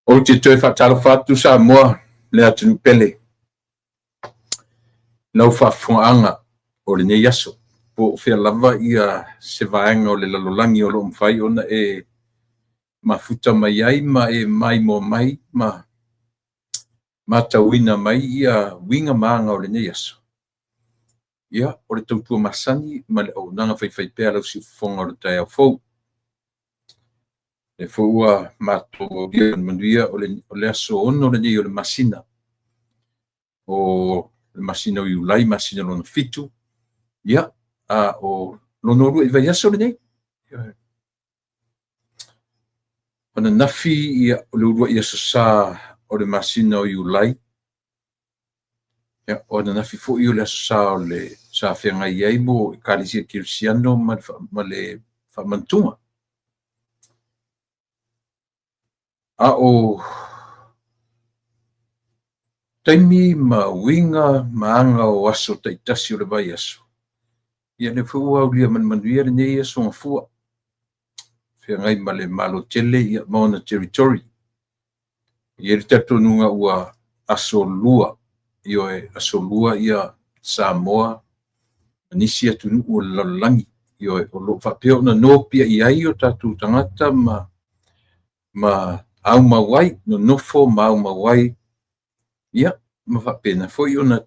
Ou te toe faatalofa atu Samoa le atunuu pele i lau faafofogaaga o lenei aso, po o fea lava ia se vaega o le lalolagi o lo o mafai ona e mafuta mai ai ma e maimoa mai ma matauina mai ia uiga ma aga o lenei aso. Ia, o le tautua masani ma le auaunaga faifaipea a lau siufofoga o le taeao fou. Lea foi ua matou aulia le manuia o le aso 6 lenei o le masina, o le masina o Iulai, masina lona 7, ia, a o lona uluai vaiaso lenei. O ananafi ia, o le uluai aso sa o le masina o Iulai, ia, o ananafi foi o le aso sa o le sa feagai ai mo Ekalesia Kerisiano ma le faamanatuga. A o taimi ma uiga ma aga o aso taitasi o le vaiaso, ia lea foi ua aulia ma le manuia lenei aso Gafua, feagai ma le Malo tele ia ma ona territory. E i ai le talitonuga ua aso lua, ioe, aso lua ia Samoa ma nisi atunuu o le lalolagi, ioe, o lo o faapea ona nopiai ai o tatou tagata ma aumau ai, nonofo ma aumau ai, ia, ma faapena foi ona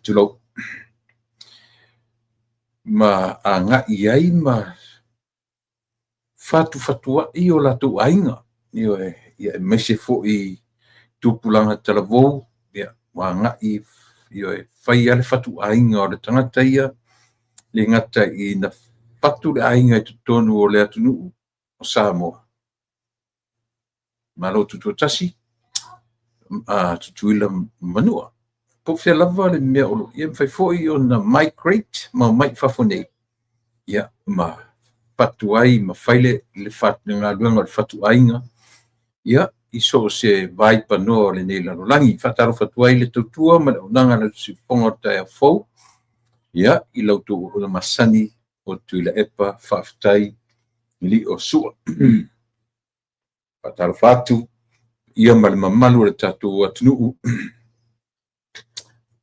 tulou, ma agai ai ma fatufatuai o latou aiga, ioe, ia aemaise foi tupulaga talavou, ia, ua agai, ioe, fai lava le fatuaiga o le tagata ia, le gata ina fatu le aiga i totonu o le atunuu o Samoa, Malo Tutoatasi, Tutuila ma Manua. Po o fea lava le mea o lo o i ai, e mafai foi ona migrate ma omai i fafo nei, ia, ma fatu ai ma fai le galuega o le fatuaiga, ia, i so o se vaipanoa o lenei lalolagi. Faatalofa atu ai le tautua ma le auaunaga a le siufofoga o le taeao fou, ia, i la outou auauna masani o Tuilaepa Faafetai Lio Sua. Faatalofa atu ia ma le mamalu o le tatou atunuu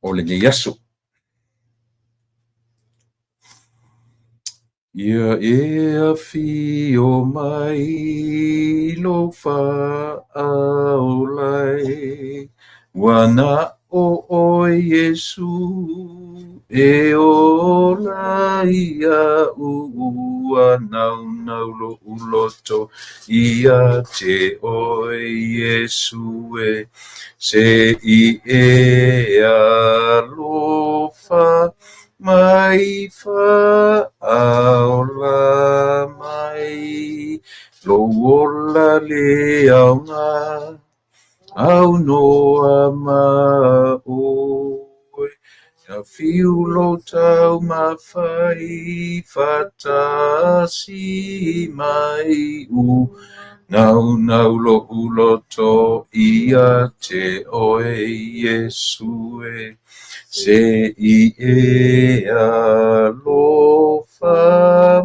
o lenei aso. Ia e afio mai lou faaola e, ua na o oe Iesu e ola iaʻu, ua naunau loʻu loto ia te oe Iesu e, se i e alofa mai faaola mai, lou ola le aoga aunoa ma oe. Ia fiu lou taumafai faatasi mai u, naunau loʻu loto ia te oe Iesu e, se i e alofa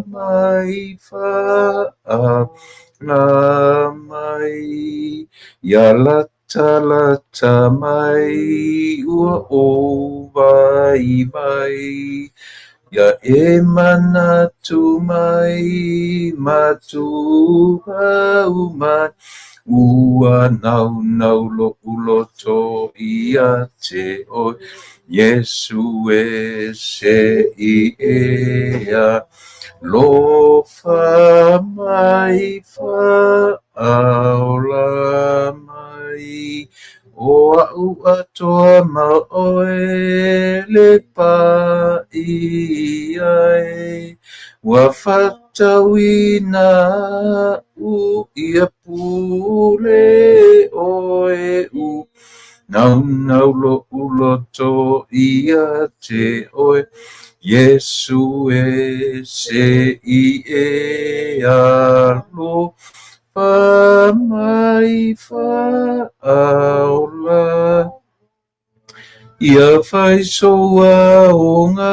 mai faaola mai, ia latalata mai ua ou vaivai, ia e manatu mai ma tuhau mai, ua naunau loʻu loto ia te oe Iesu e, se i e alofa mai faaola mai, o aʻu atoa ma oe le paia e, ua faatauina aʻu ia pule oe u, naunau loʻu loto ia te oe Iesu e, se i e alofa mai faaola. Ia fai sou aoga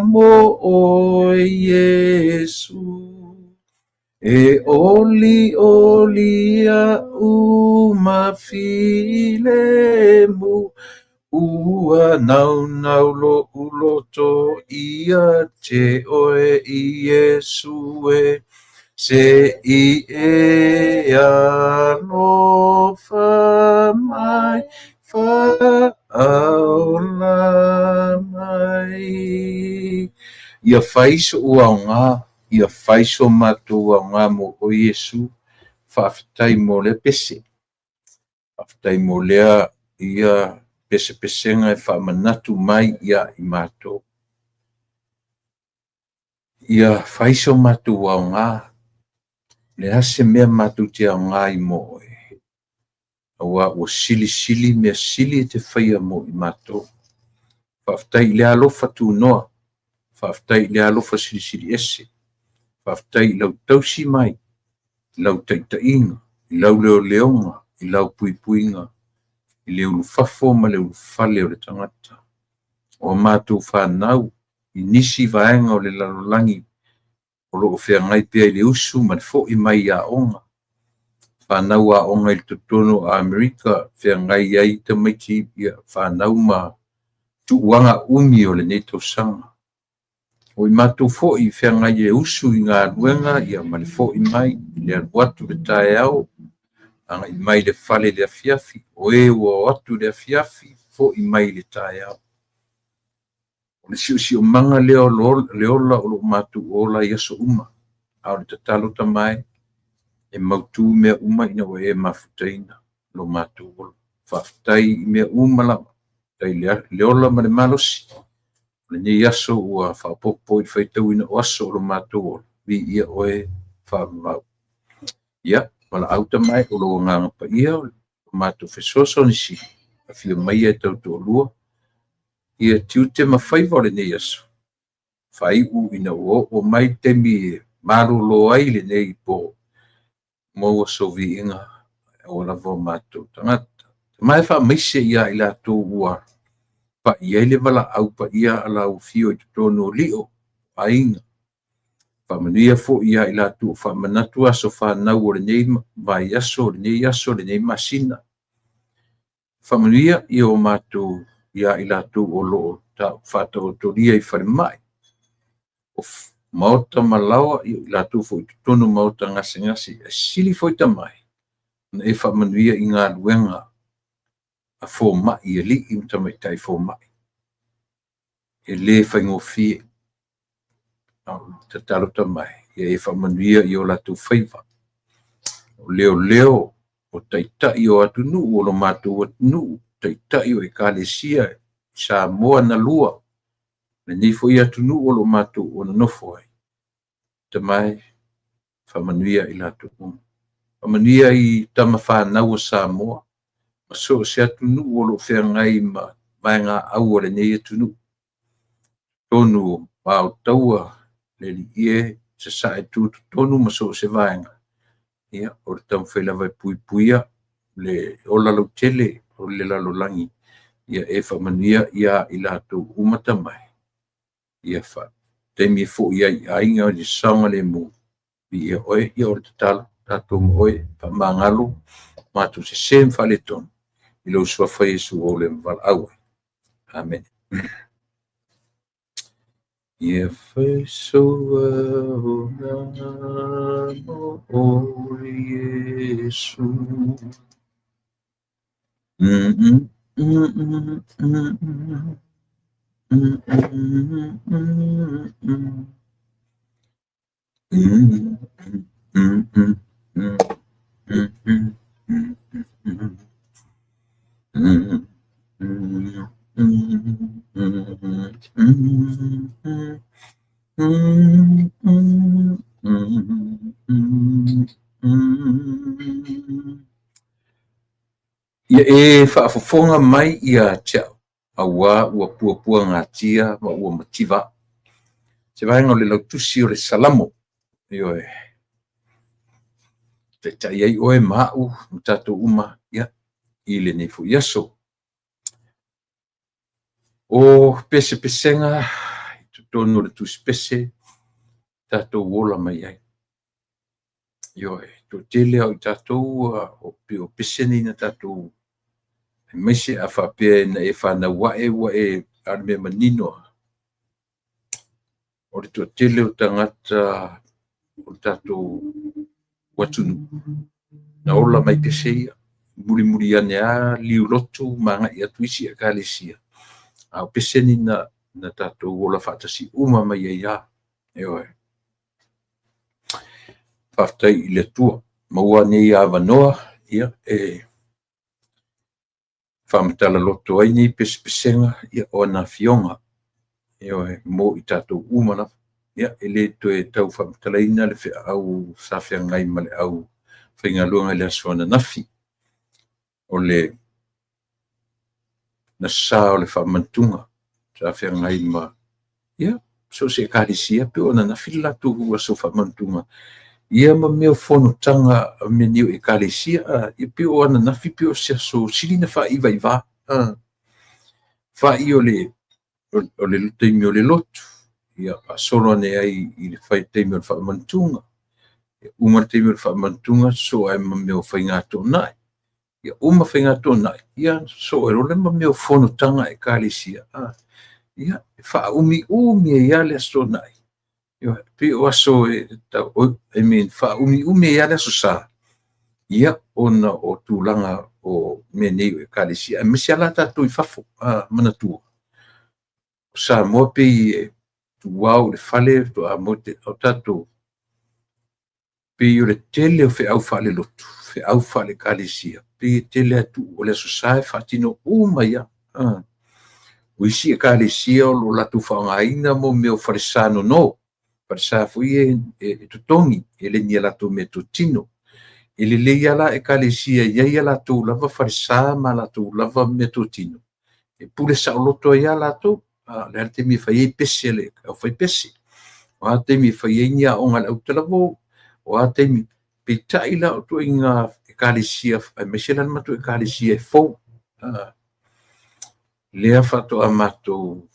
mo ʻoe Iesu. E ʻoliʻoli iaʻu ma filemu, Ua naunau loʻu loto ia te ʻoe Iesu e. Se i e alofa mai, faaola mai. Ia fai soʻu aoga, ia fai so matou aoga mo ʻoe Iesu. Faafetai mo lea pese. Faafetai mo lea ia pesepesega e faamanatu mai ia i matou. Ia fai so matou aoga, le a se mea matou te aoga ai mo oe, auā ua silisili mea sili e te faia mo i matou. Faafetai i le alofa tunoa, faafetai i le alofa silisili ese, faafetai i lau tausi mai, i lau taitaiga, i lau leoleoga, i lau puipuiga, i le ulufafo ma le ulufale o le tagata. O a matou fanau i nisi vaega o le lalolagi o lo o feagai pea i le usu ma le foi mai i aoga, fanau aoga i totonu o Amerika feagai ai tamaiti ia fanau ma tuuaga umi o lenei tausaga. O i matou foi feagai i le usu i galuega ia ma le foi mai i le alu atu i le taeao agai mai le fale i le afiafi, o e ua o atu i le afiafi foi mai i le taeao. O le siosiomaga lea o le ola o lo o matou ola i aso uma, a o le tatalo Tama e, e mautu mea uma ina ua e mafutaina lo matou ola. Faafetai i mea uma lava, faafetai i le ola ma le malosi. O lenei aso ua faaopoopo i le faitauina o aso o lo matou ola, viia oe faavavau. Ia, valaau Tama e, o lou Agaga Paia, o lo matou fesoasoani sili, afio maia e tautoalua ia tiute ma faiva o lenei aso, faaiu ina ua oo mai le taimi e malolo ai lenei po, maua sou viiga aua lava o matou tagata. Ma e faamaise ia i latou ua pai ai le valaau paia a lau afio i totonu o lio, aiga. Faamanuia foi ia i latou o faamanatu aso fanau o lenei vaiaso, lenei aso, lenei masina. Faamanuia ia o matou ia i latou o lo o faataotolia i falemai, o maota ma laoa, ia i latou foi i totonu o maota gasegase. E sili foi Tama e, ona e faamanuia i galuega a fomai, alii ma tamaitai fomai. E le faigofie. A o le tatalo Tama e, ia e faamanuia i o latou faiva. O leoleo, o taitai o atunuu, o lo matou atunuu, taitai o ekalesia i Samoa na lua, lenei foi atunuu o lo o matou nonofo ai. Tama e, faamanuia i latou uma. Faamanuia i tama fanau a Samoa, ma so o se atunuu o lo o feagai ma vaegaau a lenei atunuu. Totonu o aotaua, le Alii e, sasae tutotonu ma so o se vaega. Ia, o le taumafai lava e puipuia le ola lautele o le lalolagi, ia e faamanuia ia i latou uma Tama e. Ia taimi e foi ai i aiga i le saogalemu, viia oe, ia o le tatalo, tatou ma oe, faamagalo matou sese ma faaletonu, i lou suafa Iesu ua aulema valaau ai. Amene. Ia fai sou aoga mo oe Iesu. Ia e faafofoga mai ia te au, auā ua puapuagatia ma ua mativa au. Se vaega o le lautusi o le Salamo, ioe, taitai ai oe ma au ma tatou uma, ia, i lenei foi aso. O pesepesega i totonu o le Tusi Pese tatou ola mai ai. Ioe, toatele lava o i tatou pei o pese nei na tatou aemaise a faapea na e fanau ae ua e a o le mea manino lava, o le toatele o tagata o le tatou atunuu na ola mai pese ia. Mulimuli ane lava liulotu ma agai atu isi ekalesia, a o pese nei na tatou ola faatasi uma mai ai lava. Ioe. Faafetai i le Atua, maua nei avanoa ia e faamatala loto ai nei pesepesega ia o ana afioga, ioe, mo i tatou uma lava. Ia, e le toe tau faamatalaina le feau sa feagai ma le aufaigaluega i le aso ananafi, o le sa o le faamanatuga sa feagai ma ia so o se ekalesia pei o ananafi le latou aso faamanatuga ia ma mea o fonotaga a mea nei o ekalesia. E pei o ananafi pei o se aso sili ona faaivaivā, fai o le taimi o le lotu, ia faasolo ane ai i le taimi o le faamanatuga, uma le taimi o le faamanatuga sosoo ae ma mea o faiga toonai. Ia uma faiga toonai, ia sosoo ai loa ma mea o fonotaga a ekalesia, ia e faaumiumi ai lava le Aso Toonai. E pei o aso e I mean, faaumiumi ai lava le Aso Sa, ia ona o tulaga o mea nei o ekalesia, aemaise lava la tatou i fafo. Manatua, o Samoa pei e tuau i le fale faatoa o tatou pei o le tele o feau faalelotu, feau faale-ekalesia, pei e tele atu o le Aso Sa e faatino uma ai lava. O isi ekalesia o lo o latou faaaogaina mo mea o falesa nono, falesa foi ia e totogi, e le ni a latou meatotino. E lelei lava la ekalesia e i ai a latou lava falesa ma latou lava meatotino, e pule saoloto ai lava latou. O le a le taimi e fai ai pese a le aufaipese, o a taimi e fai ai ni aoga a le autalavou, o a taimi. Peitai la o ituaiga ekalesia, aemaise la le matou ekalesia e fou, lea faatoa matou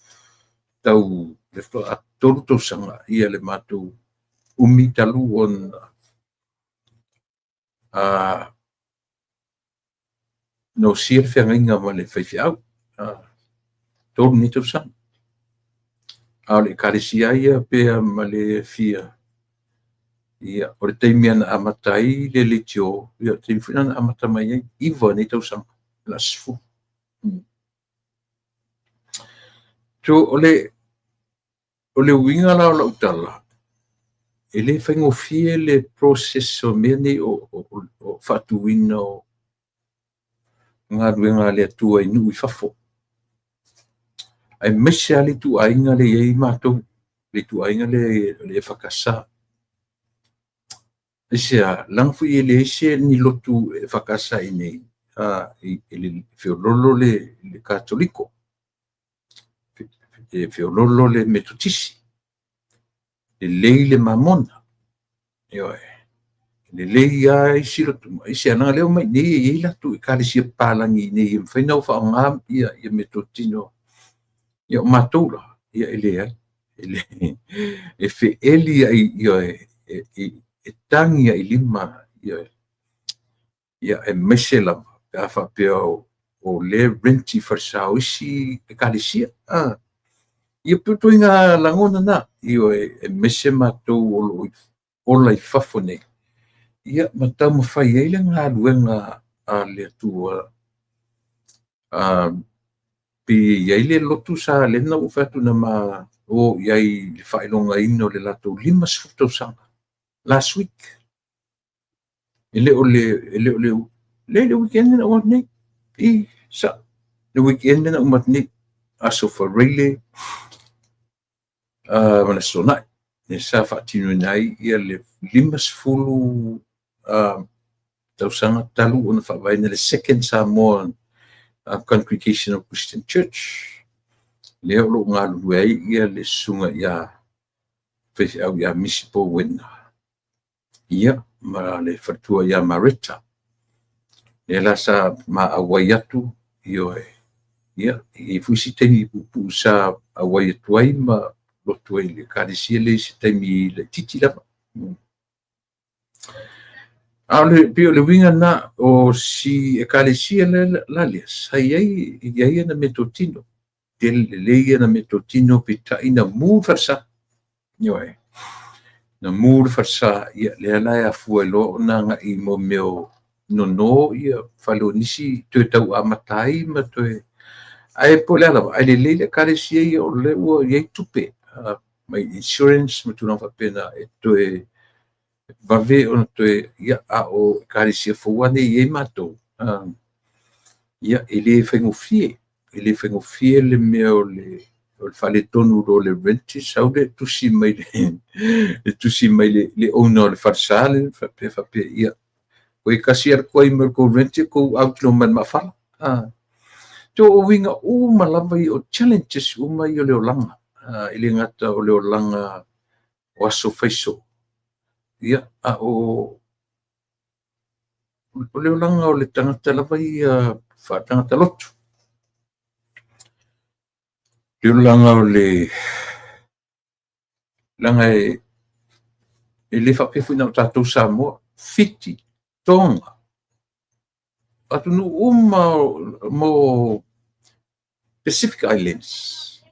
tau, lea faatoa 3 tausaga le matou umi talu ona osia le feagaiga ma le faifeau, 3 nei tausaga. A o le ekalesia lava ia pe a ma le fia, ia, o le taimi lava na amata ai le leitio, ia o le taimi foi lena na amata mai ai, 9 nei tausaga, o le a 10. So, o le uiga la o lau tala, e le faigofie le process o mea nei o faatuina o galuega a le Atua i nuu i fafo, aemaise lava le ituaiga lea e i ai matou, le ituaiga lea o le EFKS. Aisea? Leaga foi e leai se ni lotu EFKS i inei, e feololo le Katoliko, e feololo le Metotisi, lelei le Mamona, ioe, lelei lava isi lotu, aisea? Leaga o lea e omai i inei e i ai latou ekalesia papalagi i inei e mafai ona o faaaoga ia meatotino. Ia o matou la, ia e leai. E feeli ai, ioe, e tagi lava i lima, ioe, ia aemaise lava pe a faapea o lea e rent i falesa o isi ekalesia. Ia pei o ituaiga lagona na, ioe, aemaise matou o lo o ola i fafo nei, ia ma taumafai ai le galuega a le Atua. Pei e i ai le lotu sa lea na ou fai atu na ma o i ai i le faailogaina o le latou 50 tausaga last week. E le o le le le weekend na uma atu nei. I sa le weekend na uma atu nei. Aso Faraile ma le Aso Toonai. Le sa faatinoina ai ia le 50 tausaga talu ona faavaeina le Second Samoa Congregational Christian Church. Lea o lo o galulue ai ia le susuga ia faifeau ia Misi Powena, ia ma le faletua ia Mareta. Lea la sa ma auai atu, ioe, Ia, e i ai foi isi taimi puupuu sa auai atu ai ma lotu ai i le Ekalesia lea i se taimi laitiiti lava. A o le, pei o le uiga lena o si Ekalesia la lea, sa i ai, e i ai ana meatotino, tele lelei ana meatotino, peitai na mu le falesa. Ioe. Na mu le falesa, ia lea la e afua ai loa ona agai i mo mea o nono ia fale o nisi toe tau amata ai ma toe ae po o le a lava, ae lelei le Ekalesia ia o lea ua i ai tupe mai insurance ma tulaga faapena e toe vave ona toe, ia, a o Ekalesia fou lava nei e i ai matou, ia, e le faigofie. E le faigofie le mea o le faaletonu loa o le rent, sau le tusi mai le tusi mai le owner o le falesa le faapea faapea, ia, ua tasi lava le toai mai o le tou rent e tou out loa ma le maafala. So o uiga uma lava ia, o challenges uma ia o le olaga, e le gata o le olaga o aso faiso, ia, a o le olaga o le tagata lava ia faatagata lotu. Le olaga o le leaga e le faapea foi na o tatou Samoa, Fiti, Tonga, atunuu uma mo Pacific Islands,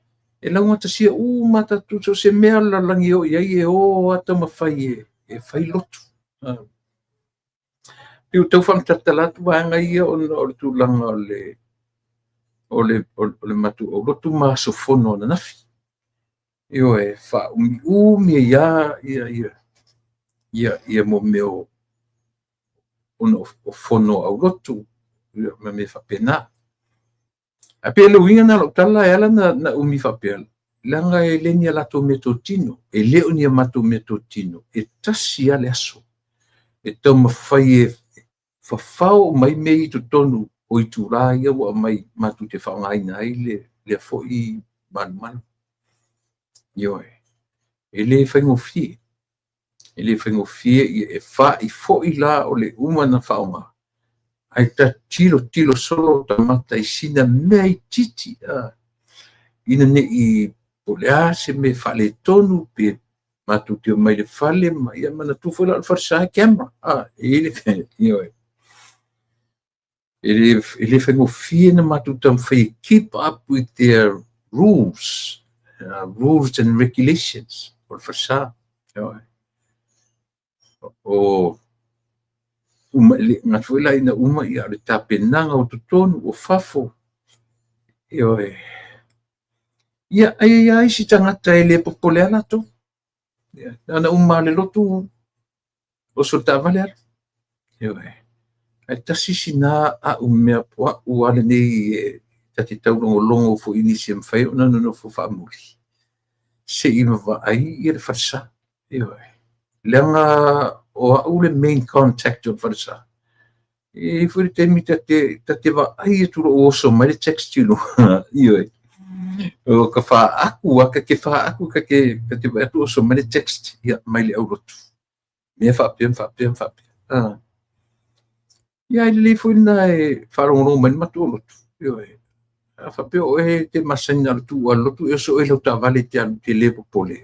e laugatasia uma tatou, so o se mea o le lalolagi e oo i ai, e o lava taumafai e fai lotu. Pei ua tau faamatala atu vaega ia ona o le tulaga o le matou aulotu ma aso fono ananafi. Ioe, faaumiumi ai lava ia mo mea o ona o fono a aulotu ma mea faapena. Ae pei o le uiga lena o lau tala e ala ona umi faapea, leaga e le ni a latou meatotino, e le o ni a matou meatotino, e tasi lava le aso e taumafai e fafao uma ai mea i totonu o itula ia ua aumai matou te faaaogaina ai lea foi malumalu. Ioe, e le faigofie, e le faigofie, e fa'i foi la o le uma ona faaaoga, ae ta tilotilo solo tamata i sina mea itiiti ina ne i po o le a se mea faaletonu pe matou te omai i le fale ma ia manatua foi la o le falesa e camera. E i ai le, ioe, e le faigofie na matou taumafai e keep up with their rules, rules and regulations o le falesa. Ioe. O uma le gata foi la ina uma ia o le tapenaga o totonu o fafo. Ioe. Ia, ai ai lava isi tagata e le popole lava latou. Ia, na ona uma lava o le lotu, oso i le taavale alu. Ioe. Ae tasi sina au mea po au lava lenei e ta te taulogologo foi i nisi e mafai ona nonofo faamuli, se i vaai ia le falesa. Ioe. Leaga o au le main contact o le falesa. E i ai foi le taimi ta te vaai atu loa ua oso mai le text i luga. Ioe. O ka faaaku lava, ta te faaaku, ta te vaai atu oso mai le text ia, mai le aulotu. Mea faapea ma faapea ma faapea. Ia, e lelei foi lena e faalogologo mai le matou lotu. Ioe. A faapea o oe e te masani na o le tuu lava i le lotu e oso oe i lau taavale e te alu e te le popole.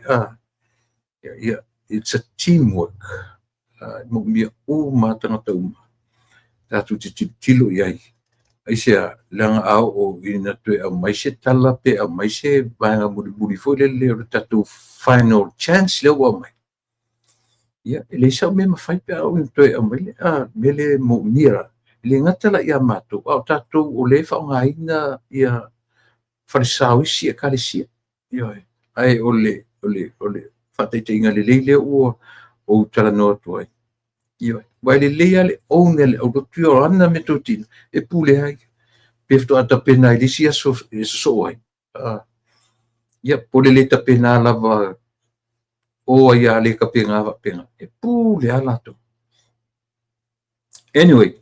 Ia, it's a teamwork. E moomia uma lava tagata uma. Tatou te tilotilo i ai. Aisea, leaga a oo ina toe aumai se tala pe aumai se vaega mulimuli foi lele o le tatou final chance lea ua aumai, ia, e leai sau mea e mafai pe a oo ina toe aumai le mea lea e moomia la. E le gata la ia matou, a o tatou o lea e faaaogaina ia falesa o isi Ekalesia. Ioe. Ae o le faataitaiga lelei lea ua ou talanoa atu ai. Ioe. Aua e lelei lava le own e le aulotu ia o ana meatotino e pule ai. Pe faatoa tapena i le isi aso e sosoo ai. Ia, po o le le tapena lava o ai lava le tapena faapena. E pule lava latou. Anyway,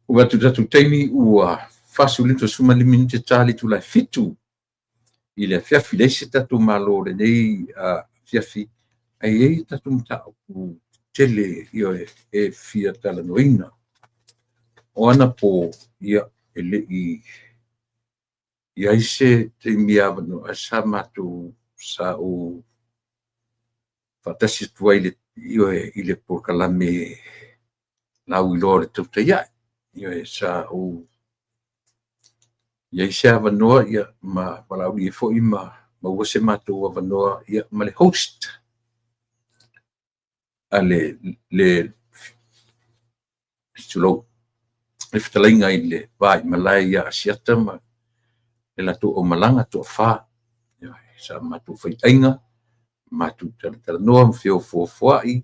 ua atu tatou taimi ua 45 minute ta le itula e 7 i le afiafi. Leai se tatou malo i lenei afiafi, ae i ai tatou mataupu tele, ioe, e fia talanoaina. O anapo, ia, e le i I ai se taimi avanoa ae sa matou sa ou faatasi atu ai ioe, i le polokalame lauiloa o le Tautai Ae. Ioe, sa ou i ai se avanoa ma valaaulia ai foi ma maua se matou avanoa ma le host a le tulou, le fetalaiga i le va i malae ia Asiata ma le latou aumalaga toafa. Sa matou faiaiga, matou talatalanoa ma feofoofoai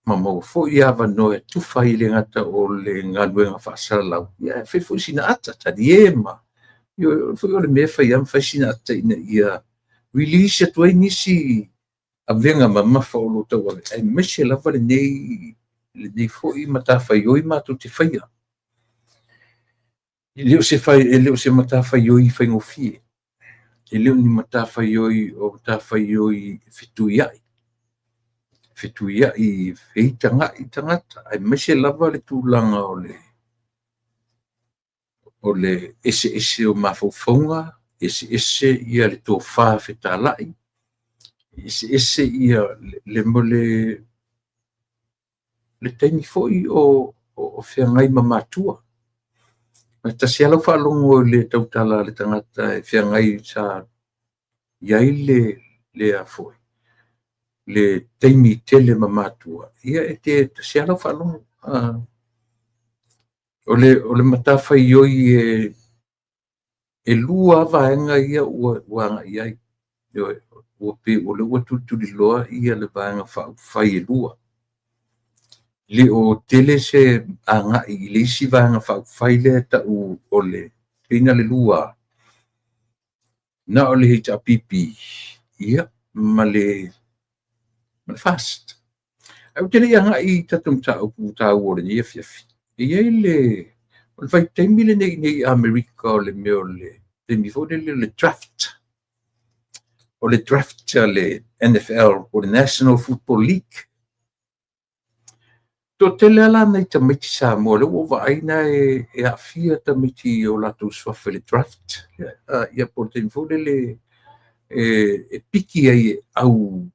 ma maua foi avanoa e tufa ai, e le gata o le galuega faasalalau, ae fai foi sina ata, talie ma… Ioe, o le mea e fai lava ma fai sina ata ina ia release atu ai nisi avega mamafa o lo o tauave, aemaise lava lenei foi matafaioi matou te faia. E le o se matafaioi faigofie, e le o ni matafaioi o matafaioi e fetuiai, fetuiai feitagai tagata, aemaise lava le tulaga o le eseese o mafaufauga, eseese le tofa fetalai, eseese le taimi foi o feagai ma matua. E tasi lava lau faalogo i le tautala a le tagata e feagai sa i ai le taimi tele ma matua, ia e tasi lava lau faalogo. O le matafaioi e lua lava vaega ia ua agai i ai. Ioe, ua pei o lea ua tulituliloa le Vaega Faaupufai e lua. E le o tele se agai i le isi Vaega Faaupufai lea e tau o le pei na o le lua lava, na o le HRPP ma le FAST. Ae ou te le i agai i tatou mataupu taua o lenei afiafi, e i ai le… o le vaitaimi lenei i inei i Amerika o le mea o le taimi foi lele o le draft. O le draft a le NFL po o le National Football League. E toatele lava la nai tamaiti Samoa o lea ua ou vaai o la e aafia tamaiti i o latou suafa i le draft, ia po o le taimi foi lele e piki ai e au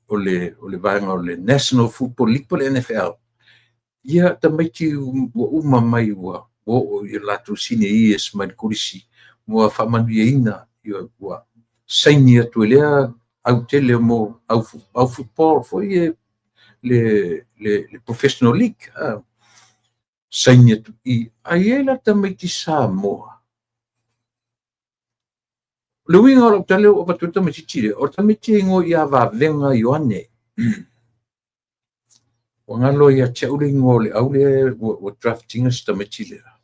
o le vaega o le National Football League po o le NFL tamaiti ua uma mai ua oo i o latou senior years mai le kolisi ua faamanuiaina, ua saini atu e lea autele mo au football foi ia le professional league, saini atu i i. Ae i ai la tamaiti Samoa. O le uiga o lau tala lea ua avatu ai le tamaitiiti lea, o le tamaitiiti e igoa ia Vavega Ioane. Ua galo ia te au le igoa o le au lea ua draft ina si tamaitiiti lea.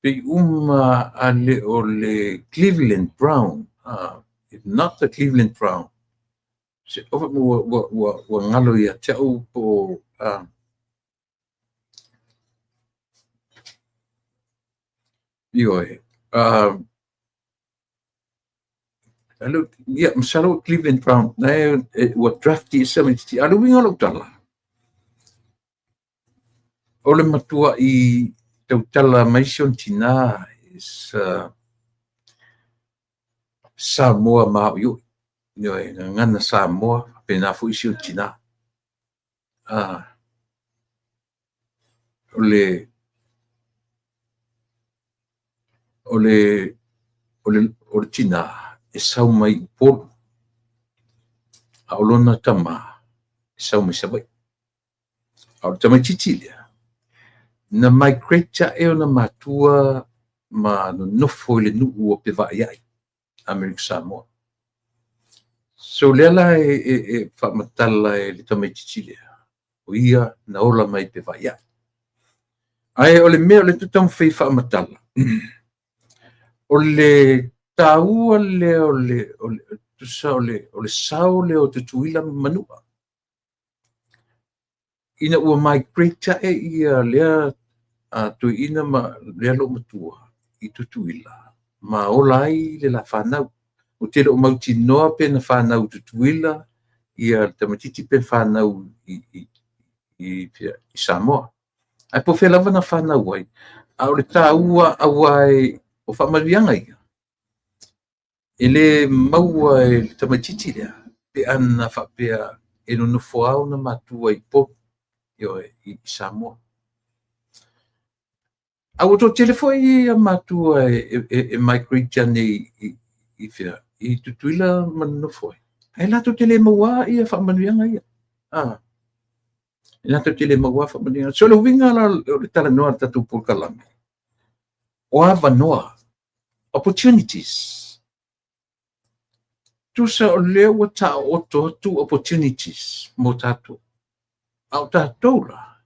Pei uma a le o le Cleveland Brown, if not the Cleveland Brown, ua galo ia te au po o ioe. Ia, masalo o Cleveland Brown na ua draft i se tamaitiiti. A o le uiga o lau tala, o le matuai tautala mai si ona tina is Samoa maoioi. Ioe, gagana Samoa, faapena foi si ona tina. O le tina e sau mai Upolu, a o lona tama e sau mai Savaii. A o le tamaitiiti lea, na migrate ae ona matua ma nonofo i le nuu o Pevaaiai, Amerika Samoa. So lea la e faamatala e le tamaitiiti lea, o ia na ola mai Pevaaiai. Ae o le mea o lea ou te taumafai e faamatala, o le taua lea o le tusa o le sao lea o Tutuila ma Manua. Ina ua migrate ae ia lea toeaina ma lea loomatua i Tutuila ma ola ai le la fanau. Ou te le o mautinoa pe na fanau i Tutuila ia le tamaitiiti pe fanau i Samoa. Ae po o fea lava na fanau ai, a o le taua aua O faamanuiaga ia, e le maua e le tamaitiiti lea pe ana faapea e nonofo lava ona matua i Upolu, ioe, i Samoa. A ua toatele foi matua e migrate ane i fea, i Tutuila ma nonofo ai, ae latou te le maua ia faamanuiaga ia. E latou te le maua faamanuiaga. So o le uiga la o le talanoa a le tatou polokalame, o avanoa, opportunities. Tusa o lea ua taooto atu opportunities mo tatou. A o tatou la,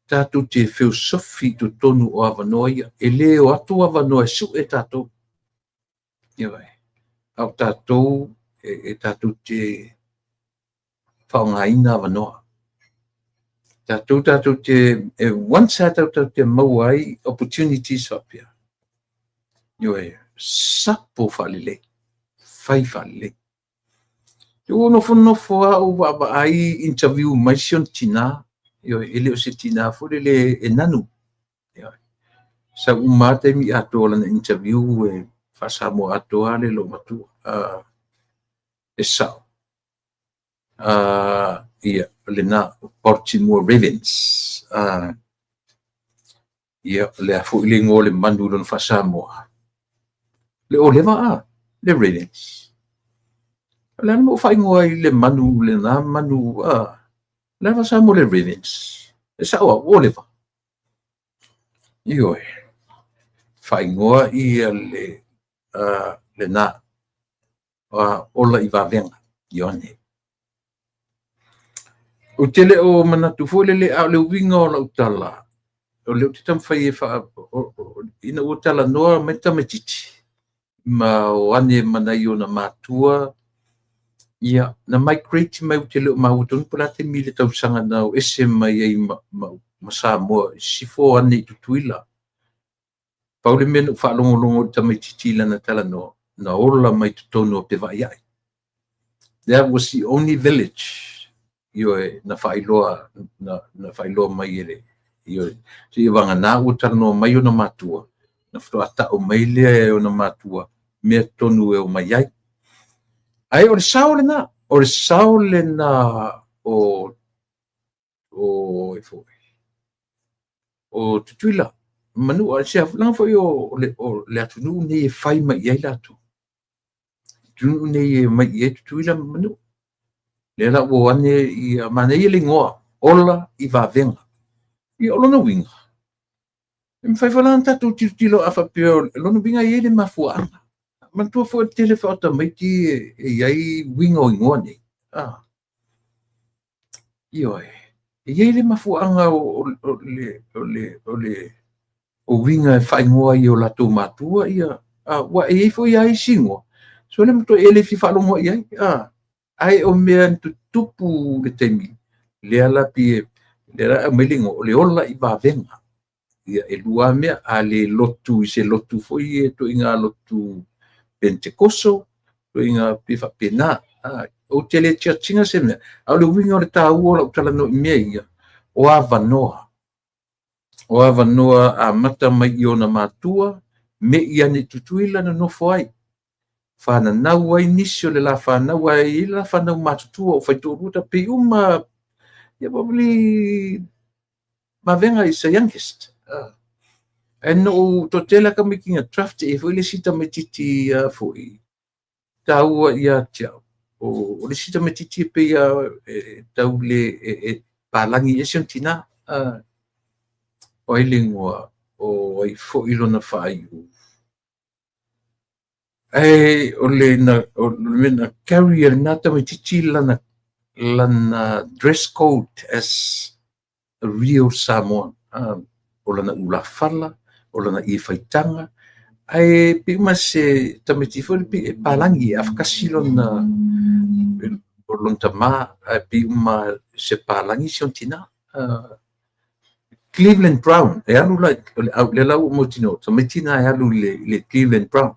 tatou te feosofi i totonu o avanoa ia. E le o atu avanoa e sue tatou. Ioe. A o tatou e tatou te faaaogaina avanoa. Tatou te, e once lava tatou te maua ai opportunities faapea, ioe, sapo faalelei, fai faalelei. Ua nofonofo lava ou vaavaai interview mai si ona tina, ioe, e le o se tina foi lele e nanu. Ioe. Sau uma lava taimi atoa o lana interview e faa-Samoa atoa le loomatua. E sao. Ia, lena, Baltimore Ravens. Ia, o le a foi le igoa o le manu i lona faa-Samoa. Le Oleva, le Ravens. O le a le mea ua faaigoa ai le manu lena manu, le a faa-Samoa le Ravens. E sao au, Oleva. Ioe, faaigoa ia le lena, ola i vavega, ioane. Ou te le o manatu foi lele, a o le uiga o lau tala, o lea ou te taumafai e ina ua talanoa mai le tamaitiiti, ma o ane ma nai ona matua, ia, na migrate mai, ou te le o maua tonu po o le a taimi i le tausaga na o ese mai ai ma Samoa i sisifo ane i Tutuila. Pau le mea na ou faalogologo i le tamaitiiti i lana talanoa, na ola mai totonu o Pevaiai. That was the only village, ioe, na faailoa, na faailoa mai e le, ioe, seia vagana ua talanoa mai ona matua, na faatoa tau mai lea e ona matua mea tonu e o mai ai. Ae o le sao lena, o le sao lena o foi, o Tutuila, Manua, se leaga foi o le atunuu nei e fai mai i ai latou. Atunuu nei e mai i ai Tutuila ma Manua. Lea la ua o ane ia manaia le igoa, Ola i Vavega. Ia o lona uiga, e mafai foi la ona tatou tilotilo a faapea o lona uiga e i ai le mafuaaga. Manatua foi o le tele foi o tamaiti e i ai uiga o igoa nei. Ioe, e i ai le mafuaaga o uiga e faaigoa ai e o latou matua ia, ua e i ai foi lava isi igoa, so le matua e le fia faalogo i ai. Ae o mea na tutupu i le taimi, lea la pei lea la aumai le igoa o le ola i vavega. Ia e lua lava mea, a le lotu i se lotu foi e ituaiga lotu Pentekoso, ituaiga pei faapena. Ou te le judge ina se mea, a o le uiga o le taua o lau talanoa i mea ia, o avanoa. O avanoa amata mai i ona matua, me i ane i Tutuila nonofo ai. Fananau ai nisi o le la fanau, ai i le la fanau matutua o faitoalua ta pei uma, ia probably Mavega is the youngest. Ae na ou toatele lava tamaiti na draft e foi le isi tamaitiiti foi taua ia te au. O le isi tamaitiiti e pei e tau le e palagi ese ona tina. O ai le igoa, o ai foi lona faaiu. Ae o le mea na carry e lena tamaitiiti lana dress code as a real Samoan. O lana ulafala, o lana ie faitaga, ae pei uma se tamaiti foi le pei e palagi e afakasi lona tama, ae pei uma se palagi si ona tina. Cleveland Brown, e alu la, o lea la ua mautinoa, tamaiti na e alu i le Cleveland Brown.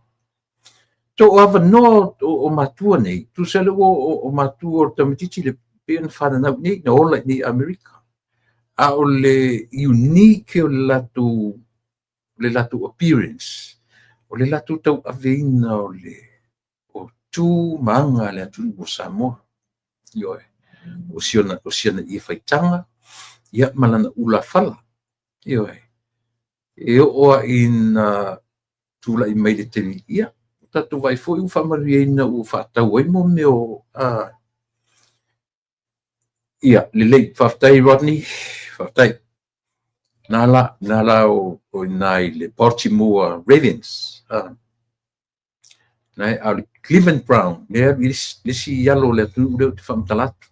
To o avanoa o matua nei, tusa le ua o matua o tamaitiiti le pei ona fananau nei, na ola i nei Amerika. A o le unique o le latou appearance. O le latou tauaveina o le o tu ma aga a le atunuu o Samoa. Ioe, o si ana ie faitaga, ia ma lana ulafala. Ioe, e oo lava ina tulai mai le taimi, ia, tatou vaai foi ua faamanuiaina ua faatau ai mo mea o ia, lelei, faafetai Rodney, faafetai. Na la o ina i le Baltimore Ravens. Na a o le Cleveland Brown, lea le isi alo o le atunuu lea ou te faamatala atu.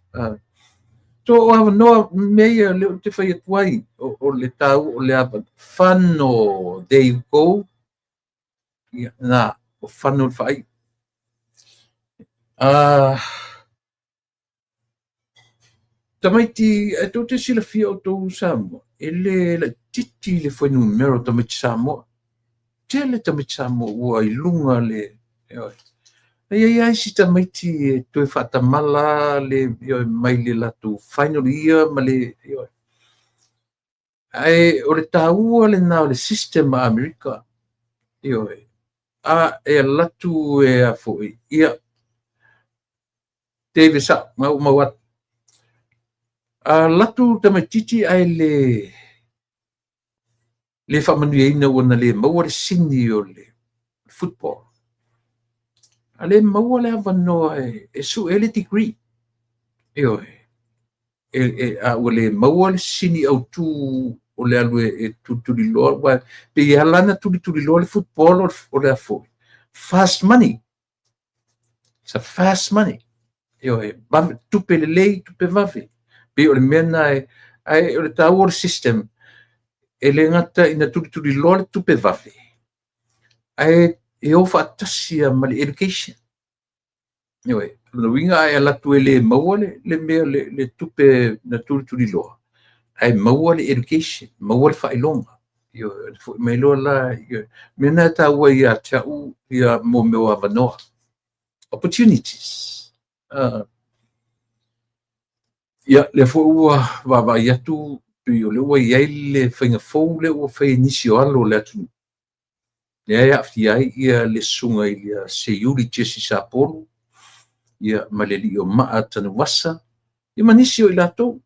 So o avanoa mea ia lea ou te fai atu ai, o le taua o le avanoa. Fano, there you go. Ia, na, o Fano le faaiu. Tamaiti, e tou te silafia outou Samoa, e le laitiiti le fuainumera o tamaiti Samoa. Tele tamaiti Samoa ua i luga le... E i ai lava isi tamaiti e toe faatamala le mai le latou final year ma le... Ae o le taua lena o le system a Amerika. Ioe. A e alu atu e a foi, ia, David sa, na ua mau atu. A alu atu tamaitiiti ae le faamanuiaina ua na le maua le sini o le football. A le maua le avanoa e sue ai le degree. Ioe. A ua le maua le sini autu o le alu e tulituliloa, aua pei e ala ona tulituliloa le football o le a foi, fast money. It's a fast money. Ioe, vave, tupe lelei, tupe vave. Pei o le mea lena ae o le taua o le system, e le gata ina tulituliloa le tupe vave, ae e o faatasi lava ma le education. Ioe, o lona uiga a e alu atu e le maua le mea le tupe na tulituliloa, ae maua le education, maua le faailoga. Ioe, foi mai loa la, ioe. Mea lena e taua ia te au ia mo mea o avanoa. Opportunities. Ia, lea foi ua vaavaai atu, pei o lea ua i ai le faiga fou lea ua fai e nisi o alo o le atunuu. Lea e aafia ai ia le susuga i le Seiuli Jesse Sapolu, ia, ma le alii o Maa Tanuvasa, ia ma nisi o i latou.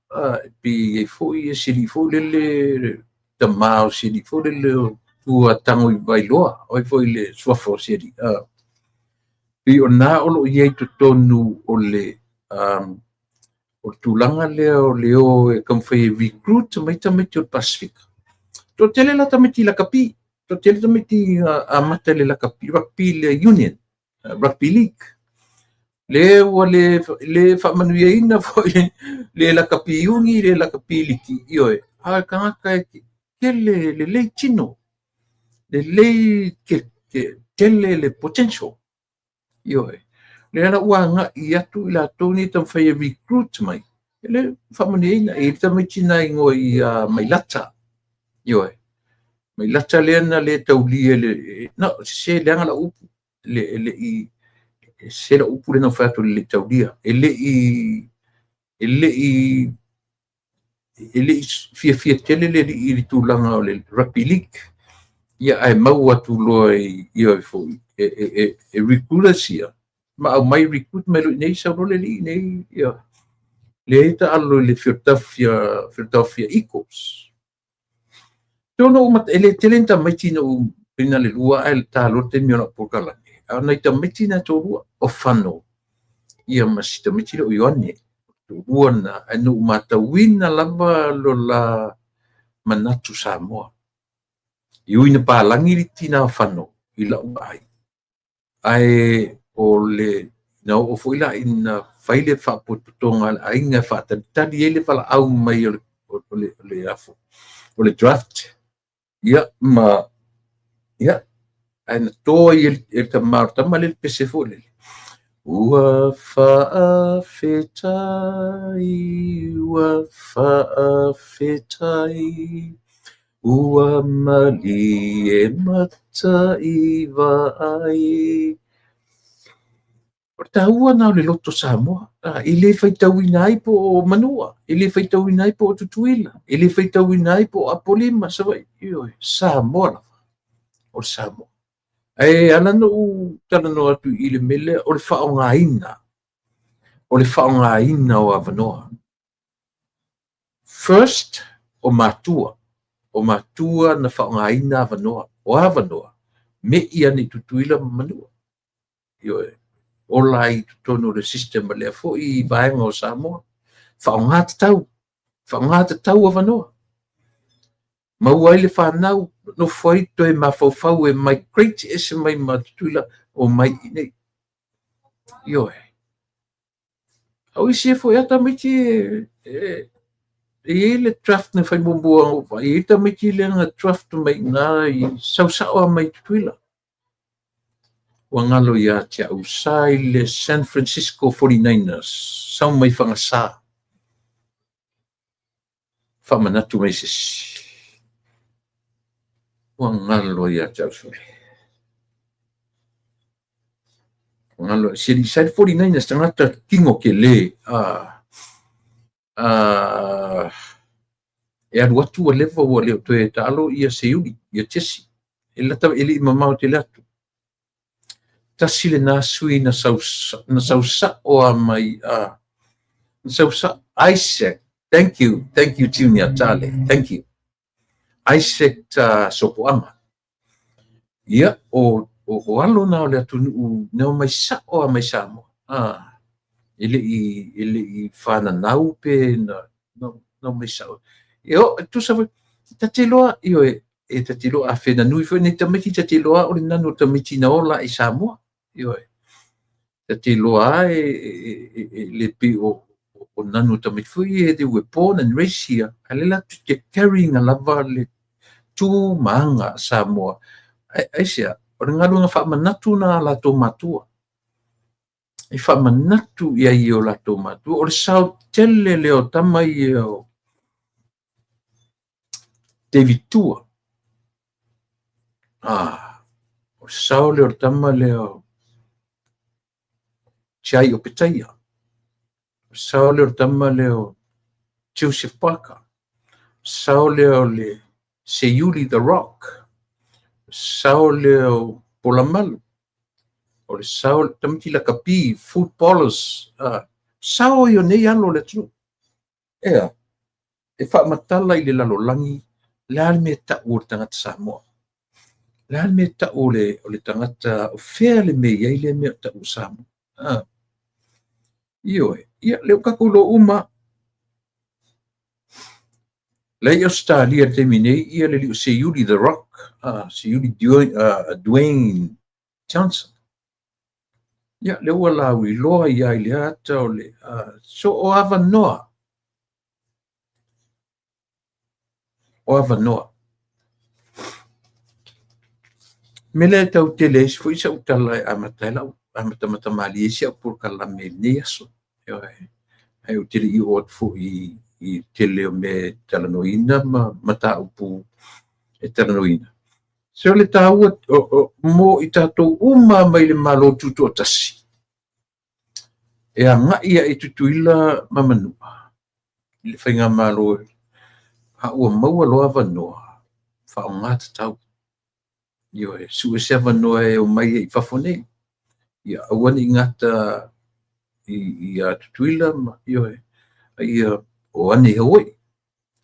Pei e i ai foi se alii foi lele, tama o se alii foi lele o tua tago i Vailoa, o ai foi le suafa o se alii. Pei o na o lo o i ai totonu o le tulaga lea o le o e taumafai e recruit mai tamaiti o le Pasifika. Toatele la tamaiti lakapi, toatele tamaiti amata le lakapi, rugby le union, rugby league. Le ua le faamanuiaina foi le lakapi uni, le lakapi liki, ioe. A o le tagata e tele lelei tino, lelei tele le potential. Ioe. Lea la ua agai atu i latou nei taumafai e recruit mai, e le faamanuiaina. E i ai le tamaiti na igoa ia Mailata. Ioe. Mailata lea na le taulia le... No, se leaga lau upu. Le i se lau upu lea na fai atu le taulia. E le i fiafia tele le alii i le tulaga o le rugby league. Ia, ae mau atu loa i ioe foi e recruiters ia, ma aumai recruit mai loa i nei sau loa le alii nei, ia. Lea e taalo i le Philadelphia Eagles. Tonu e le tele ni tamaiti na ou pei na le lua ae ta loa le taimi o lau polokalame. A o nai tamaiti na toalua o Fano, ia ma si tamaiti lea o Ioane. Toalua na, ae na ou matauina lava lo la manatu Samoa. I ui na palagi le tina o Fano i lau vaai. Ae o le na oo foi la ina fai le faapotopotoga a le aiga e faatalitali ai le valaau mai o le afo, o le draft. Ia, ma, ia, ae na toa i e le tama o le tama le pese foi lele. Ua faafetai, ua faafetai, ua malie mata i vaai. O le taua na o le loto Samoa. E le faitauina ai po o Manua, e le faitauina ai po o Tutuila, e le faitauina ai po o Apolima, Savaii. Ioe, Samoa lava. O le Samoa. Ae ala ona ou talanoa atu i le mea lea o le faaaogaina, o le faaaogaina o avanoa. First, o matua. O matua na faaaogaina avanoa. O avanoa, me i ane i Tutuila ma Manua. Ioe. Ola ai i totonu o le system a lea foi vaega o Samoa. Faaaoga tatau. Faaaoga tatau avanoa. Maua ai le fanau, nofo ai toe mafaufau e migrate ese mai ma Tutuila o mai i inei. Ioe. A o isi foi a tamaiti e i ai le draft na fai muamua, e i ai tamaiti lea na draft mai i ina i sau sao lava mai Tutuila. Ua galo ia te au, sa i le San Francisco 49ers, sau mai Fagasa. Faamanatu mai se isi. Ua galo ia te au sole. Ua galo, si alii sa i le 49ers, tagata tino tele. E alu atu ua leva ua le o toe taalo ia Seiuli, ia Jesse. E lata e le i mamao tele atu. Tasi lena sui na sau, na sau sao lava mai, na sau sao, Isaac, thank you, thank you Junior Tale, thank you. Isaac Sopoaga. Ia, o alo na o le atunuu na omai sao lava mai Samoa. E le i fananau pe na omai sao. E o, tusa foi, ta te iloa, ioe, e ta te iloa a fenanui foi nei tamaiti, ta te iloa o le nanu o tamaiti na ola i Samoa. Ioe. Ta te iloa lava e le pei o nanu o tamaiti foi e they were born and raised here. A le latou te carry ina lava le tu ma aga a Samoa. Aisea, o le galuega faamanatu na a latou matua. E faamanatu i ai i o latou matua. O le sao tele lea o tama ia o David Tua. O le sao lea o le tama lea o Tiai Opetaia. O le sao lea o le tama lea o Joseph Parker. O le sao lea o le Seiuli The Rock. O le sao lea o Polamalu. O le sao o tamaiti lakapi, footballers. Sao ia o nei alo o le atunuu. Ea, e faamatala i le lalolagi le a le mea tau o le tagata Samoa. Le a le mea tau o le tagata, o fea le mea i ai lea mea o tau o Samoa. Ioe, ia, lea ua tatou iloa uma. La i Australia le taimi nei, ia le alii o Seiuli The Rock, Seiuli Dwayne Johnson. Ia, lea ua lauiloa ia i le ata o le, so o avanoa. O avanoa. Me lea e tau tele ai foi sau tala e amata ai lau amatamata malie ai si au polokalame i lenei aso. Ae ou te le i oo atu foi i tele o mea e talanoaina ma mataupu e talanoaina. So le taua mo i tatou uma mai le Malo Tutoatasi e agai ae i Tutuila ma Manua i le faigamalo a ua maua loa avanoa faaaoga tatau. Ioe, sue se avanoa e omai ai i fafo nei. Ia aua ne i gata i a Tutuila ma ioe, a ia o ane i Hawaii,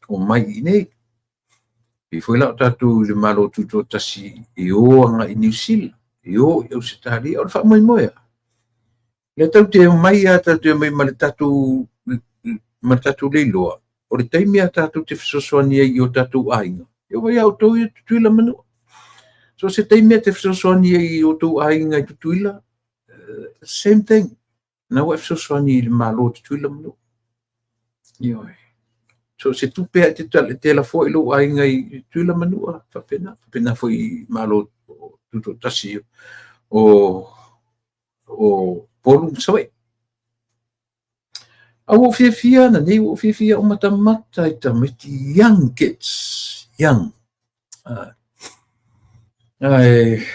o mai i inei. Pei foi la o tatou i le Malo Tutoatasi e o agai i Niu Sila, e o i Ausetalia, o le faamoemoe lava. Lea tatou te omai lava, tatou te omai ma le tatou leiloa, o le taimi a tatou te fesoasoani ai i o tatou aiga, e oo mai ia outou ia Tutuila Manua. So se taimi a te fesoasoani ai i o outou aiga i Tutuila, same thing. Na ua e fesoasoani i le Malo o Tutuila Manua. Ioe. So se tupe a te lafoa i lou aiga i Tutuila Manua, faapena. Faapena foi i Malo Tutoatasi o Upolu ma Savaii. A ua ou fiafia ana nei, ua ou fiafia o matamata i tamaiti young kids, young. Ae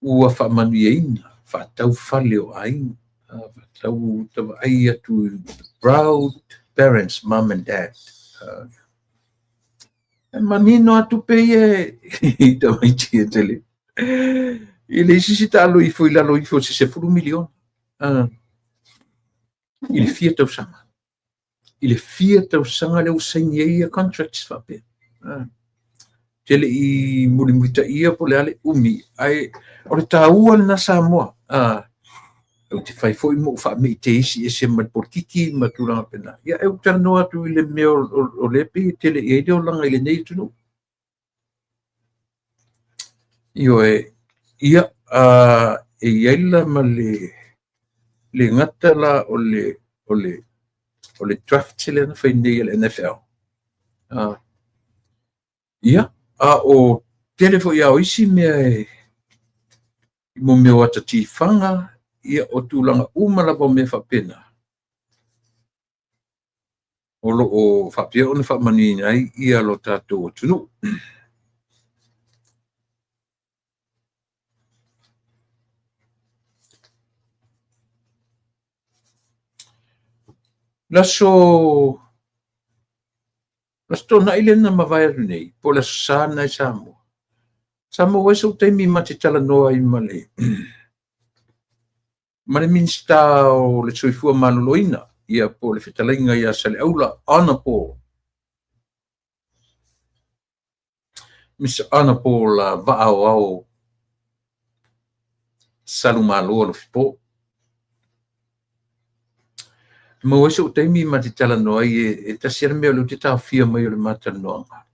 ua faamanuiaina, faatau fale o aiga, faatau tavaai atu proud parents, mom and dad. E manino atu pe ia i tamaiti e tele. E leai se isi taalo e ifo i lalo ifo o se $10 miliona i le fia tausaga. I le fia tausaga lea ua saini ai ia contracts faapea. Te le i mulimulitaia po o le a le umi, ae o le taua lena Samoa. Ou te fai foi ma ou faame'i teisi ese ma le polokiki ma tulaga faapena. Ia, ae ou talanoa atu i le mea o lea e pei e tele i ai le olaga i lenei atunuu. Ioe, ia, e i ai la ma le gata la o le draft lea na fai nei e le NFL. Ia, a o tele foi lava o isi mea e mo mea o ata tifaga, ia o tulaga uma lava o mea faapena, o lo o faapea ona faamanuiaina ai ia lo tatou atunuu. Le aso Toonai lea na mavae atu nei, po o le Aso Sa lena i Samoa, sa maua ai sou taimi ma te talanoa ai ma le Minisita o le Soifua Maloloina, ia po o le fetalaiga ia Saleaula Honorable Mr. Honorable Vaaoao Salumalo Alofipo. E maua ai sou taimi ma te talanoa ai, e tasi lava le mea o lea ou te taofia mai o le ma talanoaga.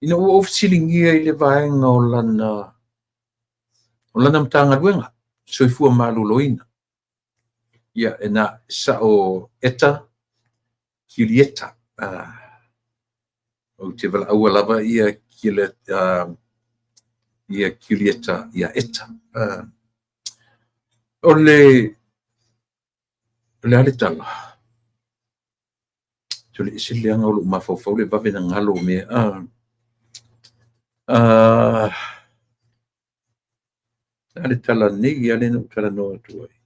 Ina ua ou fesiligia i le vaega o lana Matagaluega, Soifua Maloloina. Ia, e na sao Eta Julieta. Ou te valaauina lava ia Julieta ia Eta. O le a le tala? O le ese leaga o lou mafaufau le vave na galo o mea. A le tala nei ia le na ou talanoa atu ai.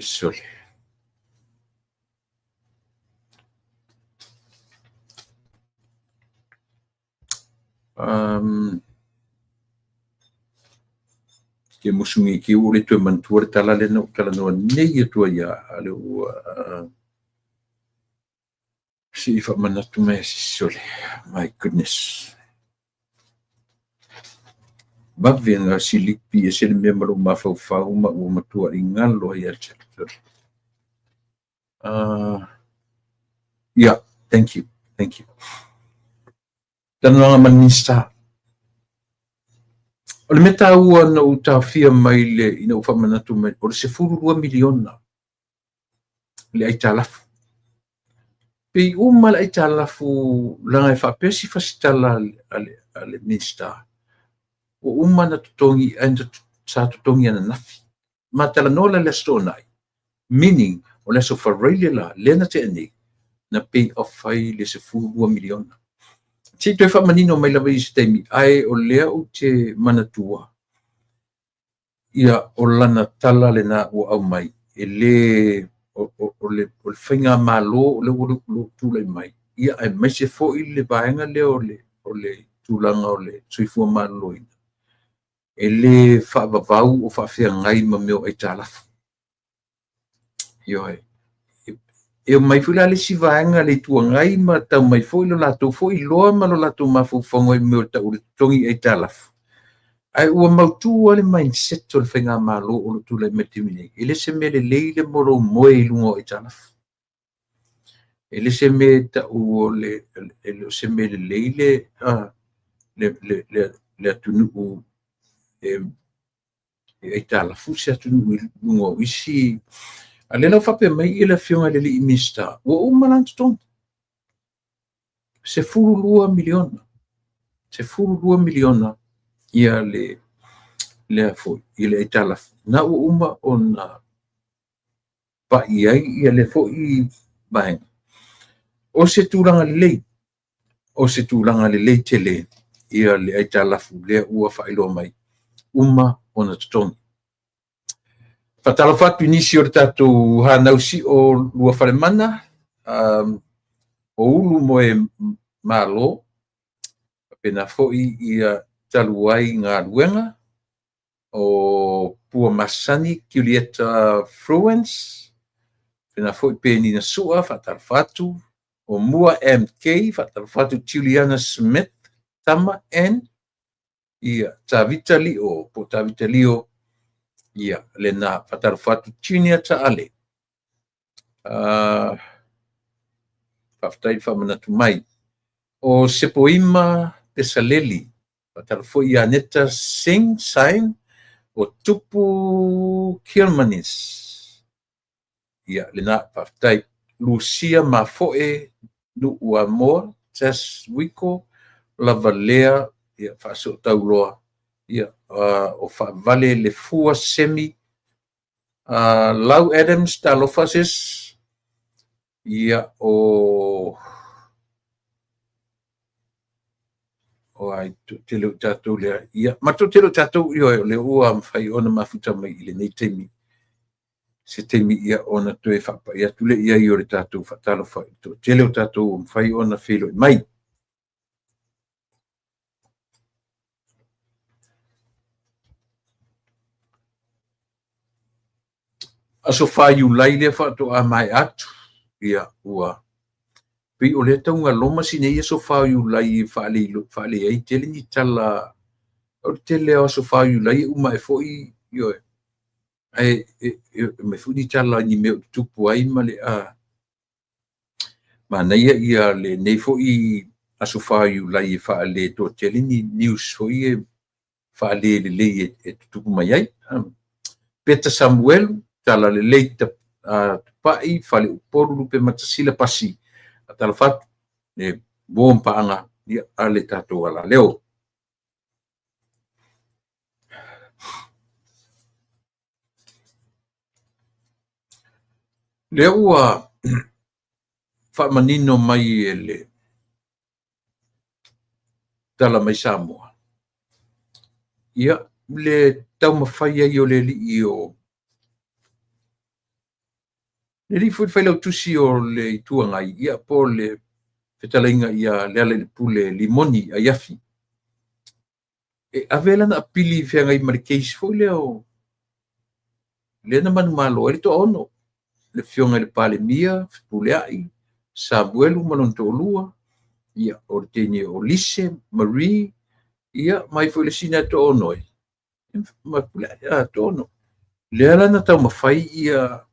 Sorry. Ke musu ngi ki ua le toe manatua le tala lea na ou talanoa nei atu ai a le ua se i faamanatu mai sole. My goodness. Vave na silipi e se le mea ma lou mafaufau ma ua matua i galo ai ia te au. Yeah, thank you, thank you. Talanoaga ma le Minisita. O le mea taua na ou taofia mai le ina ua faamanatu mai, o le $12 miliona le aitalafu. Pei uma le aitalafu leaga e faapea si fasitala a le Minisita, ua uma na totogi, sa totogi ananafi. Ma talanoa la le Aso Toonai, meaning o le Aso Faraile la, lea na tea nei, na pay off ai le $12 miliona. Se i toe faamanino mai lava i se taimi, ae o lea ou te manatua, ia o lana tala lena ua aumai, e le o le faigamalo o lea ua tulai mai, ia aemaise foi le vaega lea o le tulaga o le soifua maloloina, e le faavavau o faafeagai ma mea o aitalafu. Ioe. E omai foi la le isi vaega le Itu Agai ma tau mai foi lo latou foi iloa ma lo latou mafaufauga i mea o tau o le totogi aitalafu. Ae ua mautu lava le mindset o le faigamalo o lo o tulai mai i le taimi nei. E le se mea lelei le mo lou moe i luga o aitalafu. E le se mea e tau o le, e le o se mea lelei le atunuu e aitalafu se atunuu i luga o isi. A lea la ua faapea mai le afioga i le alii Minisita, ua uma la ona totogi. $12 miliona. $12 miliona ia le lea foi i le aitalafu. Na ua uma ona pai ai ia le foi vaega. O se tulaga lelei, o se tulaga lelei tele ia le aitalafu lea ua faailoa mai, uma ona totogi. Faatalofa atu i nisi o le tatou hanau sio Luafalemana, o Ulu Moe Malo, faapena foi ia talu ai galuega o Pua Masani, Julieta Fruens, faapena foi Penina Sua, faatalofa atu, o Mua MK, faatalofa atu Juliana Smith, Tama N, ia Tavita Lio, po o Tavita Lio, ia lena, faatalofa atu Junior Taale. Faafetai le faamanatu mai. O Sepoima Pesaleli, faatalofa foi ia Aneta Singh Sain, o Tupu Kilmanis. Ia, lena, faafetai. Lucia Mafoe Nuuamoa, Tess Wiko, Lavalea, ia, Faasootauloa, ia, o Faavale Lefua Semi, Lau Adams, talofa sis, ia, o ai, toatele o tatou lea, ia, ma toatele o tatou, ioe, o lea ua mafai ona mafuta mai i lenei taimi, se taimi ia ona toe faapai atu lea i ai o le tatou faatalofa i le toatele o tatou ua mafai ona feiloai mai. Aso 4 Iulai lea faatoa maea atu, ia ua pei o lea tau galoma si nei aso 4 Iulai e faaleai tele ni tala, o le tele o aso 4 Iulai e uma ae foi, ioe, ae aumai foi ni tala i ni mea o tutupu ai ma le manaia ia lenei foi aso 4 Iulai e faaletoatele ni news foi e faalelelei e tutupu mai ai. Peta Samuelu, tala lelei tapai, Faleupolu, Lupematasila Pasi, faatalofa atu, le uo ma paaga ia, a le tatou alaleo. Lea ua faamanino mai e le tala mai Samoa, ia, le taumafai ai o le alii o le alii foi le failautusi o le Itu Agai, ia, po o le fetalaiga ia Lealailepule Limoni Aiafi, e ave lana apili i feagai ma le case foi lea o lea na manumalo ai le toaono, le afioga i le Palemia, Fepuleai, Samuelu ma lona toalua, ia, o le teine o Lise, Marie, ia, mai foi le isi na toaono ai, ma Fepuleai, toaono. Lea la na taumafai ia,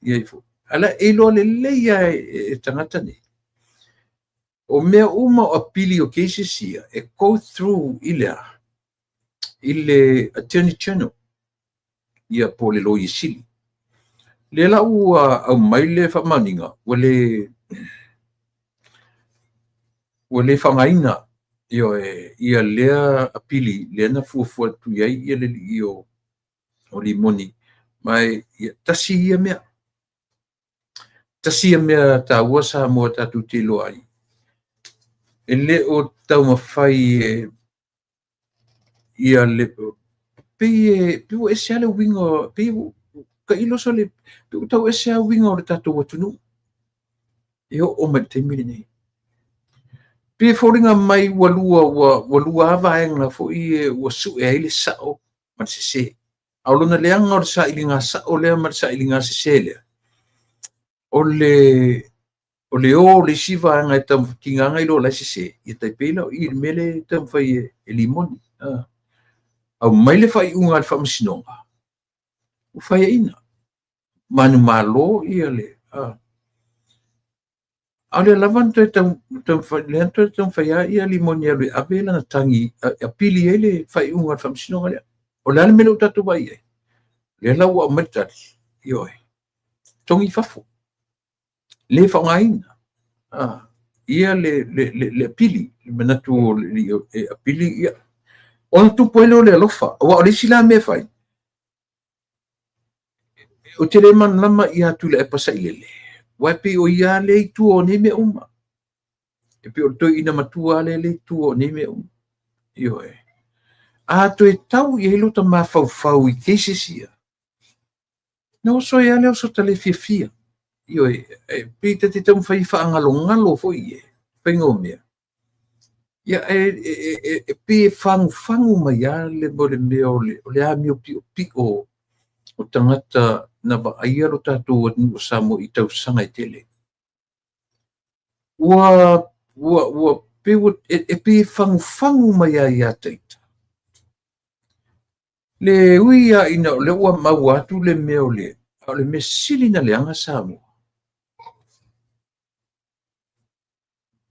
ia ifo. Ala e iloa lelei lava e tagata nei. O mea uma o apili o cases ia, e go through i le a? I le Attorney General, ia po o le Loia Sili. Lea la ua aumai le faamaoniga, ua le faaaogaina, ioe, ia lea apili lea na fuafua atu i ai ia le alii o Limoni. Ma ia, tasi ia mea. Tasi ia mea taua Samoa tatou te iloa ai. E le o taumafai e ia le pei e ua ese lava le uiga, pei ua tailo sole, pei ua tau ese lava uiga o le tatou atunuu e oo mai i le taimi lenei. Pei e foliga mai ua lua lava vaega foi e ua sue ai le sao ma le sese. A o lona leaga o le sailiga sao lea ma le sailiga sese lea, o le o o le isi vaega e tiga na iloa la e sese, ia tai pei la o i le mea lea e taumafai e Limoni. Aumai le faaiuga a le Faamasinoga, ua faiaina, manumalo ia le... A o lea lava na toe taumafai, lea na toe taumafai lava ia Limoni e alu e ave lana tagi, e apili ai le faaiuga a le Faamasinoga lea. O le a le mea lea ua tatou vaai i ai? Lea la ua aumai le tali, ioe, togi i fafo, le faaaogaina ia le apili, le manatu o le e apili ia. Ona tupu ai lea o le alofa, aua o le isi la mea e fai, ou te le malamalama ia Tuilaepa Sailele, aua e pei o ia lea i tua o nei mea uma. E pei o le toeaina matua lea i tua o nei mea uma. Ioe. A toe tau i ai lota mafaufau i cases ia, Na oso ai lava le oso ta le fiafia. Ioe, e pei ta te taumafai e faagalogalo foi e faiga o mea. Ia, e pei e fagufagu mai lava le mo le mea o le amio piopio o tagata na vaaia lo tatou atunuu o Samoa i tausaga e tele. Ua pei e pei e fagufagu mai lava ia te ita. Le ui lava ina o lea ua maua atu le mea o le, a o le mea sili na leaga Samoa.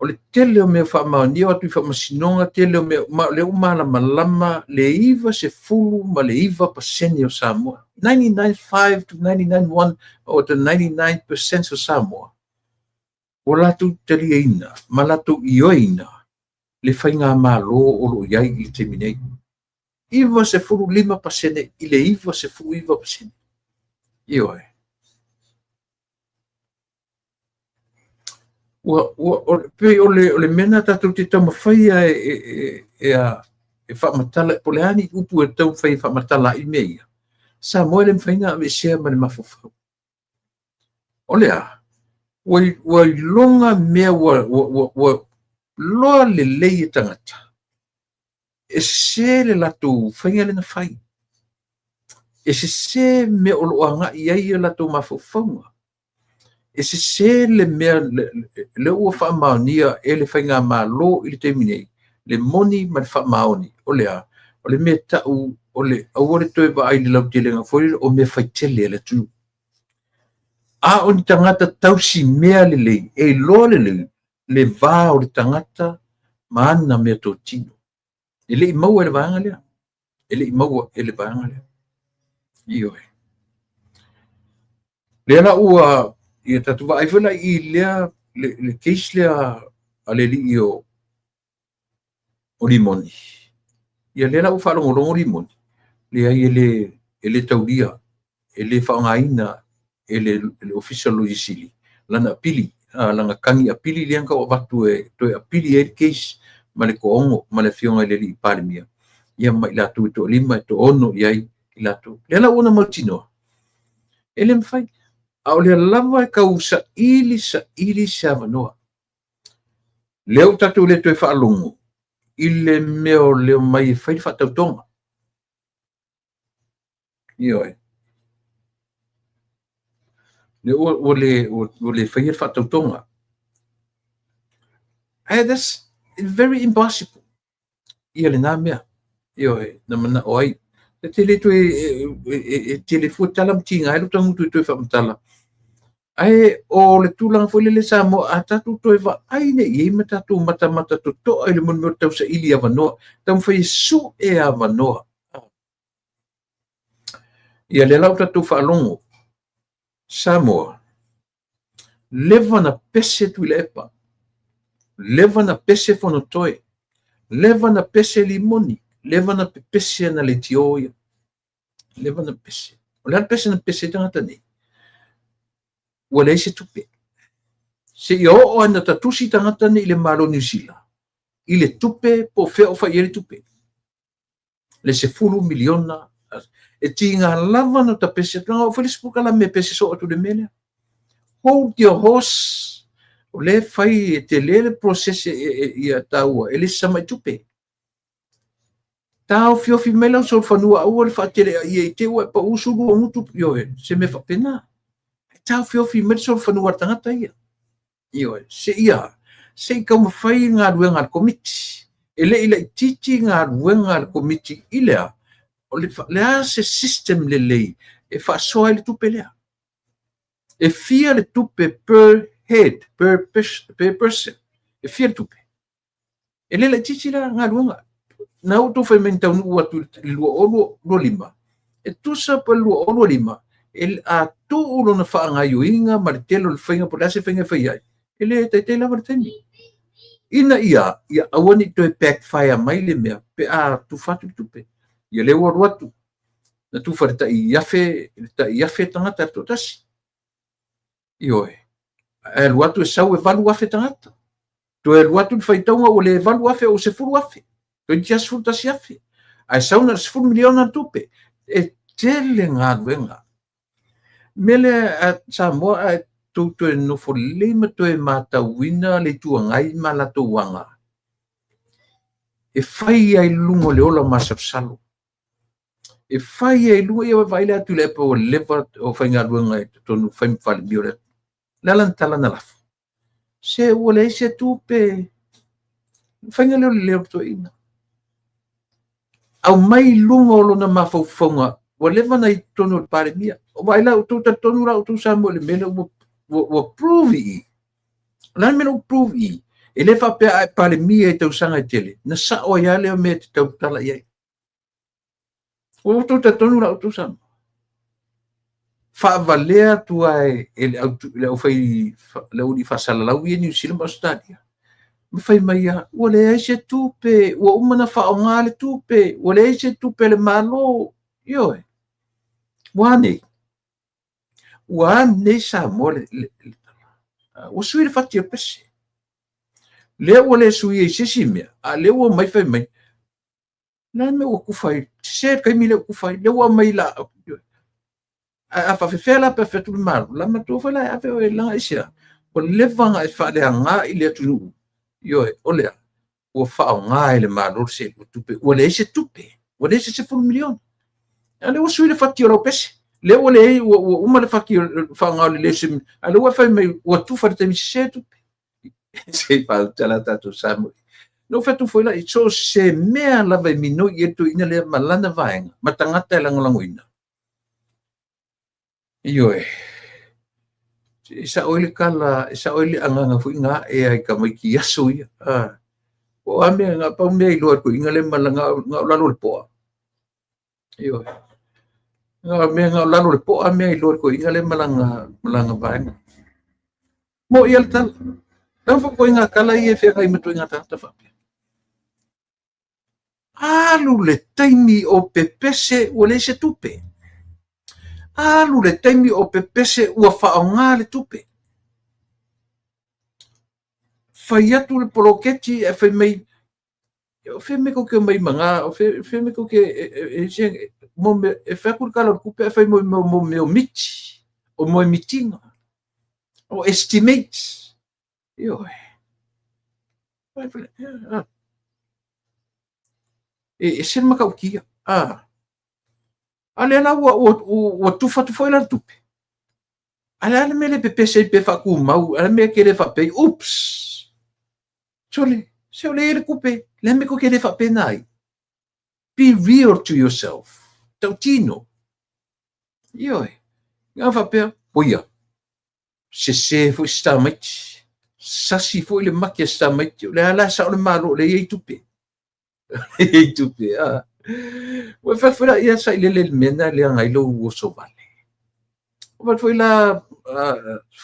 O le tele o mea faamaonia o atu i faamasinoga, tele o mea, ma o lea ua malamalama le 99% o Samoa. 99.5 to 99.1 or to 99% o Samoa ua latou taliaina ma latou ioeina le faigamalo o lo o i ai i le taimi nei. 95% i le 99%. Ioe. Ua pei o le mea lena tatou te taumafai e faamatala, po o le a ni upu e taumafai e faamatala ai mea ia. Samoa e le mafai ona aveesea ma le mafaufau. O le a? Ua iloga mea ua loa lelei e tagata, e sese le latou faiga lea na fai. E sese mea o lo o agai ai o latou mafaufauga. E sese le mea lea ua faamaonia e le faigamalo i le taimi nei, le moni ma le faamaoni. O le a? O le mea tau o le aua le toe vaai i le lautelega foi o mea faitele a le atunuu. A o ni tagata tausi mea lelei, e iloa lelei le va o le tagata ma ana mea totino. E le i maua e le vaega lea. E le i maua e le vaega lea. Ioe. Lea la ua ia tatou vaai foi la i lea le case lea a le alii o Limoni. Ia lea la ua faalogologo Limoni, leai e le taulia, e le faaaogaina e le Ofisa o le Loia Sili lana apili, lana tagi apili lea na tau avatu e toe apili ai le case ma le toaono ma le afioga i le alii Palemia, ia ma i latou e toalima e toaono i ai i latou. Lea la ua na mautinoa, e le mafai. A o lea lava e tau saili saili se avanoa. Lea ua tatou le toe faalogo i le mea o le omai e fai le faatautoga. Ioe. Lea ua le faia le faatautoga. Ae that's very impossible. Ia lena mea. Ioe, na manao ai. E tele toe e tele fua tala ma tiga ai lo tagutu e toe faamatala. Ae o le tulaga foi lele Samoa, a tatou toe vaai nei i ai ma tatou matamata totoa i le mea o le tausaili avanoa, taumafai e sue avanoa. Ia lea la ua tatou faalogo, Samoa, leva na pese Tuilaepa, leva na pese Fonotoe, leva na pese Limoni, leva na pepese na leitio ia. Leva na pese. O le a le pese na pese ai tagata nei? Ua leai se tupe. Seia oo lava ina tatusi tagata nei i le Malo o Niu Sila i le tupe po o fea o fai i ai le tupe. Le 10 miliona. E tiga lava na tapese atu. Na oo foi le isi polokalame e pese soo atu i le mea lea. Hold your horse. O lea e fai e tele le process ia taua e le se tamai tupe. Taofiofi mai lau solofanua aua le faateleaia i te i ua e pau sulu o gutu, ioe, se mea faapena. Taofiofi mai le solofanua a le tagata ia. Ioe, seia, se i taumafai galuega a le Komiti. E le i laitiiti galuega a le Komiti i le a? O le a se system lelei e faasoa ai le tupe lea? E fia le tupe per head, per person? E fia le tupe? E le laitiiti la galuega. Na ua outou fai mai na taunuu atu i le 2025, e tusa po o le 2025, e a tuu lona faagaoioiga ma le tele o le faiga po o le a se faiga e fai ai, e le taitai lava le taimi. Ina ia aua ne i toe backfire mai le mea pe a tufa atu le tupe. Ia lea ua alu atu, na tufa le tai afe, le tai afe tagata le toatasi. Ioe. Ae alu atu e sau e 8,000 tagata. Toe alu atu le faitauga ua le 8,000 ua 10,000. Toeitiiti lava 11,000. Ae sau na o le 10 miliona le tupe. E tele galuega. Mea lea a Samoa, a outou toe nofo lelei ma toe matauina le Itu Agai ma latou aga e fai ai i luga o le ola masalosalo. E fai ai i luga, ia vaai le Tuilaepa ua leva o faigaluega i totonu, fai ma Palemia o le atunuu. O le a lana tala na lafo? Se ua leai se tupe. O le faiga lea o le leo o le toeaina. Aumai i luga o lona mafaufauga ua leva ona i totonu o le Palemia. O vaai la outou, talitonu la outou Samoa i le mea lea ua prove i i. O le a le mea lea ua prove i i? E le faapea a e Palemia i tausaga e tele, na sao ai lava lea o mea e te tautala i ai. Ua outou talitonu la outou Samoa? Faavalea atu lava e le aualii faasalalau ia i Niu Sila ma Ausetalia, ma fai mai lava, ua leai se tupe, ua uma ona faaaoga le tupe, ua leai se tupe a le Malo. Ioe. Ua a nei? Ua a nei Samoa? Ua sui le fati o le pese. Lea ua le suia i se isi mea, a lea ua omai fai mai, le a le mea ua tufa ai? Sese le taimi lea ua tufa ai. Lea ua aumai la. Ae a faapefea la pe a fai atu le Malo? La matou foi la e ave oe leaga aisea? Ua leva ona e faaleaga i le atunuu. Ioe, o le a? Ua faaaoga e le Malo le tupe, ua leai se tupe, ua leai se $10 miliona. A lea ua sui le fati o lau pese. Lea ua leai, ua uma le fati o le faaaoga o le leai o se, a lea ua fai mai ua tufa i le taimi sese tupe. Se i faauta la tatou Samoa. Na ou fai atu foi la, so o se mea lava e minoi i ai le toeaina lea ma lana vaega ma tagata e lagolagoina. Ioe. E sao ai le tala, e sao ai le agaga foi na ae ai tamaiti i aso ia. Ah. O a mea, na pau mea iloa e toeaina lea ma na o lalo o le poa. Ioe. Na o mea na o lalo o le poa mea iloa e toeaina lea ma lana vaega. Mo ia le tala. Leaga foi ituaiga tala ia e feagai ma ituaiga tagata faapea. Alu le taimi o pepese ua leai se tupe. Alu le taimi o pepese ua faaaoga le tupe. Fai atu le poloketi ae fai mai, o fea mea tou te omai ma na, o fea mea tou te, e fai atu le Tala o le Tupe ae fai mai mo mea o miti, o moe mitiga, o estimates. Ioe. E ese le matautia. A lea la ua tufa atu foi la le tupe. A le a le mea le pepese ai pe faatumau, a le mea ke le faapea ai, oops, sole, se o le i le tupe, le mea tou te le faapena ai. Be real to yourself. Tautino. Ioe. Nga faapea, oia, sese foi si tamaiti, sasi foi le maki a si tamaiti, o le a la sao le Malo, o le i ai tupe. I tupe, a. Ua fai foi la ia sailele le mea lena leaga ai lou oso vale. Ua fai foi la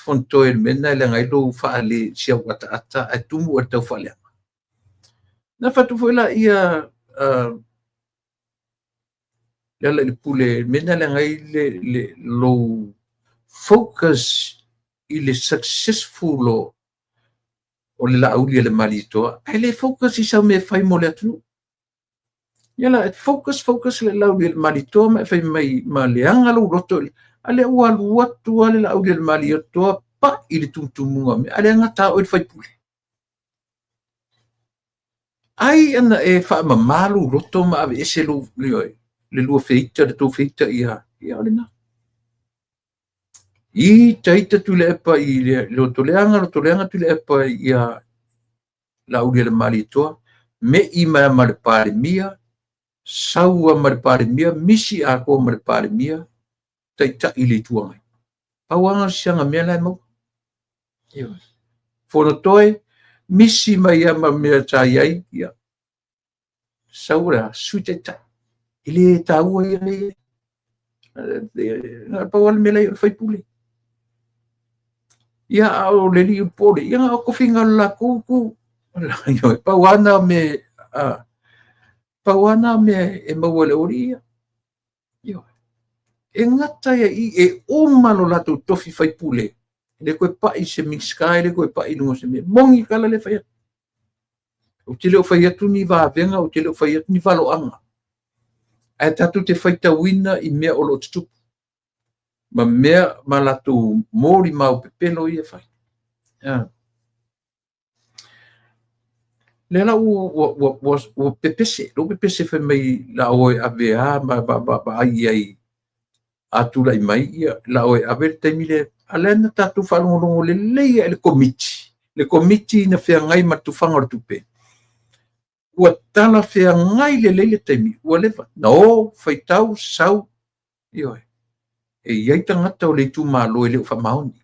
Fonotoe le mea lena leaga ai lou faale si au ataata ae tumu oe i le tau faaleaga. Na fai atu foi la ia Lealailepule le mea lena leaga ai le lou focus i le successful o le Laauli a le Malietoa, ae le focus i sau mea e fai mo le atunuu. Ia la, focus, focus le Laauli a le Malietoa ma e fai mai ma leaga lou loto, a lea ua alu atu lava le Laauli a le Malietoa pai i le tumutumuga o mea, a lea gata oe le faipule. Ai ana e faamama lou loto ma aveese lou, le lua feita, le tou feita ia, ia o lena. Ita ita Tuilaepa i le lotoleaga, lotoleaga Tuilaepa ia Laauli a le Malietoa, me'i mai ma le Palemia, sau ma le Palemia, misi atoa ma le Palemia, taitai i le Itu Agai. Pau lava si ana mea la e maua. Ioe. Fonotoe, misi mai ia ma mea sa i ai, ia, sau le a, Sui Taitai. E le taua ia mea ia. Na pau lava le mea la i ai o le faipule. Ia, a o le alii o le pole, ia na o tofiga o le latou itu. Pau lava na mea, pau lava na mea e maua e le aualii ia. Ioe. E gata ia i e uma lo latou tofi faipule, e le toe pai se Minisita, e le toe pai i luga o se mea. Moni tala lea e fai atu. Ou te le o fai atu ni vavega, ou te le o fai atu ni valoaga. Ae tatou te faitauina i mea o lo o tutupu. ma mea ma latou molimau pepelo ia e fai. Lea la ua pepese, lea ua pepese fai mai la o e ave a ma vaai i ai a tulai mai, ia la o e ave le taimi lea. A lea na tatou faalogologo lelei lava i le Komiti, le Komiti na feagai ma le tufaga o le tupe, ua talafeagai lelei le taimi, ua leva na o, faitau, sau, ioe. E i ai tagata o le itumalo e le o faamaoni.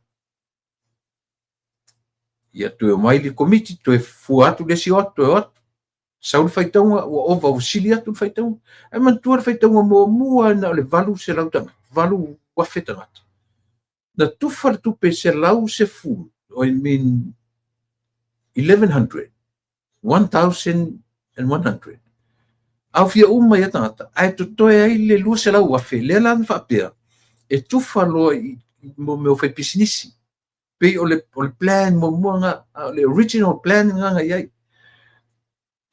Ia toe omai le Komiti, toe fua atu le isi o atu, toe o atu, sau le faitauga, ua ova, ua sili atu le faitauga. Ae manatua le faitauga muamua na o le 800 tagata, 8,000 tagata. Na tufa le tupe 110, I mean 1100, 1100. Aofia uma ia tagata, ae totoe ai le 200,000, lea la na faapea, e tufa loa i mea o faipisinisi. Pei o le plan muamua lena, o le original plan lena na i ai.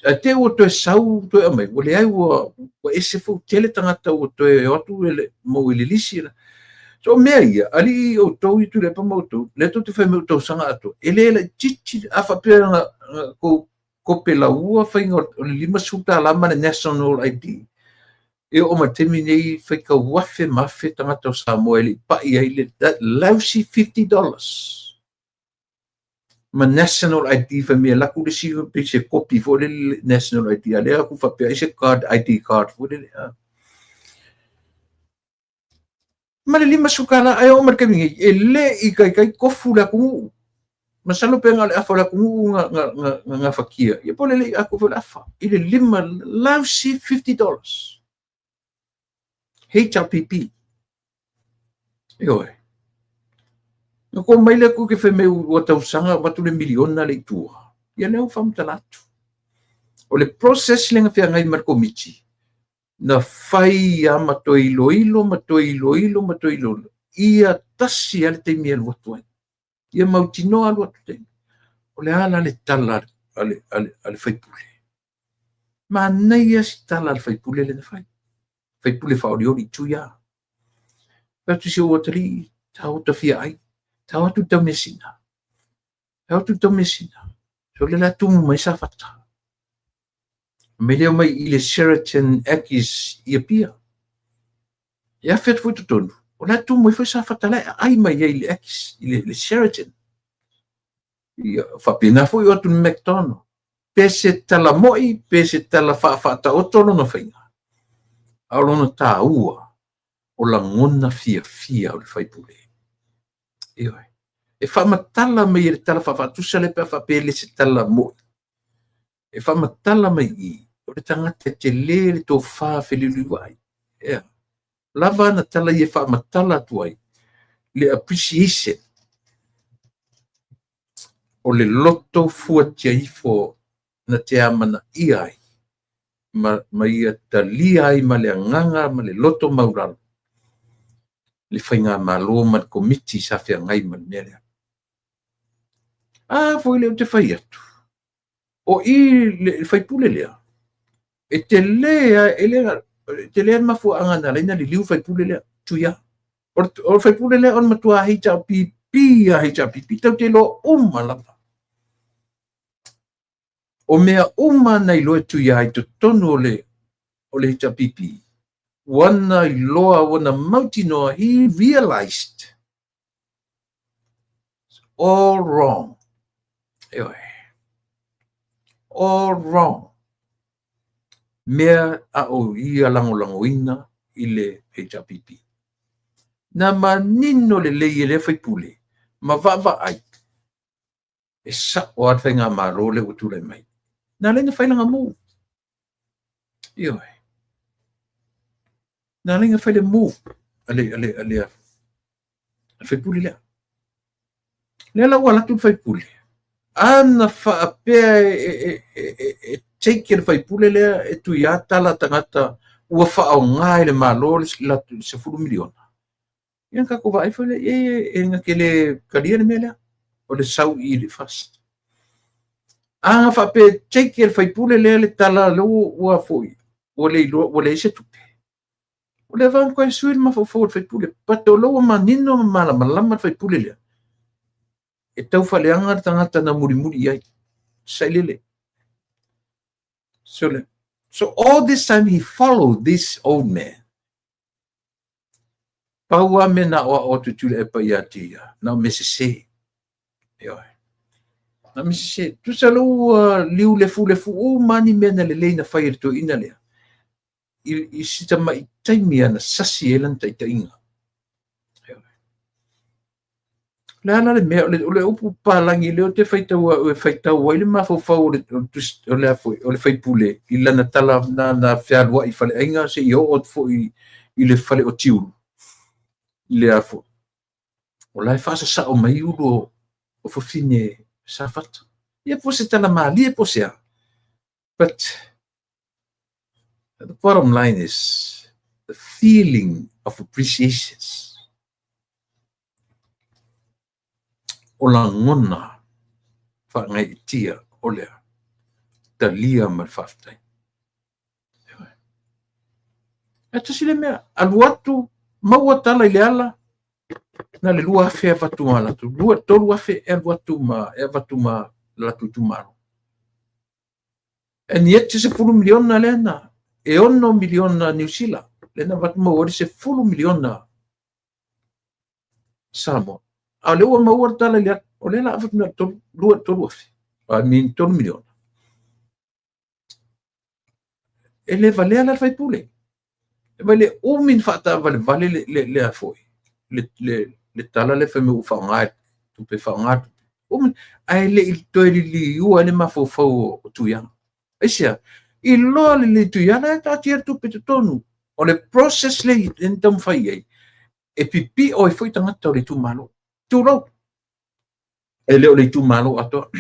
Ae te i ua toe sau toe aumai, ua leai, ua ese foi, ua tele tagata ua toe o atu maua i le lisi. So o mea ia, alii outou ia Tuilaepa ma outou, lea tou te fai mai ua tausaga atoa, e le laitiiti, a faapea na tou kope laua faiga o le $50 ma le National ID, e oo mai i le taimi nei, faitau afe ma afe tagata o Samoa e le i pai ai le that lousy $50 ma National ID. Fai mai e alu atu le isi pei se kopi foi lele National ID, a lea atu faapea ai se card, ID card foi lele ma le $50. Ae oo mai le taimi nei, e le i taitai tofu le atunuu. Masalo pe na o le afa o le atunuu na gafatia, ia po o le le i atoa foi le afa i le lima lousy $50 HRPP. Ioe. Na tou mai lea tou te fai mai ua tausaga avatu le miliona le i tua. Ia lea ua faamatala atu. O le process lea na feagai ma le Komiti, na fai lava ma toe iloilo ma toe iloilo ma toe iloilo, ia tasi lava le taimi e alu atu ai. Ia mautinoa alu atu taimi. O le a la le tala a le sui usufono? Manaia si tala a le sui usufono lea na fai. Sui usufono faaolioli Tuia. Fai atu si ou atalii, tau tafia ai, tau atu le taumeasina. Tau atu le taumeasina. So le la tumu mai Safata. Me lea mai i le Sheraton Aggies i Apia. E afe atu foi totonu, o la tumu ai foi Safata la e aai mai ai i le Aggies, i le Sheraton. Ia, faapena foi o atu le McDonald. Pe se tala moi, pe se tala faafaataoto lona faiga. A o lona taua, o lagona fiafia o le faipule. Ioe. E faamatala mai e le tala faafaatusa lea pe a faapea e le se tala moi. E faamatala mai i o le tagata e tele le tofa feliuliuai. Ea. Lava ana tala ia e faamatala atu ai le appreciation o le loto fuatia ifo na te amanaia ai ma ia talia ai ma le agaga ma le loto maulalo le faigamalo ma le Komiti sa feagai ma le mea lea. A foi lea ou te fai atu, o i le faipule lea, e tele lava, e le, e tele le mafuaaga na ala ai ona liliu le faipule lea, Tuia. O le faipule lea o le matua HRPP a HRPP, tatou te iloa uma lava. O mea uma na iloa e Tuia i totonu o le HRPP, ua na iloa, ua na mautinoa, he realized it's all wrong. Ioe. All wrong. Mea a o ia lagolagoina i le HRPP. Na manino lelei e lea faipule ma vaavaai e sa'o lava le faigamalo lea ua tulai mai. Na ala ai ona fai lana move. Ioe. Na ala ai ona fai le move a le faipule lea. Lea la ua alu atu le faipule. Ana faapea e take e le faipule lea e Tuia tala tagata ua faaaoga e le Malo le $10 miliona. Ia na tatou vaai foi lea, e na te le talia le mea lea, o le sau i le FAST. A na faapea e take e le faipule lea le tala lea ua foi, ua le iloa, ua leai se tupe. O lea foi na toe sui le mafaufau o le faipule, but o lea ua manino ma malamalama le faipule lea, e tau faaleaga le tagata na mulimuli i ai. Sailele. So all this time he followed this old man. Pau lava mea na aoao atu e Tuilaepa ia te ia, na o mea sese. Ioe. Na o mea sese. Tusa lea ua liu lefulefu uma ni mea na lelei na fai e le toeaina lea. I si tamai taimi lava na sasi ai lana taitaiga. O le a la le mea, o le upu papalagi lea ou te faitau au e faitau ai le mafaufau o le, o le, o le faipule i lana tala na fealuai i faleaiga seia oo atu foi i le fale o Tiulu, i le a foi. O la e faasasao mai ulu o fafine Safata. Ia po o se tala malie po o se a. But the bottom line is the feeling of appreciation. O lagona faagaeetia o le talia ma le faafetai. E tasi le mea, alu atu, maua tala i le ala, na le 2,000 avatu ma latou, 2, 3 afe e alu atu ma e avatu ma latou itumalo. And yet 10 miliona lea na, e 6 miliona Niu Sila, lea na avatu maua le 10 miliona Samoa. A o lea ua maua le tala i le ala, o lea la avatu na 2, 3 afe, I mean 3 miliona. E le valea la le faipule. E vai le umi na faatavalevale le a foi, le tala le fai mai ua faaaoga tupe faaaoga tupe. Umi, ae le i toe liliua ai le mafaufau o Tuiala. Aisea, i loa lelei Tuiala e taatia le tupe totonu. O le process le e taumafai ai, e pipio ai foi tagata o le itumalo. Tulou. E le o le itumalo atoa.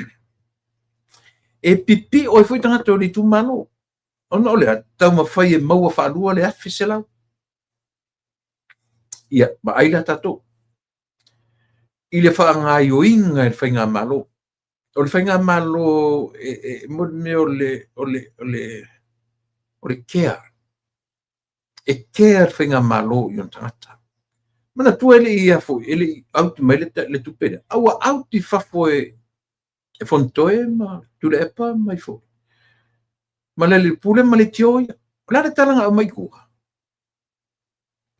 E pipio ai foi tagata o le itumalo. Ona o lea, taumafai e maua faalua le 1,100. Ia, vaai la tatou. I le faagaoioiga e le faigamalo. O le faigamalo e mo le mea o le care. E care le faigamalo i ona tagata. Manatua e le i ia foi, e le i auti mai le tupe lea. A ua auti fafo e Fonotoe ma Tuilaepa mai foi. Ma le pule ma le tio ia. O le a le tala na aumai i tua?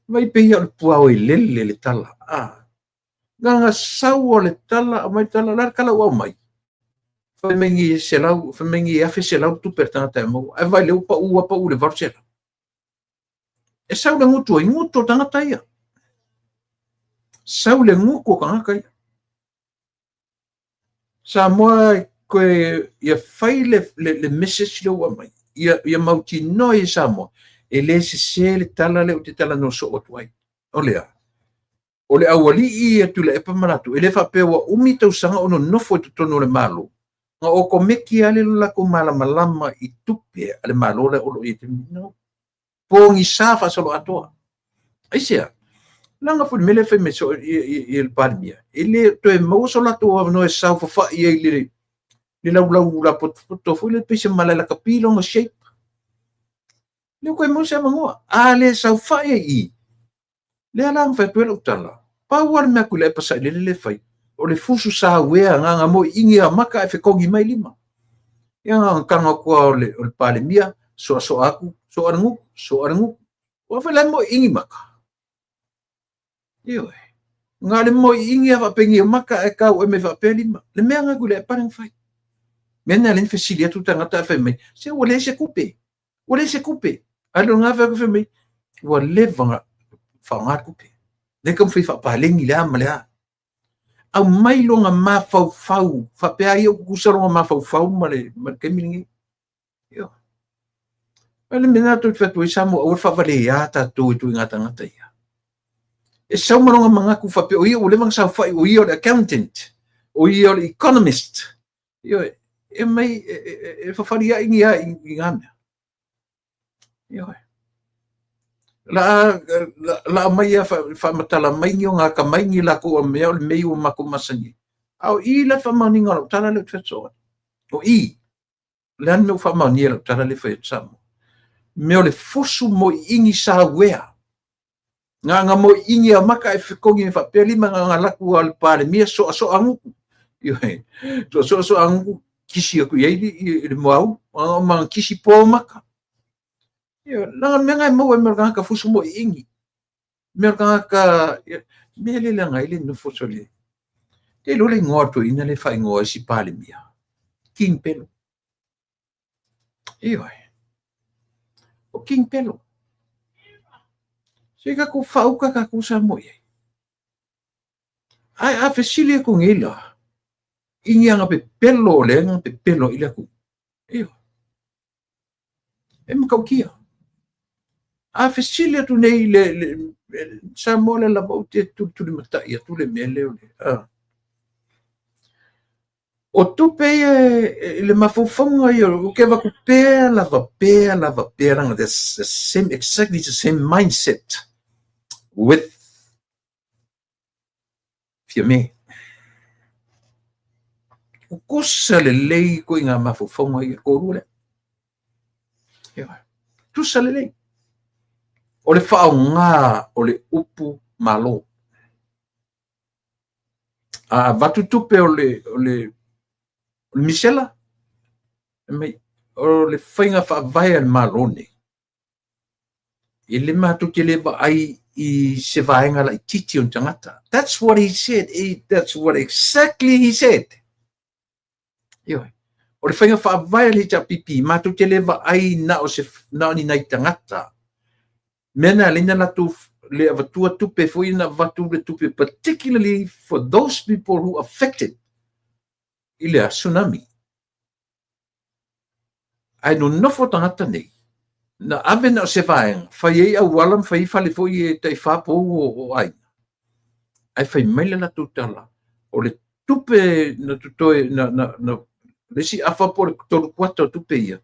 Vai pei o le puao e lele le tala. Ah. Ganga sau o le tala, aumai le tala, o le a le tala ua aumai? Fai mai ni selau, fai mai ni 1,100 tupe le tagata e maua. Ae vai le ua pau pau le 800. E sau le gutu ai, gutu o tagata ia. Sau le gutu o tagata ia. Samoa koe ia fai le message lea ua aumai. Ia mautinoa i Samoa. E le sese le tala lea ou te talanoa soo atu ai. O lea, o le aualii ia Tuilaepa ma latou, e le faapea ua umi tausaga o nonofo i totonu o le Malo, na o komeki lava le latou malamalama i tupe a le Malo lea o lo o i ai. No. Pogisa faasoloatoa. Aisea? Leaga foi le mea lea fai mai so i le Palemia, e le toe maua so latou avanoa e saofafai ai le laulau lapotopoto foi le pei se malae lakapi lona shape. Le toe maua se avanoa. A le saofai ai i, lea la na fai atu ai lau tala. Pau lava le mea Tuilaepa sailele le fai, o le fusu sauea ganga mo iigi a maka e fetogi mai lima. Ia na tago atu o le Palemia, soasoa atu, soa le gutu, soa le gutu. Ua fai la mo iigi maka. Ioe. Nga le mo iigi a faapeni o maka e kau e me faapea lima. Le mea nga Tuilaepa le fai. Mea na le fesili atu tagata e fai mai, se ua leai se tupe. Ua leai se tupe. Ae lo ngā fai fai mai, ua leva na faaaoga le tupe. Le taumafai faapaleni le a ma le a. Aumai lona mafaufau, faapea ia tutusa lona mafaufau ma le taimi lenei. Ioe. O le mea na tou te fai atu ai Samoa, aua le faavalea tatou e ituaiga tagata ia. E sau ma lona manatu faapea o ia ua leva na saofai, o ia o le accountant, o ia o le economist. Ioe, e mai e fafaliai ni a i ngā mea. Ioe. La mai ia faamatala mai ni o ngā kamai ni lakou a mea o le mea ua matou masani. A o i la faamaoniga o lau tala lea ou te fai atu soo ai. O i, le a le mea ua faamaonia lau tala lea fai atu Samoa. Mea o le fusu mo iigi sauea. Nga mo ingi a maka e fekongi me faapea lima nga nga laku a le Palemia soa soa nguku. Ioe. Soa soa soa nguku kisi aku i ai i le moau. Nga ma kisi po maka. Ioe. Langa mea nga e maua e mea o le tagata fusu mo ingi. Mea o le tagata mea le leaga ai le nofo sole. Te iloa le igoa o le toeaina lea e faaigoa ai si Palemia. King Pelo. Ioe. O King Pelo. Se tatou faauka tatou Samoa i ai. Ae a fesili atu nei la, i ni aga pepelo o lea na pepelo i le atunuu. Ioe. E matautia. A fesili atu nei le, le, Samoa le lava ou te tulitulimatai atu le mea lea o le, O tupe ia i le mafaufauga ia, ou te avatu pea lava, pea lava, pea lava, the same, exactly the same mindset with Fiame. Tutusa lelei koe i ngā mafaufauga ia, toalua lea. Ioe. Tutusa lelei. O le faaaoga o le upu Malo. A avatu tupe o le, o le, o le misela, mai, o le faiga faavae a le Malo nei, e le matou te le vaai i se vaega laitiiti o ni tagata. That's what he said. He, that's what exactly he said. Ioe. O le faiga faavae a le HRPP, matou te le vaai na o se na o ni nai tagata. Mea na alai na latou le avatua tupe foi na avatu le tupe particularly for those people who affected i le tsunami. Ae nonofo tagata nei, na ave na o se vaega, fai ai auala ma fai ai fale foi e tai whā pou o aiga. Ae fai mai le latou tala, o le tupe na totoe, na, na, na, le isi afa po o le 3/4 o tupe ia,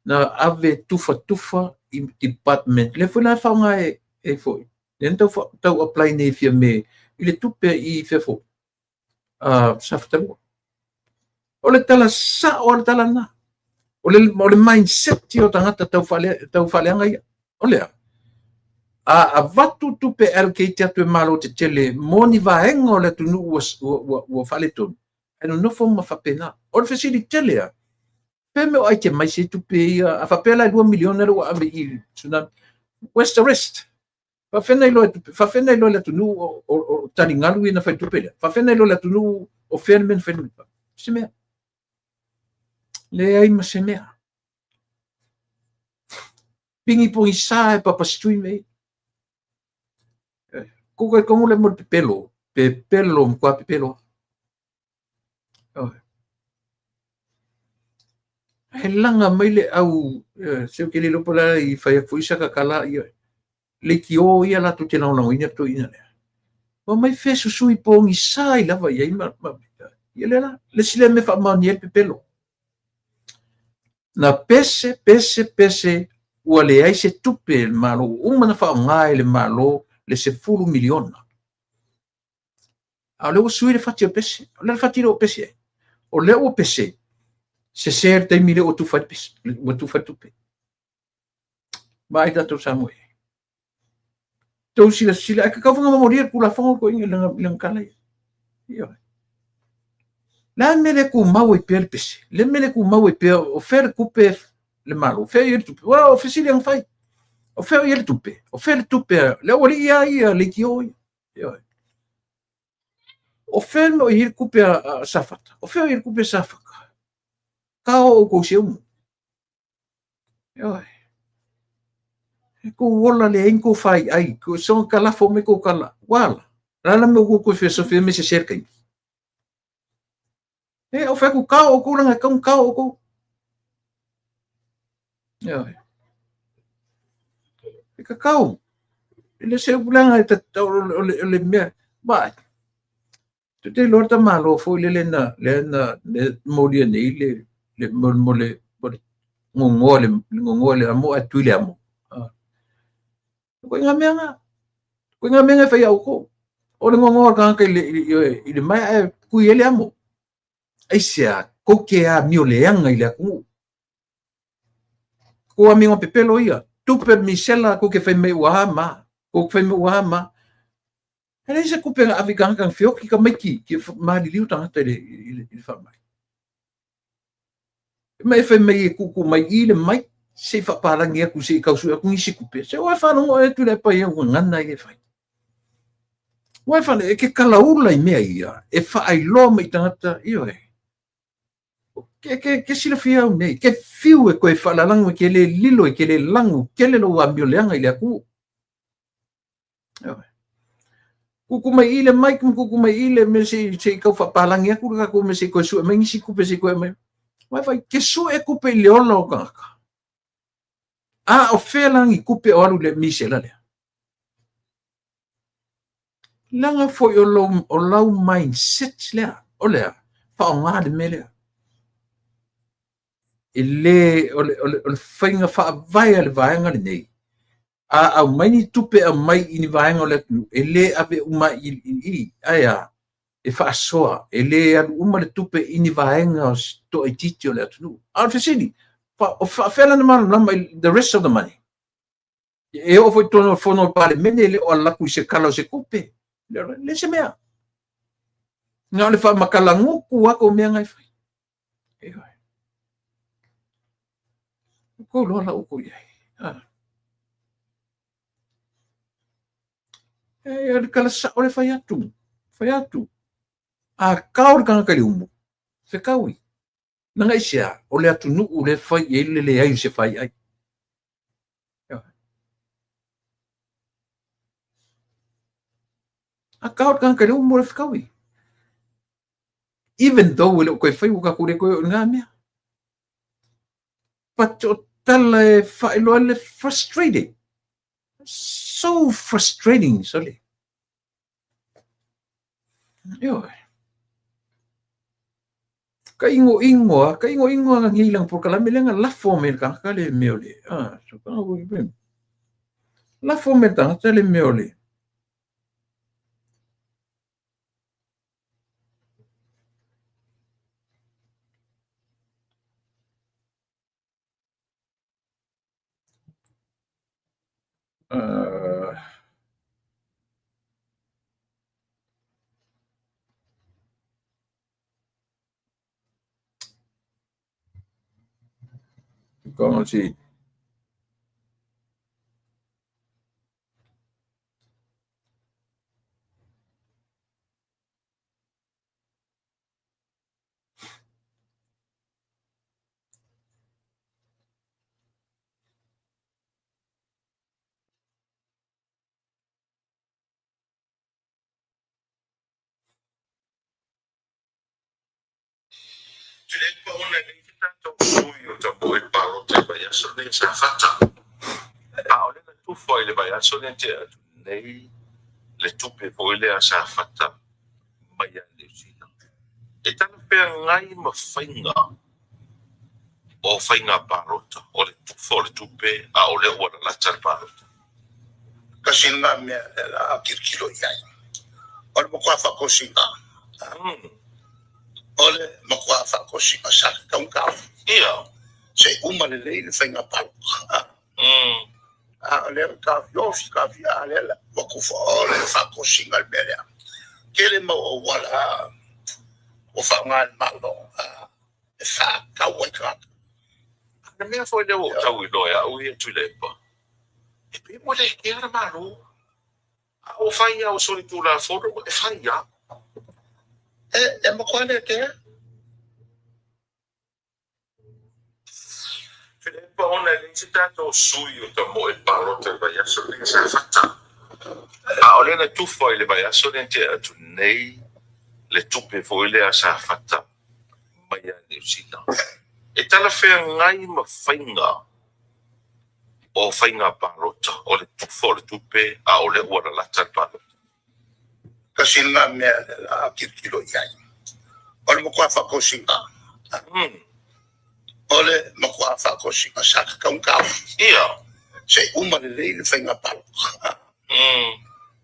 na ave tufatufa i department. Lea foi la e faaaoga e, e foi. Lea na tau, tau apply nei e Fiame i le tupe i fea foi. Safatalua. O le tala sao a le tala lena. O le, o le mindset ia o tagata tau, faale, tau faaleaga ia. O lea, a avatu tupe allocate atu e Malo tetele mo ni vaega o le atunuu ua, ua, ua, ua faaletonu, ae nonofo ma faapena. O le fesili tele a, fea mea o aite mai se tupe ia, a faapea la e 2 miliona lea ua ave i tsunami, where's the rest? Faafefea na iloa e tupe, faafefea na iloa e le atunuu o, o, o taligalu ia na fai tupe lea? Faafefea na iloa e le atunuu o fea le mea na fai le Se mea. Leai ma se mea. Pingi pogisa e papasitui mea ia. Kou talitonu le mo le pepelo, pepelo, matua pepelo. He laga mai le au, se ou te le iloa po o le a i fai atu foi saka tala ia, leitio ia latou te lagolagoina le toeaina lea. Ua mai fea susui pogisa ai lava i ai ma, ma, ia lea la, le isi lea mea e faamaonia ai le pepelo. Na pese, pese, pese, ua leai se tupe e le Malo, ua uma ona faaaoga e le Malo le 10 miliona. A o lea ua sui le fati o le pese. O le a le fati lea ua pese ai? O lea ua pese, sese le taimi lea ua tufa ai le pese, ua tufa ai le tupe. Vaai tatou Samoa i ai. Tou silasila, ae tatau foi ona momolia le Tulafono i lana tala ia. Ioe. Le a le mea le tumau ai pea le pese? Le mea le tumau ai pea, o fea le tupe le Malo? O fea i ai le tupe? Ua, o fesili na fai. O fea i ai le tupe? O fea le tupe? Le aualii lava ia, leitio ia. Ioe. O fea le mea o i ai le tupe a Safata? O fea o i ai le tupe a Safata? Ka o outou seumu. Ioe. E kou ola leai ni kou faiai, soona kalafo mai kou kala. Ua ala. O le a la mea ua tou toe fesofi ai me sese le taimi? E, o fai atu kao outou leaga e tatau ona kao outou. Ioe. E tatau. E le o se upu leaga e tatau o le, o le mea, vaai. Tou te iloa le tamaloa foi lele na, lea na lea molia nei le, le, mo, mo le, mo le gogoa le, le gogoa le amo ae tui le amo. Ah. Koe ngā mea ngā. Koe ngā mea ngā e whai au kou. O le gogoa o le tagata i le, i, i, i le maea ae kui ai le amo. Aisea, kou te amio leaga i le atunuu. Kou amioga pepelo ia. Tupe misela kou te whai mai ua a ma. Ou fai mai ua ma. E leai se tupe na ave i tagata na feoti tamaiti ki maliliu tagata i le faamai. Ma e fai mai e tuutuu mai i le mai se i faapalagi atu se i tau sue atu nisi tupe. Se ua e faalogo oe Tuilaepa i au gagana ia e fai. Ua e faalogo, e te kalaula i mea ia, e faailoa mai i tagata, ioe. Ke silafia au nei, ke fiu e toe faalalagu e te le lilo, e te le lagu, tele lou amio leaga i le atunuu. Ioe. Tuutuu mai i le mic ma tuutuu mai i le mea se i tau faapalagi atu le tatou mea se i toe sue mai nisi tupe se i toe aumai. Ua e vaai, ke sue tupe i le ola o tagata. A o fea la ni tupe o alu i le misela lea? Leaga foi o lau mindset lea, o lea, faaaoga le mea lea. E le, o le faiga faavae a le vaega lenei, a aumai ni tupe aumai i ni vaega o le atunuu, e le ave uma i, ae a, e faasoa, e le alu uma le tupe i ni vaega o se toaitiiti o le atunuu. A o le fesili, o faafefea la ona malamalama i the rest of the money? E oo foi i totonu o le fono a le Palemene, e le o alu atu i se Tala o se Tupe. Le se mea. Na o le faamatalagutu lava tou mea na e fai. Ioe. Ua outou iloa la outou i ai. E o le tala sao le fai atu. Fai atu. A tao le tagata i le umu, fetaui. Leaga aisea? O le atunuu lea e fai i ai le leai o se faiai. A tao le tagata i le umu o le fetaui. Even though e le o toe fai ua tatou le toe oo i lena mea. But o tala e faailoa ai le frustrated. So frustrating, sole. Ioe. Ka ingoingo a, ka ingoingo a nei lana polokalame lea na lafo mai e le tagata le mea o le, lafo mai e le tagata le mea o le, Comment Tuilaepa ona e leai se tatou sui o tamoe palota i vaiaso lenei a Safata. A o lea na tufa i le vaiaso lea na tea atu nei le tupe foi lea a Safata mai ia Niu Sila. E talafeagai ma faiga o faiga palota, o le tufa o le tupe a o lea ua lalata le palota. Tasi lena mea lea la a tilotilo i ai. O le matua faatosina, o le matua faatosina sa tatau ona taofi. Se i uma lelei le faiga palota. A o lea ua taofiofi, taofiofi, a o lea la ua tufa, o le faatosina le mea lea. Tele mau auala ua faaaoga e le Malo e faatau ai tagata. A o le mea foi lea ua ou tau iloa e au ia Tuilaepa, e pei ua le kea le Malo. A ua fai lava o solitulafono, e fai lava. E matua le kea. Tuilaepa ona e leai se tatou sui o tamoe palota i le vaiaso lenei a Safata. A o lea na tufa i le vaiaso lea na tea atu nei le tupe foi lea a Safata mai ia Niu Sila. E talafeagai ma faiga o faiga palota, o le tufa o le tupe a o lea ua lalata le palota. Tasi lena mea lea la a tilotilo i ai. O le matua faatosina, o le matua faatosina sa tatau ona taofi. Se i uma lelei le faiga palota.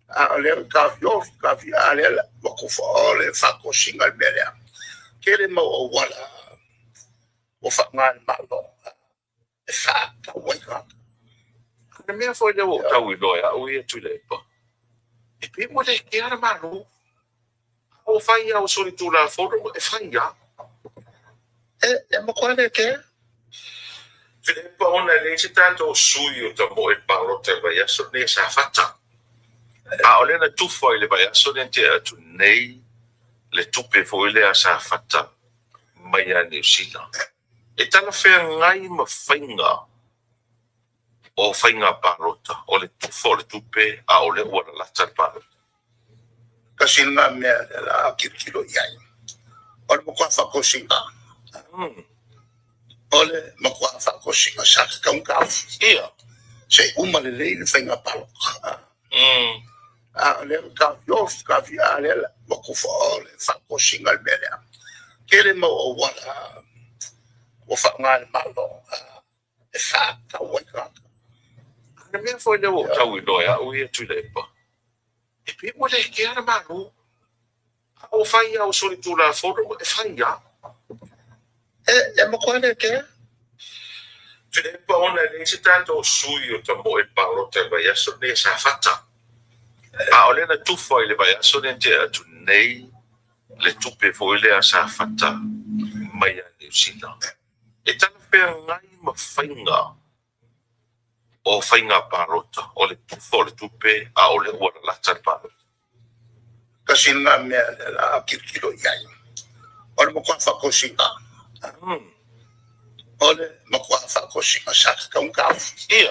A o lea ua taofiofi, taofiofi, a o lea la ua tufa, o le faatosina le mea lea. Tele mau auala ua faaaoga e le Malo e faatau ai tagata. A o le Le mea foi lea ua ou tau iloa e au ia Tuilaepa, e pei ua le kea le Malo. A ua fai lava o solitulafono, e fai lava. E matua le kea. Tuilaepa ona e leai se tatou sui o tamoe i le palota i le vaiaso lenei a Safata. A o lea na tufa i le vaiaso lea na tea atu nei le tupe foi lea a Safata mai ia Niu Sila. E talafeagai ma faiga o faiga palota, o le tufa o le tupe a o lea ua lalata le palota. Tasi lena mea lea la a tilotilo i ai, o le matua faatosina. O le matua faatosina sa tatau ona taofi. Se i uma lelei le faiga palota. A o lea ua taofiofi, taofiofi, a o lea ua tufa o le faatosina le mea lea. Tele mau auala ua faaaoga e le Malo e faatau ai tagata. A o le mea foi lea ua ou tau iloa e au ia Tuilaepa, e pei ua le kea le Malo. A ua fai lava o solitulafono, e fai lava. E matua le kea. Tuilaepa ona e leai se tatou sui o tamoe i le palota i le vaiaso lenei a Safata. A o lea na tufa i le vaiaso lea na tea atu nei le tupe foi lea a Safata mai ia Niu Sila. E talafeagai ma faiga o faiga palota, o le tufa o le tupe a o lea ua lalata le palota. Tasi lena mea lea la a tilotilo i ai, o le matua faatosina. O le matua faatosina sa tatau ona taofi.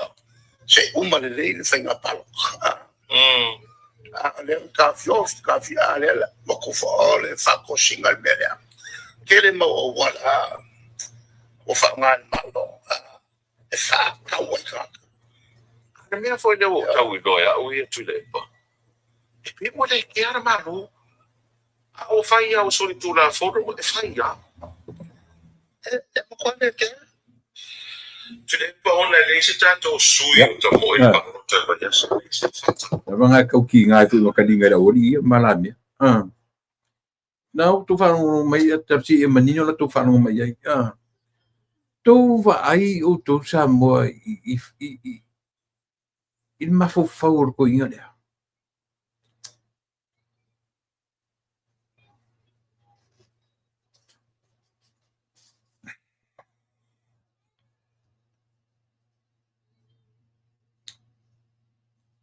Se i uma lelei le faiga palota. A o lea ua taofiofi, taofiofi, a o lea ua tufa o le faatosina le mea lea. Tele mau auala ua faaaoga e le Malo e faatau ai tagata. A o le mea foi lea ua ou tau iloa e au ia Tuilaepa, e pei ua le kea le Malo. A ua fai lava o solitulafono, e fai lava. E matua le kea. Tuilaepa ona e leai se tatou sui o tamoe i le palota i le vaiaso lenei Safata. Lava nga kau ki ngai fu makalinga i le auali ia ma la mea. Na ua tou faalogologo mai ia talosia ia manino la tou faalogo mai ai. Tou vaai outou Samoa i le mafaufau o le toeaina lea.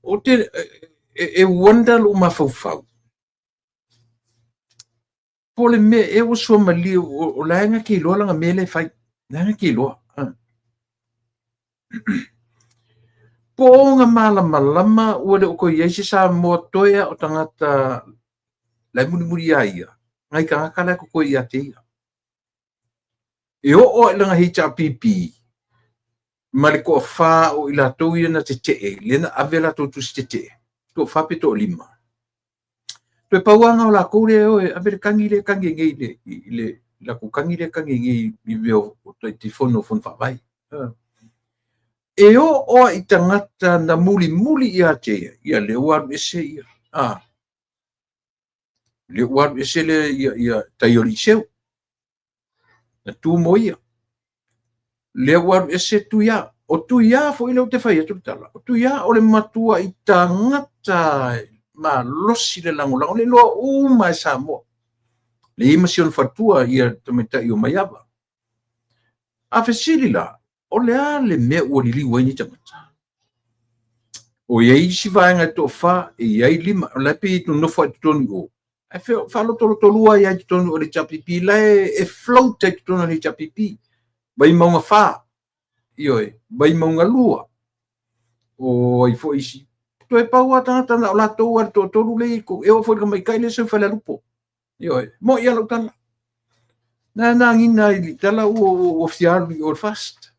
Ou te e wonder lou mafaufau. Po o le mea ea ua suamalie o la e na te iloa lana mea lea e fai. La e na te iloa. Po o ona malamalama ua le o toe i ai se Samoa toe a o tagata la e mulimuli ia ia, nai tagata la e totoe ia te ia. E oo lava i lana HRPP ma le toafa o i latou ia na tetee, lea na ave latou tusi tetee, toafa pe toalima. Toe pau lava na o latou lea e o e ave le tagi lea e tagi ai nei i le latou tagi lea e tagi ai nei i mea o Taitaifono o Fono Faavae. E oo lava i tagata na mulimuli ia te ia, ia lea ua alu ese ia. Lea ua alu ese le ia tai o le Iseu. Na tu mo ia. Lea ua alu ese Tuia. O Tuia foi lea ou te fai atu le tala. O Tuia o le matuai tagata malosi le lagolago. Le iloa uma e Samoa. Le i ai ma si ona faletua ia tamaitai o Maiava. A fesili la, o le a le mea ua liliu ai nei tagata? O i ai isi vaega e toafa, e i ai lima, o la e pei e nonofo ai i totonu i o. Ae faalotolotolua ai i totonu o le HRPP, la e float ai i totonu o le HRPP. Vaimauga 4, ioe, Vaimauga 2, o ai foi isi. Toe pau lava tagata na o latou lava le toatolu lea e oo foi i le tamaitai lea e sau i Falealupo. Ioe, mo'i lava lau tala. Na nagina ai i tala ua fia alu i o i le FAST.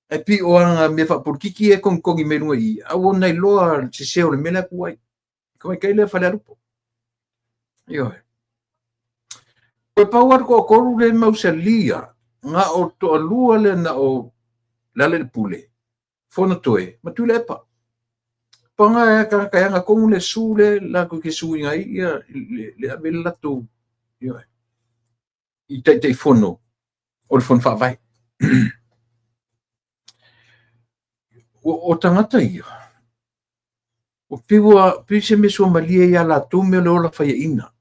Ae pei o ana mea faapolitiki e togitogi mai luga i i, a ua na iloa le sese o le mea lea tu ai. Tamaitai lea Falealupo. Ioe. Toe pau lava le toatolu lea e mausalia, na o toalua lea na o Lealailepule, Fonotoe ma Tuilaepa. Paga e tagata e ana tonu le su le latou te suina ai ia le ave le latou, ioe, i Taitaifono o le Fono Faavae. O tagata ia, ua pei ua pei se mea suamalie ia latou mea o le ola faiaina.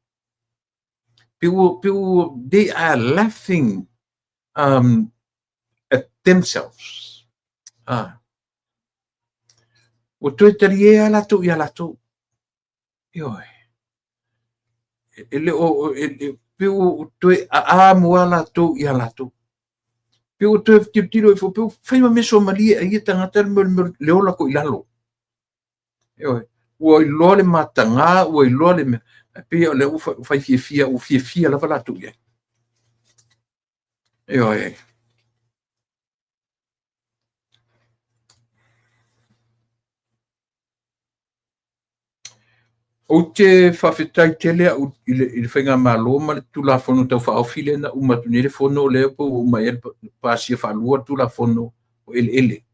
Pei ua, pei ua, they are laughing at themselves. Ah. Ua toe talie lava latou ia latou. Ioe. E le o, e, pei ua toe aamu lava latou ia latou. Pei ua toe tilotilo ifo, pei ua fai ma mea suamalie a ia tagata le mea le ola ko i lalo. Ioe. Ua iloa le mataga, ua iloa le mea, ae pei o lea ua fai fiafia, ua fiafia lava latou i ai. Ioe. Ou te faafetai tele au i le Faigamalo ma le Tulafono Tau Faaofi lea na uma atu nei le Fono lea po ua uma ea pasia faalua le Tulafono o Eleele.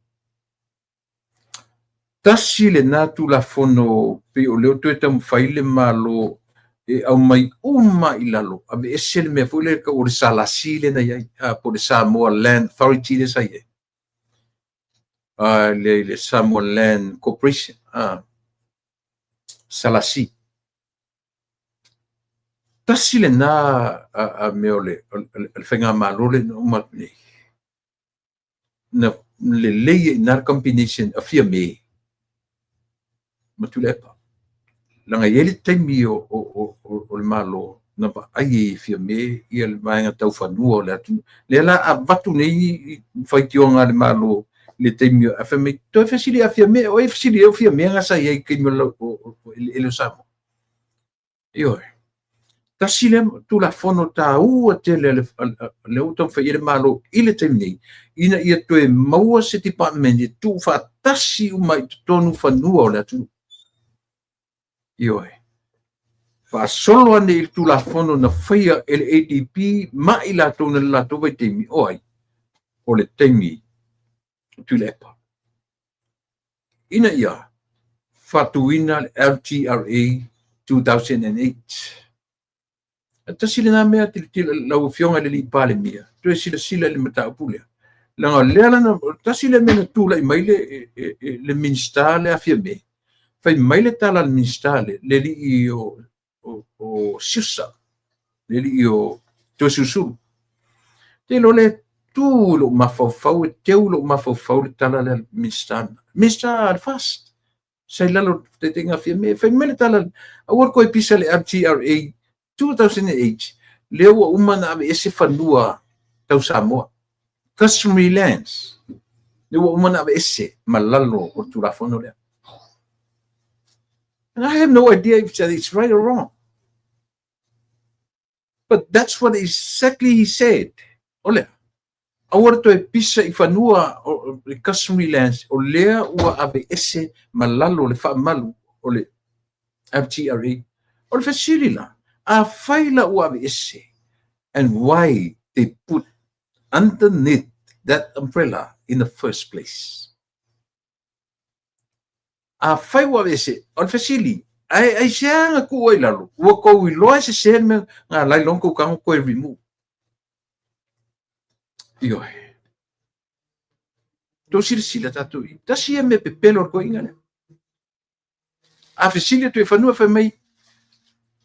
Tasi lena Tulafono pei o lea ua toe taumafai le Malo e aumai uma i lalo, aveese le mea foi lea tau o le SLC lea na i ai, po o le Samoa Land Authority lea sa i ai. Le Samoa Land Corporation, SLC. Tasi lena a mea o le Faigamalo lea na uma atu nei. Na lelei ai i ina le combination a Fiame ma Tuilaepa. Leaga e i ai le taimi o le Malo na vaai ai e Fiame ia le vaega tau fanua o le atunuu. Lea la avatu nei faitioga a le Malo i le taimi o fai mai, toe fesili ia Fiame, o ai e fesili ai o Fiame nga sa i ai i taimi o eleele o Samoa. Ioe. Tasi lea Tulafono taua tele lea ua taumafai i ai le Malo i le taimi nei, ina ia toe maua se department e tuufaatasi uma i totonu fanua o le atunuu. Ioe. Faasolo ane i le Tulafono na faia e le ADB ma i latou na le latou vaitaimi, o ai? O le taimi o Tuilaepa. Ina ia faatuina le LTRA 2008. E tasi lena mea tilotilo lau Afioga i le Palemia, toe silasila i le mataupu lea. Leaga lea la tasi le mea na tulai mai le Minisita le Fiame, fai mai le tala a le Minisita le alii o Siusa, le alii o Toesulusulu. Te iloa le tu i lou mafaufau, e teu i lou mafaufau le tala lea a le Minisita. Minisita a le FAST, sa i lalo o le taitaiga a Fiame. Fai mai le tala, aua le toe pisa le LTRA 2008, lea ua uma na aveese fanua tau Samoa. Customary lands. Lea ua uma na aveese ma lalo o le Tulafono lea. And I have no idea if it's right or wrong. But that's what exactly he said. O lea, aua le toe pisa i fanua o le customary lands, o lea ua aveese ma lalo le faamalu o le LTRA. O le fesili la, a fai la ua aveese, and why they put underneath that umbrella in the first place? A fai ua aveese, o le fesili, ai ai se aga tuu ai lalo, ua kou iloa e sese le mea ngā lai long kou tago koe remove. Ioe. Tou silasila tatou i tasi ia mea pepelo o le toeaina lea. A fesili atu i fanua fai mai,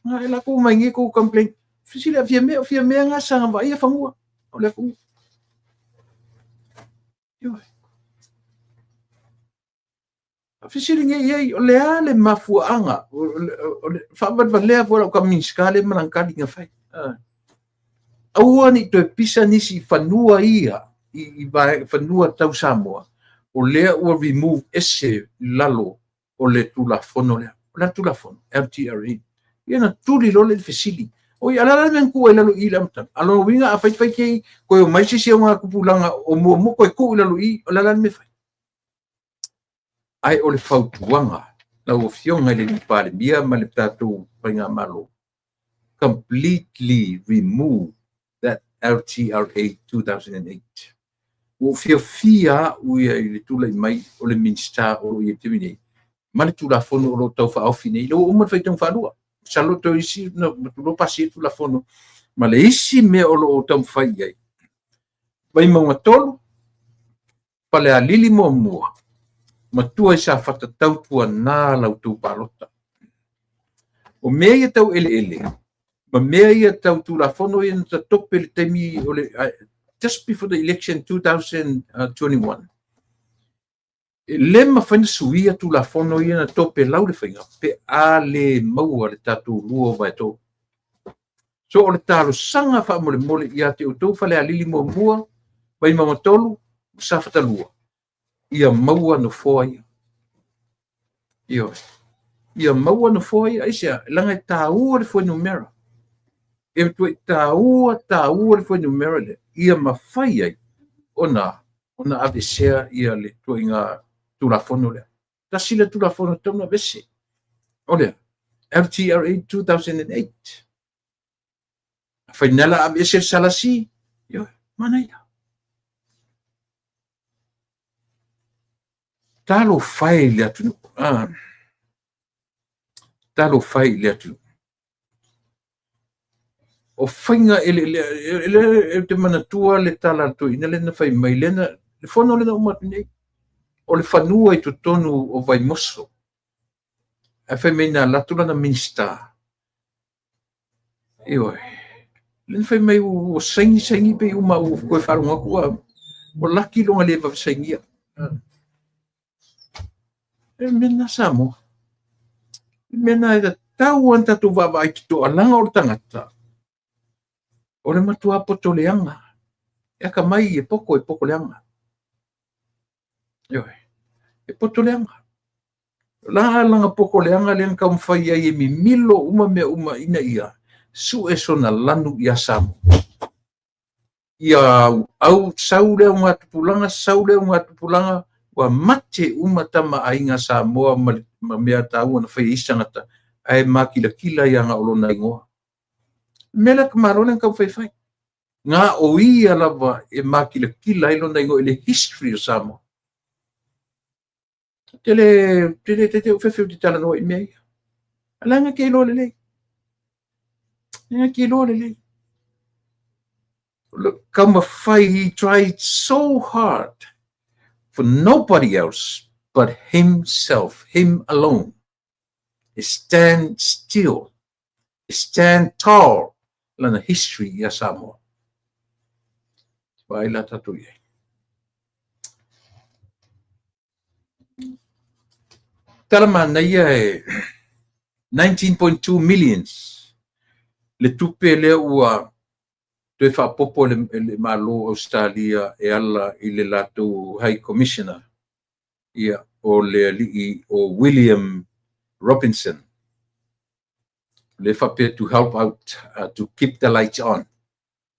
ngā e la kou mai nge kou complaint. Fesili a Fiame, o Fiame ngā sa ngā vaai a fanua o le atunuu. Ioe. A fesili nge i ai, o le a le mafuaaga, o le faavalevalea foi lau ka Minisita le ma lana tali na fai. Aua ne i toe pisa nisi i fanua ia, i fanua tau Samoa, o lea ua remove ese lalo o le Tulafono lea. O le Tulafono, LTRA. Ia na tuli loa le fesili. Oi, a le a le mea na tuu ai lalo i i le amataga? A lona uiga a fai fai te i, koe omai se isi o ngā tupulaga o muamua koe tuu i lalo i i, o le a la le mea fai? Ae o le fautuaga, lau Afioga i le Palemia ma le tatou Faigamalo, completely remove that LTRA 2008. Ua ou fiafia au ia i le tulai mai o le Minisita o lo o i ai i le taimi nei, ma le Tulafono o lo o tau faaofi nei, lea ua uma le faitauga faalua. Masalo toe isi na matulo pasia le Tulafono ma le isi mea o lo o taumafai i ai. Vaimauga 3, Falealili muamua, Matua i Safata tautuana la outou palota. O mea ia tau eleele, ma mea ia tau tulafono ia na tatope i le taimi o le just before the election 2021. E le mafai ona suia tulafono ia na topelau le faiga pe a le maua le tatou 2/3. So o le talosaga faamolemole ia te outou Falealili 1, Vaimauga 3, Safata 2, ia maua nofoa ia. Ioe. Ia maua nofoa ia. Aisea? Leaga e taua le fuainumera. E matuai taua, taua le fuainumera lea, ia mafai ai ona aveesea ia le ituaiga Tulafono lea. Tasi lea Tulafono e tatau ona aveese. O le LTRA 2008. Afai nei la aveese le SLC, ioe, manaia. Talofa e i le atunuu. Talofa e i le atunuu. O faiga eleele, ou te manatua le tala a le toeaina lea na fai mai, lea na, le fono lea na uma atu nei, o le fanua i totonu o Vaimoso. Ae fai mai na alu atu lana Minisita. Ioe. Lea na fai mai ua saini saini pei uma ua toe faalogo atu ua laki lona le vave sainia. E mea na Samoa. E mea na e tatau ona tatou vaavaai totoa, leaga o le tagata, o le matua poto leaga. E atamai e poto, e poto leaga. Ioe. E poto leaga. La lana poto leaga lea na taumafai ai e mimilo uma mea uma ina ia sue sona lanu ia Samoa. Ia au sau le augatupulaga, sau le augatupulaga, ua mate uma tama aiga Samoa ma mea taua na fai e isi tagata, ae makilatila ia na o lona igoa. Mea lea ka Malo lea na taumafai e fai. Na o ia lava e makilatila ai lona igoa i le history o Samoa. Tele tele tete o fefe o te talanoa i mea ia. Leaga te iloa lelei. Leaga te iloa lelei. Taumafai, he tried so hard for nobody else but himself, him alone. Stand still, stand tall lana history ia Samoa. Vaai la tatou i ai. Tala manaia e 19.2 millions le tupe lea ua toe faaopoopo e le Malo o Ausetalia e ala i le latou High Commissioner, ia, o le alii o William Robinson. Le faapea to help out, to keep the lights on.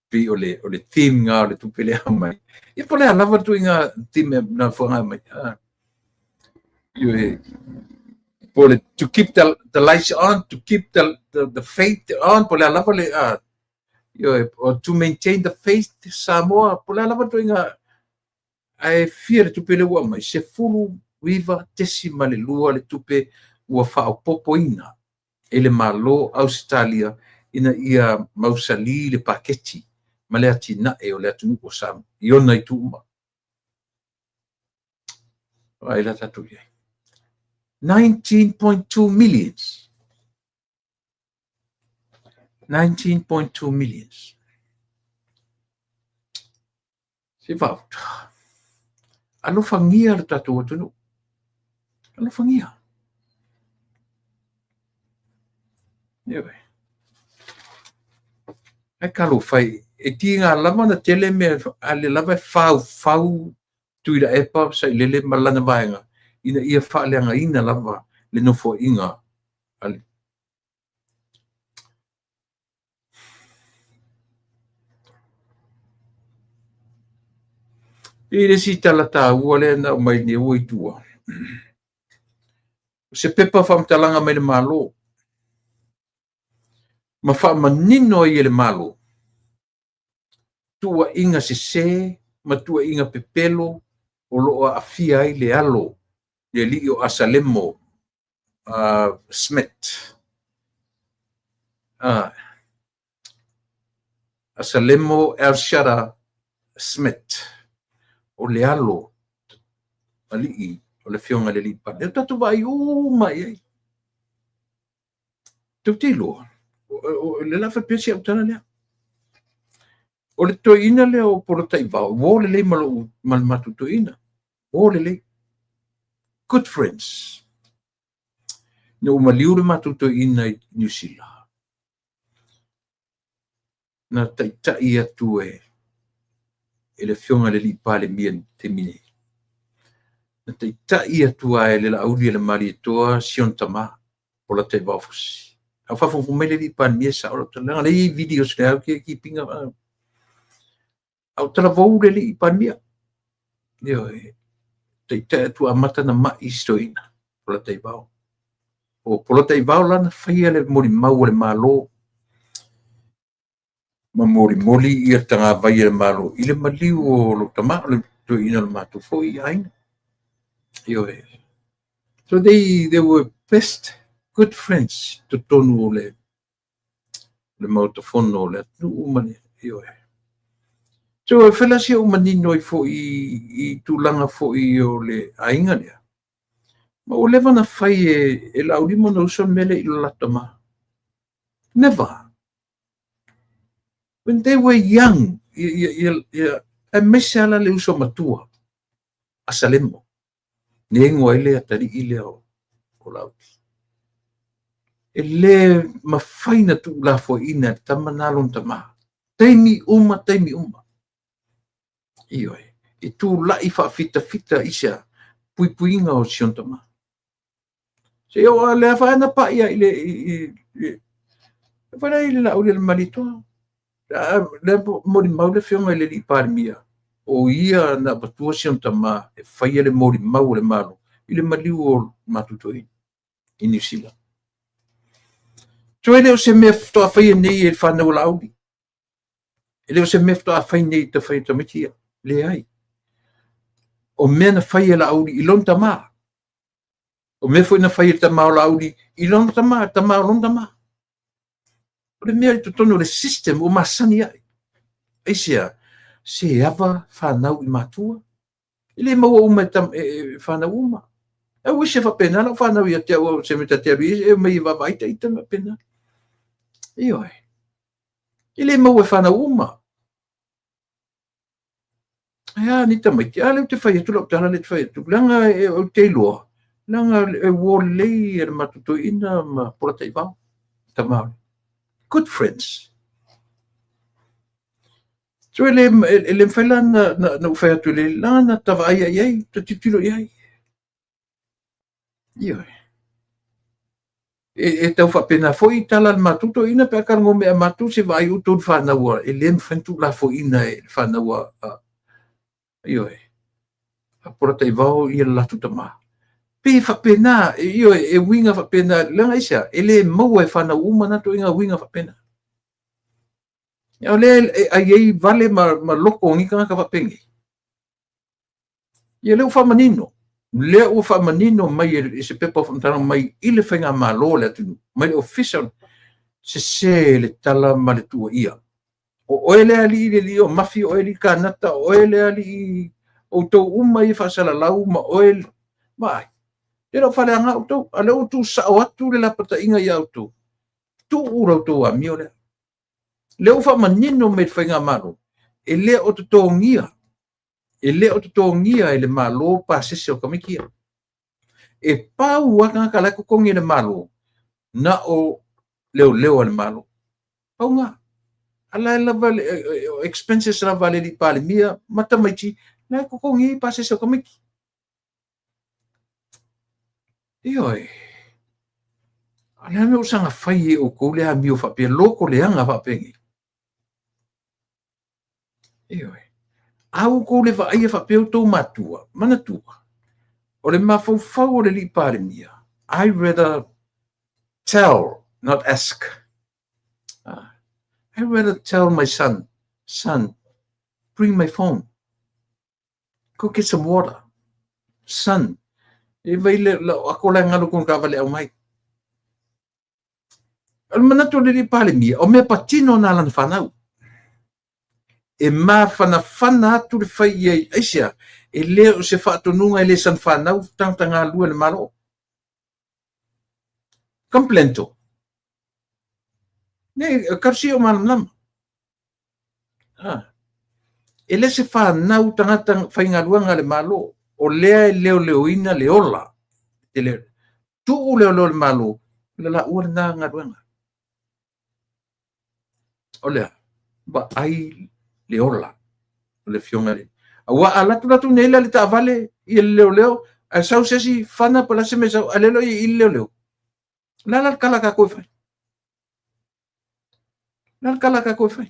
Pei o le theme nga o le tupe lea mai. Ia po o le a lava le ituaiga theme na fuaga mai. Ioe. Po le to keep the lights on, to keep the faith on, po o le a lava le, ioe, or to maintain the faith Samoa, po o le a lava le ituaiga, ae fia le tupe lea ua aumai, 19.2 le tupe ua faaopoopoina e le Malo Ausetalia ina ia mausali le paketi ma le atinae o le atunuu o Samoa i ona itu uma. Vaai la tatou i ai. 19.2 millions. 19.2 millions. Se vaauta. Alofagia le tatou atunuu. Alofagia. Ioe. Ai talofa e, e tiga lava na tele mea a le lava e faufau Tuilaepa Sailele ma lana vaega ina ia faaleagaina lava le nofoaiga a le I le isi tala taua lea na aumai nei ua i tua. O se pepa faamatalaga mai le Malo ma faamanino ai e le Malo tuuaiga sese ma tuuaiga pepelo o lo o aafia ai le alo, le alii o Asalemo Smith. Asalemo Elshadda Smith, o le alo alii o le Afioga i le Alii Palemia. O tatou vaai uma i ai. Tou te iloa, o le la faapea si au tala lea. O le toeaina lea o Polataivao, uo lelei ma lou ma le matou toeaina. Uo lelei. Good friends. Ina ua maliu le matou toeaina i Niu Sila, na taitai atu e le Afioga i le Alii Palemia i le taimi nei. Na taitai atu lava e le Laauli e le Malietoa si ona tama, Polataivao Fosi. A o faafogafoga mai le Alii Palemia, e sao lau tala, leaga o lea e i ai videos o lea ou te keep ina. A o talavou le Alii Palemia. Ioe, taitai atu amata ona mai si toeaina, Polataivao. O Polataivao la na faia le molimau a le Malo ma molimoli ia le tagavai a le Malo i le maliu o lou tama, o le toeaina o le matou foi aiga. Ioe. So they were best good friends totonu o le Maota Fono o le atunuu ma le, ioe. So e fai la si ou manino ai foi i tulaga foi o le aiga lea. Ma ua leva ona fai e Laauli ma ona uso le mea lea i lo latou tama. Never. When they were young, ia, aemaise lava la le uso matua a Salemo, ne igoa ai le atalii lea o Laauli. E le mafai na tuulafoaiina e le tama na lona tama. Taimi uma, taimi uma. Ioe, e tulai faafitafita i se puipuiga o si ona tama. Se o lea fa na pai i le i le i le Laauli le Malietoa. Le molimau le Afioga i le Alii Palemia, o ia na avatua si ona tama e faia le molimau o le Malo i le maliu o matou toeaina i Niu Sila. So e le o se mea faatoa faia nei e le fanau o Laauli. E le o se mea faatoa fai nei e fai e tamaiti ia. Leai. O mea na fai e Laauli i lona tama. O mea foi na fai e le tama o Laauli i lona tama, tama o lona tama. O le mea i totonu o le system ua masani ai. Aisea, se ava fanau i matua. E le maua uma e fanau uma. I wish e faapena lau fanau ia te au se mea ta te alu i e mai e vaavaai ta ita faapena. Ioe. E le maua e fanau uma. Ae a ni tamaiti, a lea ou te fai atu lau tala lea te fai atu, leaga ou te iloa, leaga e uo lelei e le matou toeaina ma Polataivao, tama. Good friends. So e le mafai la na ou fai atu i le leaga na ta vaai i ai, ta tilotilo i ai. Ioe. E tau faapena foi tala a le matou toeaina pe a talanoa mai ia matou se vaai outou i le fanau e le mafai ona tuulafoaiina e le fanau a ioe, a Polataivao ia le latou tama. Pe faapena, ioe, e uiga faapena, leaga aisea, e le maua e fanau uma na ituaiga uiga faapena. O lea e ai ai vale ma loko o ni tagata faapenei. Ia lea ua faamanino. Lea ua faamanino mai e se pepa o faamatalaga mai i le faigamalo o le atunuu, mai le ofisa, sese le tala ma le tuuaia. O oe le alii le alii o Mafi, o oe le Kanata, o oe le alii outou uma i faasalalau ma oe vaai. E le o faaleaga outou, a lea ua tuusao atu le lapataiga ia outou. Tuu la outou amio lea. Lea ua faamanino mai le faigamalo, e le o totogia, e le o totogia e le Malo pasese o tamaiti ia. E pau lava tagata la e totogi e le Malo, na o leoleo a le Malo. Pau na. A la e lava expenses lava a le Alii Palemia ma tamaiti, la e totogi ai pasese o tamaiti. Ioe. A le a mea ua saga fai e outou le amio faapea, loto leaga faapenei. Ioe. A outou le vaaia faapea outou matua, manatua, o le mafaufau o le Alii Palemia, I rather tell, not ask. I rather tell my son, son, bring my phone. Go get some water. Son, e vai le ako la ngalo kona taavale au mai. O le manatu o le Alii Palemia, o mea patino na lana fanau. E mafanafana atu le fai i ai, aisea, E le o se faatonuga e le sana fanau tagata galulue a le Malo. Complainto. Nei, karusi o malamalama. Ah. E le se fanau tagata faigaluega a le Malo, o lea e leoleoina le ola. Te le, tuu leoleo le Malo, le laua lena galuega. O lea, vaai le ola o le afioga i le Aua a alu atu latou nei la i le taavale i le leoleo, ae sau se isi fana po o le a se mea e sau, ae le iloa i le leoleo. O le a la le tala a tatou e fai? O le a le tala a tatou e fai?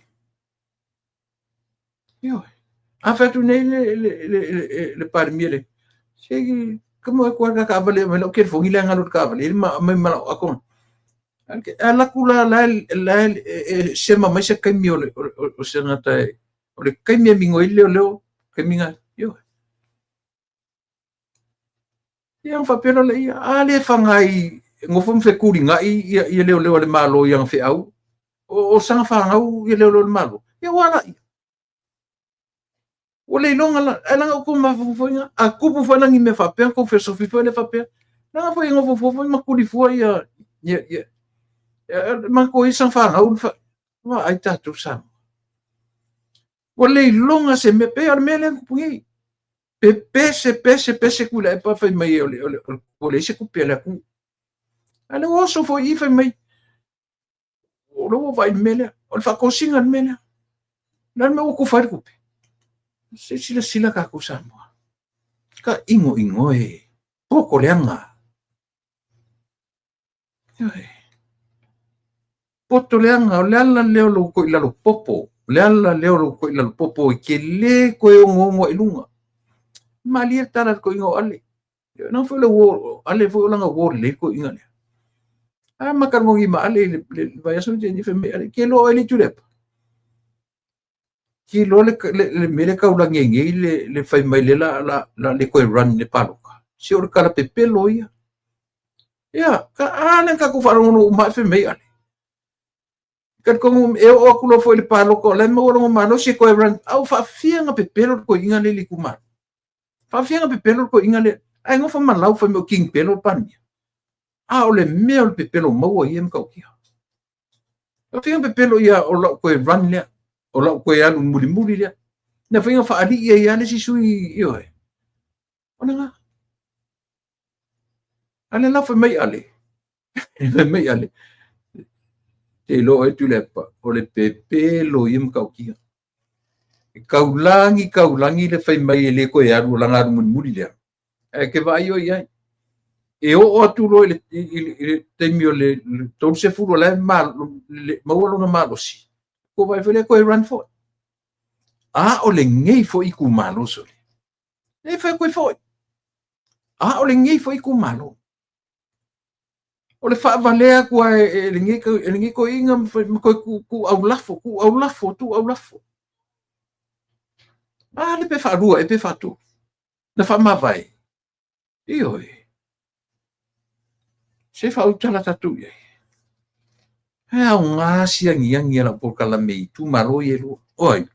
Ioe. A fai atu nei le Palemia le, se ka mo e koa ka taavale mai lau telefoni le galo le taavale ma mai ma lau ato. A laku la la la e sema mai se taimi o le o se gata o le taimi e mingo i leo leo taimi na. Ioe. Ia ona faapea loa lea, a le faga i nofo ma fetulinai ia leoleo a le Malo i ana feau, o sana fanau ia leoleo a le Malo, ia ua ala ia. Ua le iloga la, ae leaga outou mafaufau foi a tupu foi la ni mea faapea, ona tou fesofi foi lea faapea, leaga foi e nofo fua foi ma tuli fua ia, ia, ia, matou ia sana fanau, vaai tatou Samoa. Ua le iloga se mea, pei o le mea lea na tupu nei. Pepese, pese, pese Tuilaepa fai mai o le, o le, ua leai se tupe a le atunuu. A lea ua oso foi i fai mai, o lea ua vaai i le mea lea, o le faatosina le mea lea. O le a le mea ua tufa ai le tupe? Se i silasila tatou Samoa. Ka inoino e, poto leaga. Ioe. Poto leaga, o le ala lea o lou toilalo popo, o le ala lea o lou toilalo popo e te le toe ogoogo ai i luga. Malie le tala a le toeaina o Ale. Leaga foi le uo, Ale foi o lana uo lelei le toeaina lea. A ma talanoa ma Ale i le vaiaso na tea nei, fai mai Ale, ke loa oe le Tuilaepa. Ke loa le mea lea taulagi ai nei le fai mai le la le toe run le palota. Se o le tala pepelo ia. Ia, ka a le tatou faalogologo uma ae fai mai Ale. Talitonu e oo atu loa foi i le palota o la e maua lona malosi e toe run. A ua faafia ona pepelo le toeaina lea i le itumalo. Faafia ona pepelo le toeaina lea. Ae nofo ma lau fai mai o King Pelo le Palemia. A o le mea o le pepelo maua ia e matautia. Faafia ona pepelo ia o lau toe run lea. O lau toe alu mulimuli lea. Na fai na faalii ai lava le isi sui, ioe. O lena. A lea la fai mai Ale, fai mai Ale, te iloa oe Tuilaepa, o le pepelo ia matautia. E taulagi taulagi le fai mai e le toe alu o lana alu mulimuli lea. Ae ke vaai oe i ai. E oo atu loa i le taimi o le 30 o la e maua lona malosi, ua vaai foi lea toe run foi. A o lenei foi itumalo sole. E fai koe foi. A o lenei foi itumalo. O le faavalea atu lava e lenei toeaina ma toe tuu aulafo, tuu aulafo, tuu aulafo. A lea pe faalua ea pe faatolu. Na faamavae. Ioe. Se faautala tatou i ai. E aoga si agiagi a lau polokalame i itumalo ia e lua. O ai?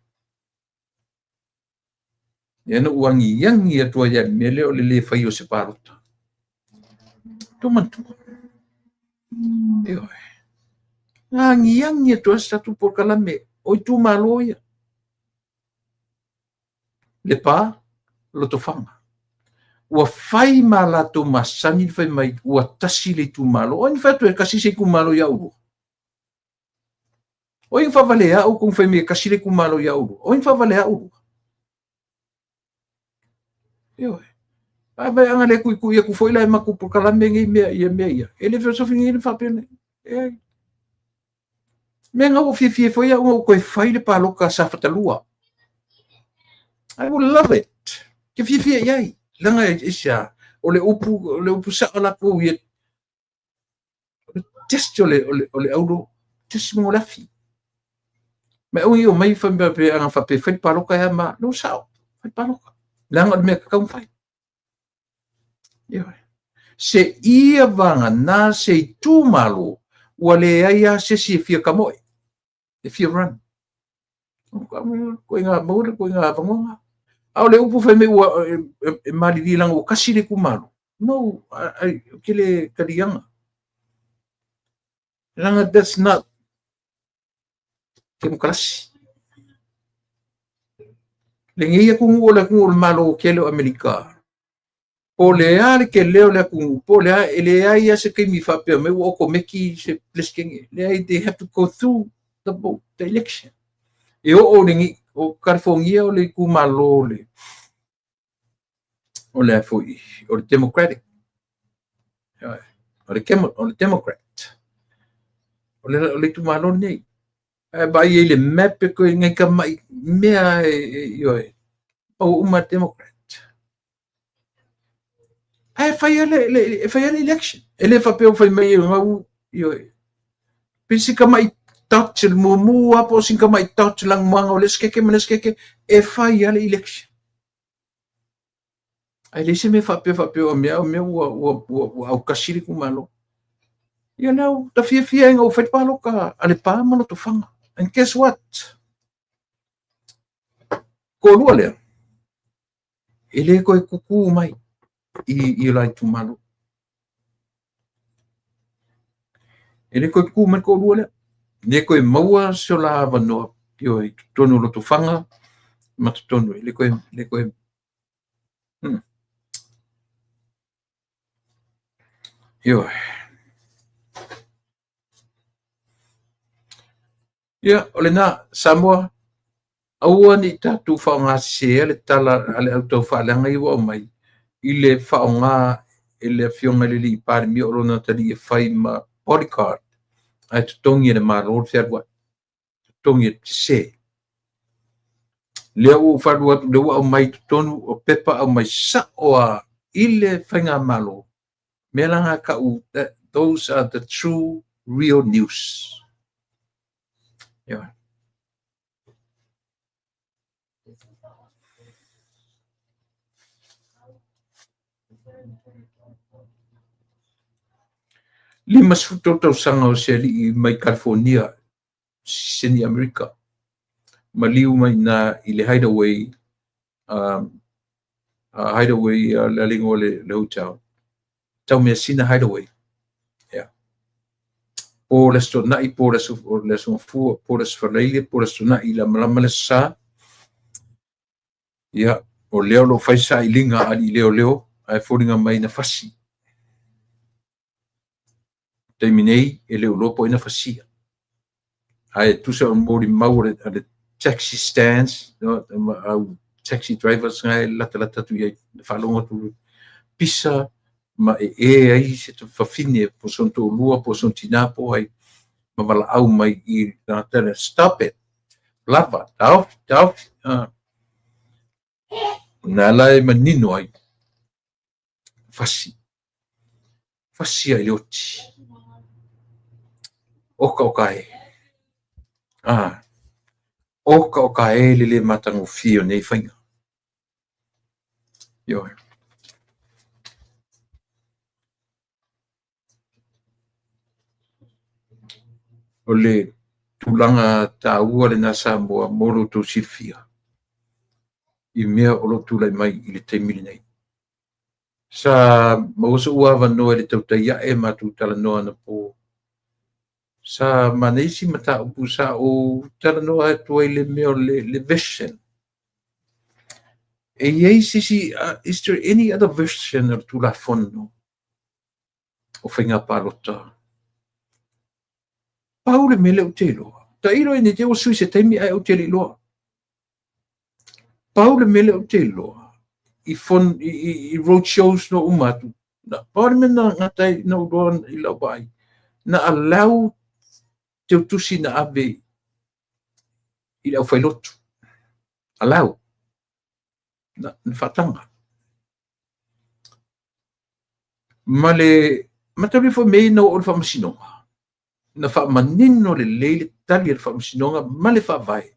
Ia na ou agiagi atu ai i le mea lea o le le faia o se palota. Tou manatua. Ioe. Na agiagi atu ai se tatou polokalame o itumalo ia. Lepa, Lotofaga. Ua fai ma latou masani le fai mai ua tasi le itumalo. O ai na fai atu e tasi se itumalo ia oulua? O ai na faavalea outou fai mai e tasi le itumalo ia oulua? O ai na faavalea oulua? Ioe. A vai ana le tuitui atu foi la e matou polokalame nei mea ia mea ia. E le fesofi nei le faapea nei. E mea na ua fiafia foi au na toe fai le palota a Safata 2. I will love it. Ke fiafia i ai. Leaga e se a, o le upu sao latou ia o le test o le, o le, o le aulo, test mo le afi. Ma au i o mai fai mea pe anga faapea fai le palota ea ma, no sao, fai le palota. Leaga o le mea tatau ona fai. Ioe. Se ia vagana se itumalo ua leai lava se isi e fia kamoe, e fia run. Koe ngā maua le koe ngā vangonga. A o le upu fai mai ua e malilie leaga ua tasi le itumalo. No, ou te le taliaina. Leaga that's not temokarasi. Lenei atunuu o le atunuu o le Malo tele o Amerika. Po o le a le tele o le atunuu, po o le a, e leai lava se taimi faapea mai ua otomeki se Peresetene. Leai, they have to go through the vote, the election. E oo i o California o le itumalo o le a foi, o le Democratic. O le Democrat. O le itumalo lenei. Ae vaai ai i le map e toe nai tamai mea e o uma Democrat. Ae fai le election. E le faapea ua fai mai e gau, pe si tamai dot le mumu lava po o si tamai dot lanumaga o le isi keke ma le isi keke, e fai lava le election. Ae leai se mea faapea o mea ua autasi le itumalo. Ia lea ua ta fiafia ai ina ua fai le palota a Lepa ma Lotofaga. And guess what? Toalua lea, e le toe tutu mai i la itumalo. E le toe tutu mai le toalua lea. Le toe maua se o la avanoa i totonu o Lotofaga ma totonu. E le toe... Ioe. Ia, o lena, Samoa, aua ne i tatou faaaogasesea le tala a le autaufaaleaga ia ua aumai i le faaaoga e le afioga i le alii Palemia o lona atalii e fai ma bodyguard ae totogi e le Malo le fealuai. Totogi e sese. Lea ua ou faalua atu, lea ua aumai totonu o pepa aumai sao a i le faigamalo. Mea la na tau, those are the true real news. Yeah. 53 tausaga o se alii mai California, Sisini Amerika. Maliu mai na i le Hideaway, Hideaway le alingo le hotel. Tau measina Hideaway. Yeah. Po le aso Toonai, po le aso Gafua, po le aso Faraile, po le aso Toonai la malama le sa. Ia, o lea o lo fai sailiga a alii leoleo ae foliga mai na fasi. Taimi nei e le o iloa po o ai na fasia. Ae tusa o molimau a le taxi stands, au taxi drivers nga e latalata atu i ai, faalogo atu pisa ma e ai se fafine po son to'alua po son tina po ai ma valaau mai i tagata, stop it, lava, taofi, taofi. Na la e manino ai, fasi, fasi ai le oti. Oka oka e. Oka oka e le le matagofie o nei faiga. Ioe. O le tulaga taua lena Samoa mo lo outou silafia i mea o lo o tulai mai i le taimi lenei. Sa maua so'u avanoa i le tautai a'e matou talanoa anapo. Sa manaia si mataupu sa ou talanoa atu ai le mea o le version. E i ai se isi, is there any other version o le Tulafono o faiga palota? Pau le mea lea ou te iloa. Tailo e nei te ua sui se taimi ae ou te le iloa. Pau le mea lea ou te iloa i road shows no uma atu. Pau le mea na ngatai na uloa i lau vaai. Na allow teutusi na ave i le aufailotu. Allow. Na whaatanga. Ma le matalu fo mei na o le whaamasinoga. Na whaamanino le lei le tali le whaamasinoga ma le whaavae.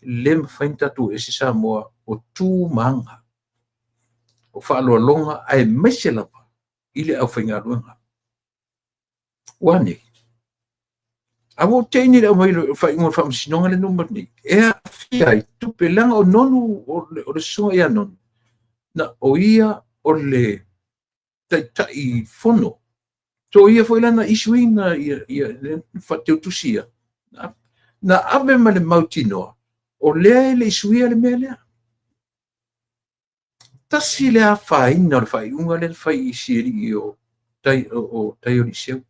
Le mawhai tātou e se Samoa o tū maanga. O whaaloalonga ae maise lava i le aufaigaluega. Ua nei. A ua ou te'i nei i le aumai o le faaiuga o le faamasinoga lea na uma atu nei, e aafia ai tupe, leaga o Nonu, o le susuga ia Nonu, na o ia o le taitai fono. So o ia foi la na issue ina ia teutusi ia, na ave ma le mautinoa o lea e le i suia le mea lea. Tasi le afaina o le faaiuga lea na fai i sialii o tai o Taioliiseu.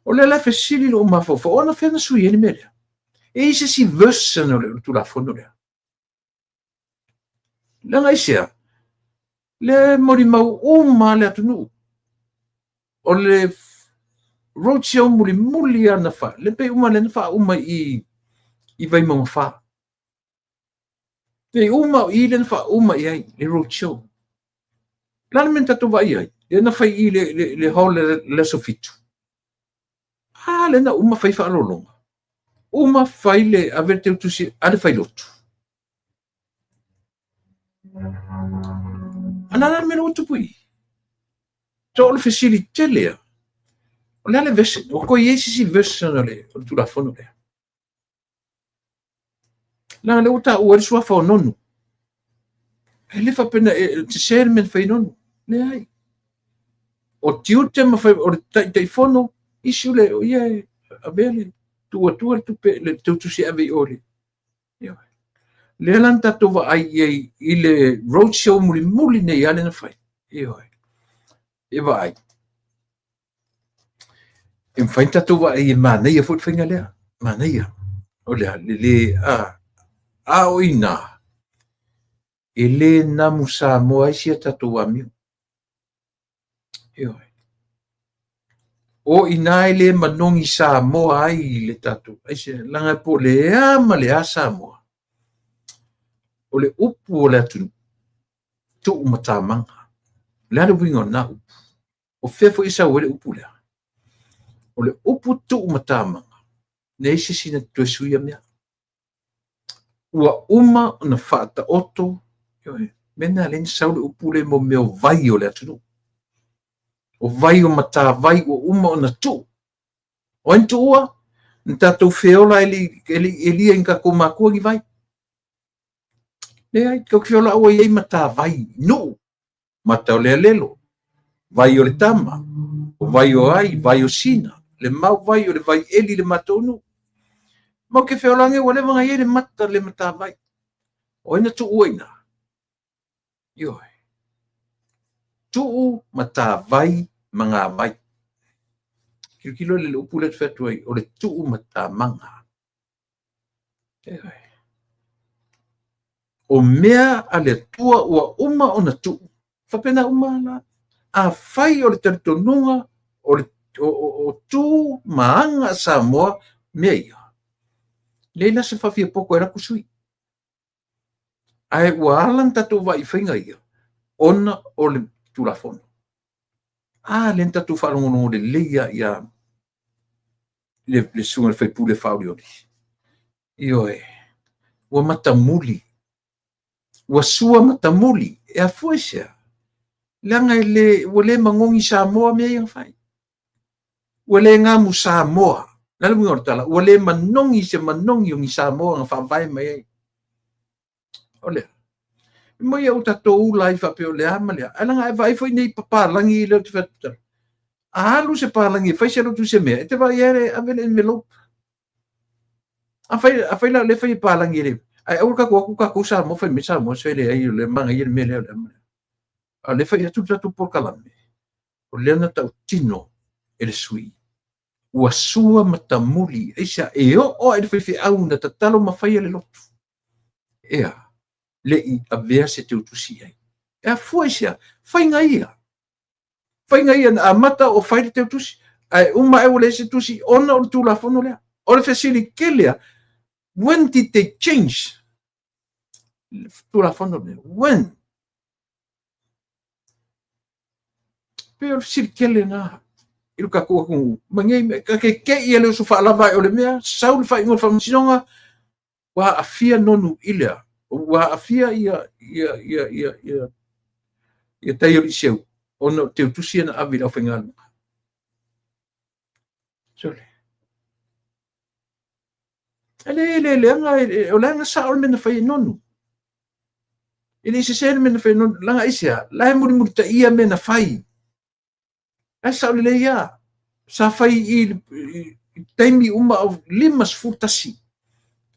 O lea la fesili lou mafaufau, o anafea na sui ai le mea lea? E i ai se isi version o le Tulafono lea? Leaga aisea? Lea e molimau uma lava le atunuu. O le roadshow mulimuli lava na fai, lea pei uma lea na faauma i i Vaimauga 4. Pei uma o i lea na faauma i ai le roadshow. O le a le mea na tatou vaai ai? Lea na fai i le hall i le aso 7. A lea na uma fai faaaloaloga. Uma fai le ave le teutusi a le failotu. A o le a le mea ua tupu i i? So o le fesili tele lava, o le a le version? Ua toe i ai se isi version o le Tulafono lea? Leaga o lea ua taua ai le suafa o Nonu. E le faapea na sese le mea na fai e Nonu. Leai. O tiute ma faiva o le Taitaifono, issue le, o ia e avea le tuu atua le tupe, le teutusi e ave i o i le. Lea la na tatou vaai i ai i le roadshow mulimuli nei lava lea na fai. Ioe. E vaai. E mafai ona tatou vaai e manaia foi le faiga lea. Manaia. O le a le le a a o i ina e le namu Samoa ai si a tatou amio. Ioe. O i ina e le manogi Samoa ai le tatou aisea, leaga po o le a ma le a Samoa, o le upu o le atunuu, tuumatamaga. O le a le uiga o lena upu? O fea foi e sau ai le upu lea? O le upu tuumatamaga, leai se isi na te toe suia mea. Ua uma ona faataoto, ioe, mea na lea na sau le upu lea mo mea o vai o le atunuu. O vai o matavai ua uma ona tuu. O ai na tuua? Na tatou feola e le i elia i ni tatou matua ni vai. Leai, tatou te feola ua i ai matavai, nuu, mata o le alelo, vai o le tama, o vai o ai, vai o sina, le mau vai o le vai eli i le matou nuu. Matou te feola nei ua leva ona i ai le mata le matavai. O ai na tuua i ina? Ioe. Tuu matavai magavai. Tilotilo i le upu lea ou te fai atu ai, o le tuu matamaga. O mea a le Atua ua uma ona tuu, faapena uma la. Afai o le talitonuga o, le, o, o, o tu ma aga a Samoa mea ia, leai la se faafiapoto ai latou sui. Ae ua ala ona tatou vaai i faiga ia, ona o le Tulafono. A lea na tatou faalogologo lelei lava ia le susuga i le faipule faaolioli. Ioe, ua matamuli, ua sua matamuli. E afua i se a? Leaga e le, ua le manogi Samoa mea ia na fai. Ua le gamu Samoa. O le a le uiga o le tala? Ua le manogi se manogi o ni Samoa na faavae mai ai. O le a? E moi au tatou ula ai faapea o le a ma le a. Ae leaga a e vaai foi nei papalagi lea ou te fai atu. A alu se palagi e fai se lotu i se mea, e te vaai e ave le envelope. Afai la o lea e fai e palagi e le, ae aua le tatou o atu tatou Samoa fai mai Samoa se leai o lea e manaia le mea lea o le a ma le a. A o lea e fai atu le tatou polokalame, o lea na tautino e le sui ua sua matamuli, aisea e oo lava i le faifeau na tatalo ma faia le lotu, ea, le i avea se teutusi i ai. E afua i se a? Faiga ia. Faiga ia na amata o fai le teutusi, ae uma ae ua leai se tusi ona o le Tulafono lea. O le fesili tele lava, when did they change le Tulafono lea? When? Pei o le fesili tele lena i lo tatou atunuu. Ma nei mea, ta te te i e le oso faalava ae o le mea, sau le faaiuga o le faamasinoga, ua aafia Nonu i le a? Ua aafia ia, ia, ia, ia, ia, ia Taioliiseu ona o teutusi ia na ave i le aufaigaluega. Sole. E le le leaga, o le aga sao le mea na fai e Nonu. E le i sese le mea na fai e Nonu, leaga aisea, la e mulimulitaia mea na fai. La e sao lelei lava. Sa fai i i taimi uma o 51.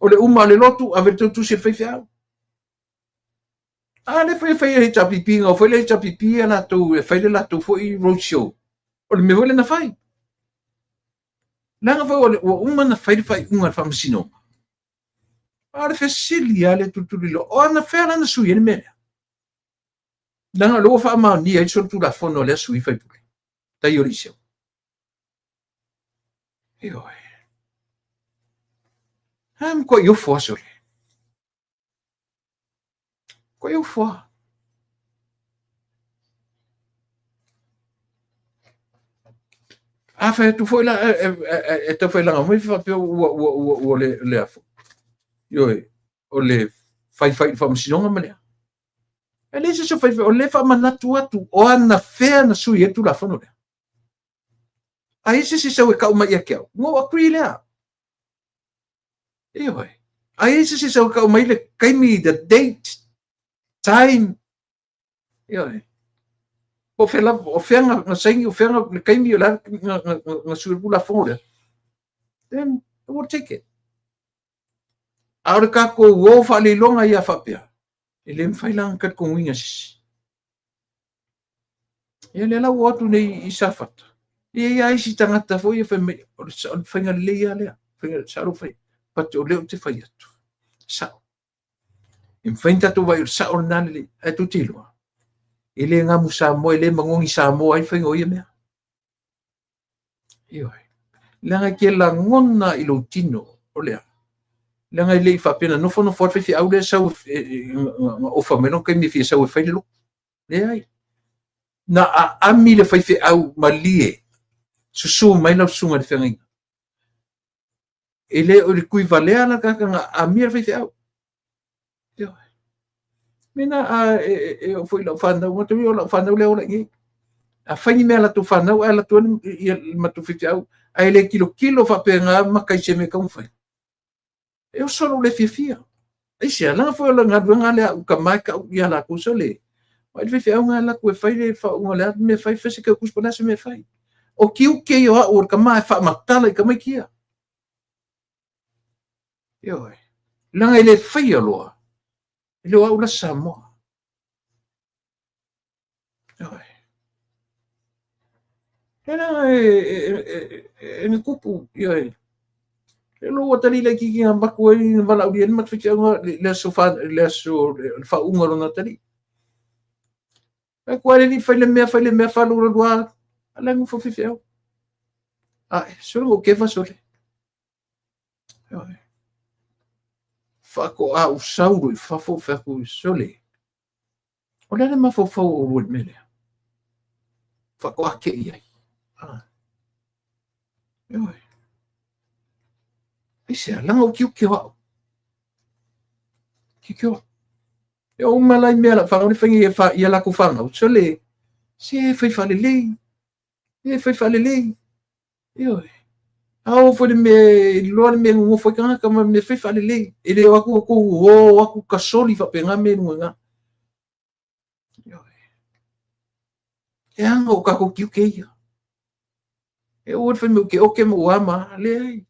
O le uma o le lotu, ave le tou tusi i le faifeau. A lea foi e fai e HRPP, na o foi le HRPP ia latou e fai le latou foi road show. O le mea foi lea na fai. Leaga foi ua uma ona fai le faaiuga a le Faamasinoga. A o le fesili lava lea e tulituliloa, o anafea la na sui ai le mea lea? Leaga o lea ua faamaonia ai le solitulafono a lea sui usufono, tai o le iseu. Ioe. A matuai ofo lava sole. Matuai ofo lava. A fai atu foi la, e tau fai laga mai faapea ua le a foi. Ioe, o le faifai i le faamasinoga ma le a. E leai se isi o faifai, o lea e faamanatu atu o anafea na sui ai le Tulafono lea. A i ai se isi e sau e tau mai ia te au, ona ou agree lea. Ioe. A i ai se isi e sau e tau mai le taimi, the date, time, ioe. Po o fea lava, o fea na saini, o fea le taimi o le a na sui ai le Tulafono lea, then I will take it. A o le tatou o faaleiloga ia faapea, e le mafai la ona talitonuina e se isi. Ia lea la ua o atu nei i Safata, e i ai lava isi tagata foi ia fai mai, o le faiga lelei lava lea, faiga sao lou fai, but o lea ou te fai atu, sao. E mafai ona tatou vaai o le sao lena lelei, ae tou te iloa, e le gamu Samoa, e le manogi Samoa ai le faiga o ia mea. Ioe. Leaga e te lagona i lou tino, o le a? Leaga e le i faapea na nofonofo lava le faifeau lea sau na ofa mai lona taimi e fia sau e fai le lotu. Leai. Na aami le faifeau malie, susu mai lau susuga i le feagaiga. E le o le tuivalea la le tagata na aamia le faifeau. Ioe. Mena a e oo foi i lau fanau, matou o lau fanau lea e ola i inei. A fai ni mea a latou fanau ae alu atu ai le matou faifeau, ae le tilotilo faapena maka i se mea e tatau ona fai. E oso lou le fiafia. Aisea? Leaga foi o le galuega lea a au tama e tau ia latou, sole, vaai le faifeau na e alu atu e fai le faauuga o le a le mea e fai, fai se teutusi po o le a se mea e fai. O tiute ia o au o le tama e faamatala i tamaiti ia. Ioe. Leaga e le faia loa, e le o au la se Samoa. Ioe. E leaga e na tupu, ioe. E lou atalii laitiiti na avatu ai na valaaulia ai le matou faifeau le aso le aso le faauuga o lona atalii. Fai atu lava le alii fai le mea, fai le mea, falu alu lava, a la e nofo le faifeau. Ae, sole ua keva sole. Ioe. Faatoa ou sau loa i fafo ou fai atu, sole, o le a le mafaufau o oulua i le mea lea? Faatoa te i ai. Ah. Ioe. Aisea, leaga o tiute o au. Tiute o au. E oo uma la i mea a lau fanau le fai ia latou fanau, sole, se fai faalelei, e fai faalelei. Ioe. A oo foi le mea e iloa le mea e nonofo ai tagata ma le mea fai faalelei. E le o atu outou o atu tasoli faapena mea i luga i ina. Ioe. Leaga o tatou tiute ia. E aua le fai mai ou te oke ma ou a ma a. Leai.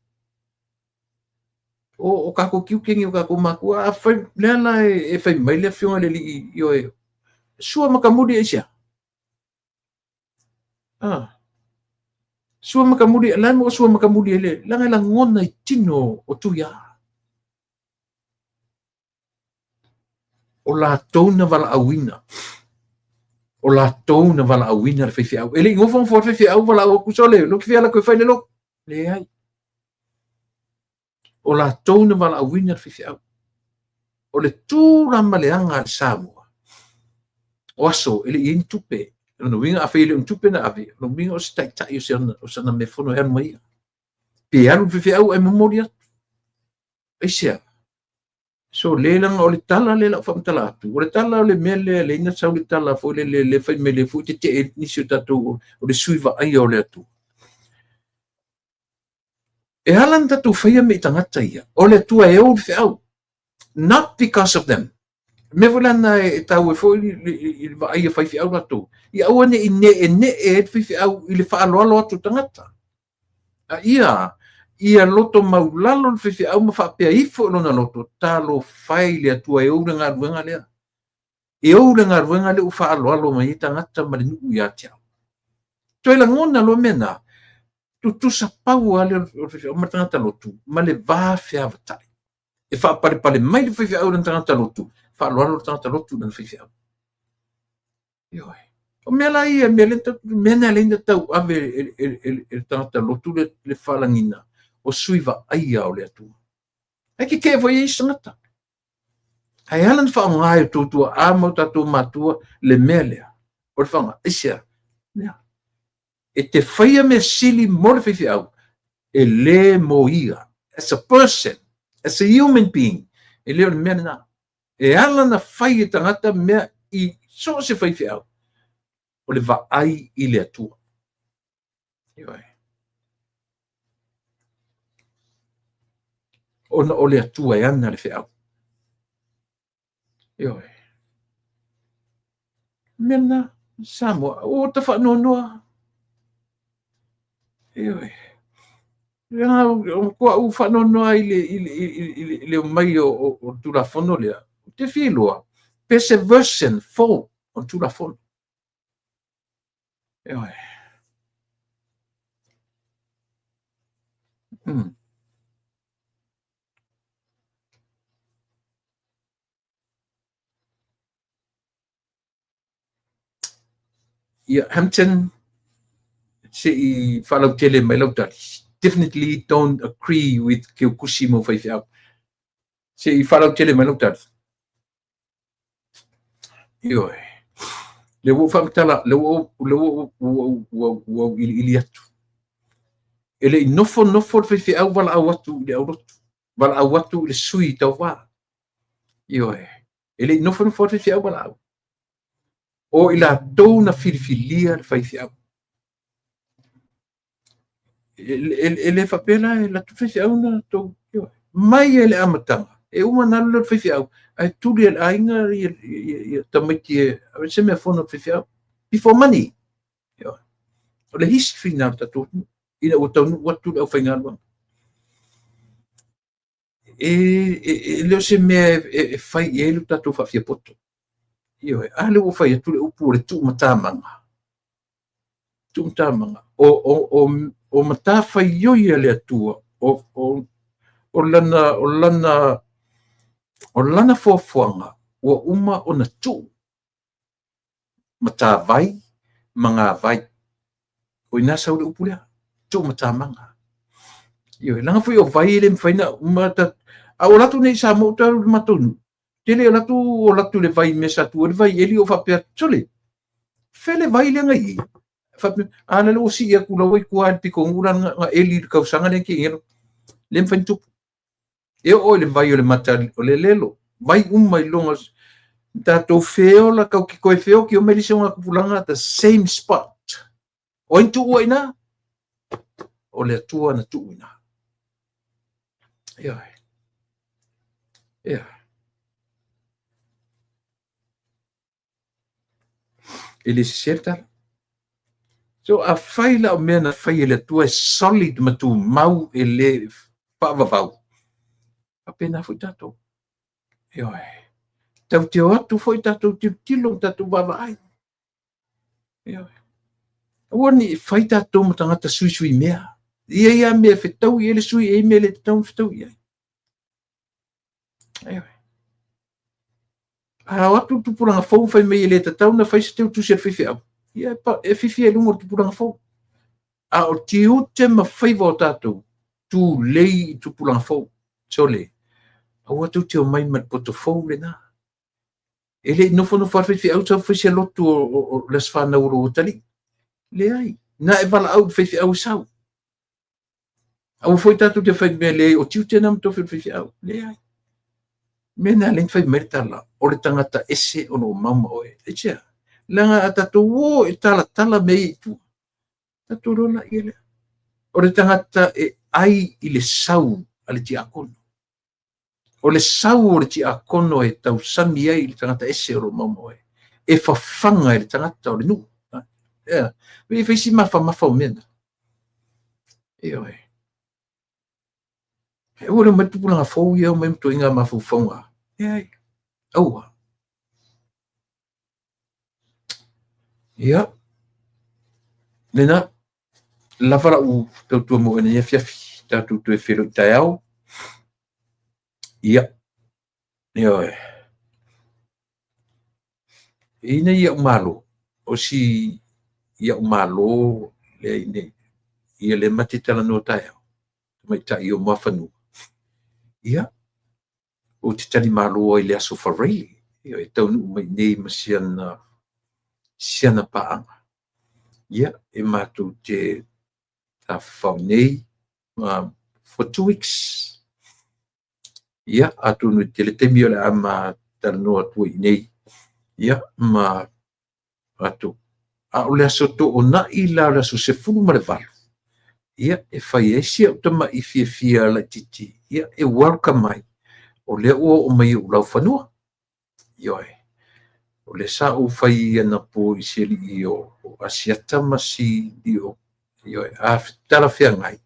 O tatou tiute ni o tatou matua. A fai, lea la e fai mai le afioga i le alii, ioe, sua matamuli aisea? Ah. Sua matamuli, la mo sua matamuli ele, leaga e lagona i tino o Tuia. O latou na valaauina. O latou na valaauina le faifeau. E le i nofonofo le faifeau valaau atu sole, lo te fia alu atu e fai le lotu. Leai. O latou na valaauina le faifeau. O le tu la ma le aga a le Samoa, o aso e le i i ai ni tupe. O lona uiga afai e le o ni tupe na ave, o lona uiga o se taitai o sana mea fono e alu ma ia. Pe alu le faifeau ae momoli atu. Aisea? So le leaga o le tala lea lau faamatala atu, o le tala o le mea lea lea na sau le tala foi lele le fai mai le foi tetee nisi o tatou o le sui vaaia o le Atua. E ala ona tatou faia mea i tagata ia, o le Atua e ou le feau. Not because of them. Mea foi la na e taua ai foi i le vaai a faifeau latou, ia aua ne i ne'ene'e ai le faifeau i le faaaloalo atu o tagata. A ia, ia loto maulalo le faifeau ma faapea ifo i lona loto, talofa e i le Atua e ou le galuega lea. E ou le galuega lea ua faaaloalo mai ai tagata ma le nuu ia te au. Toe lagona loa mea na, tutusa pau lava lea o le faifeau ma le tagata lotu ma le va feavatai. E faapalepale mai le faifeau i lana tagata lotu, faaaloalo le tagata lotu i lana faifeau. Ioe. O mea la ia, mea lea, mea na lea na tauave e le tagata lotu le faalagiga o sui vaaia o le Atua. Ae tetee foi ai isi tagata. Ae ala ona faaaoga e outou tuaa ma o tatou matua le mea lea, o le faaaoga, aisea? Lea. E te faia mea sili mo le faifeau, e le mo ia. As a person, as a human being, e le o le mea lena. E ala ona fai e tagata mea i so o se faifeau, o le vaai i le Atua. Ioe. Ona o le Atua e ana le feau. Ioe. Mea lena, Samoa, ua ta faanoanoa. Ioe. Ua ou faanoanoa i le omai o le Tulafono lea. Ou te fia iloa, pe se version fou o le Tulafono. Ioe. Ia, Hampton, se i faalautele mai lau tali. Definitely don't agree with Keukusi mo faifeau. Se i faalautele mai lau tali. Ioe. Le ua ou faamatala, le ua ou iliili atu. E le i nofonofo le faifeau valaau atu i le aulotu, valaau atu i le sui tauva. Ioe. E le i nofonofo le faifeau valaau. O i latou na filifilia le faifeau. E le faapea la e alu atu le faifeau na tou mai ai le amataga e uma ona alu lea o le faifeau ae tuli e le aiga ia tamaiti e se mea fono le faifeau before money. O le history na o le tatou atunuu ina ua taunuu atu le aufaigaluega. E le o se mea e fai i ai lo tatou faafiapoto. Ioe, a lea ua fai atu le upu o le tuumatamaga. Tuumatamaga. O matafaioi a le Atua, o lana foafoaga ua uma ona tuu matavai ma gavai. O ina sau le upu lea, tuumatamaga. Ioe, leaga foi o vai e le mafai ona uma a o latou nei i Samoa ou te alu i le matou nuu, tele o latou o latou le vai mea sa tu ai le vai eli o faapea, sole, fele vai lea na i i. Faapea, a lea ua sii atu laua i tua i le pitonuu la na eli i le tausaga lea te i le mafai ona tupu. E oo i le vai o le mata o le lelo, vai uma i luga tatou feola tau te toe feoti o mai le isi o ngā tupulaga the same spot. O ai na tuua ina? O le Atua na tuu ina. Ioe. Ia. E le sese le tala. So a fai la o mea na fai e le Atua e solid ma tumau e le faavavau, faapena foi tatou. Ioe. Tau te o atu foi tatou tilotilo ma tatou vaavaai. Ioe. Aua ne i fai tatou ma tagata suisui mea. Ia ia mea e fetaui i ai le sui, e i ai mea e le tatau ona fetaui i ai. Ioe. A o atu le tupulaga fou fai mai e le tatau ona fai se teutusi a le faifeau, ia e fifi ai i luga o le tupulaga fou. A o tiute ma faiva o tatou, tulei i tupulaga fou. Sole, aua tou te omai ma le poto fou lena. E le i nofonofo lava le faifeau sau fai se lotu o le aso fanau o lou atalii. Leai, na e valaau i le faifeau e sau. Aua foi tatou te fai mea leai o tiute na ma tofi o le faifeau. Leai. Mea na lea na fai mai le tala, o le tagata ese o lo o mau ma oe. Aisea? Leaga a tatou o e talatala mea ia i tua, tatou loa laia lea. O le tagata e Ai i le sau a le tiakono. O le sau o le tiakono e tausami ai i le tagata ese o lo o maumau ai. E fafaga e le tagata o le nuu. Ea, e fai si mafamafa o mea na. Ioe. E ua le omai tupulaga fou ia omai ma ituaiga mafaufauga. Leai, aua. Ia, lena, lava lau tautua mo oe i lenei afiafi, tatou toe feiloai taeao. Ia, ioe. Ina ia ou malo, o si ia ou malo lea i nei, ia lea ma te talanoa taeao, tamaitai o Muafanua. Ia, ou te talimalo ai i le Aso Faraile, e taunuu mai i inei ma si ana paaga. Ia, e matou te tafafao nei for 2 weeks. Ia, atonu e tele taimi o le a ma talanoa atu ai i inei. Ia, ma atu. A o le aso Toonai la o le aso 18, ia, e fai ai si au tamai fiafia laitiiti, ia, e welcome mai. O lea ua oo mai i ou laufanua. Ioe. O lea sa ou fai anapo i si alii o Asiata ma si alii o, ioe, a talafeagai,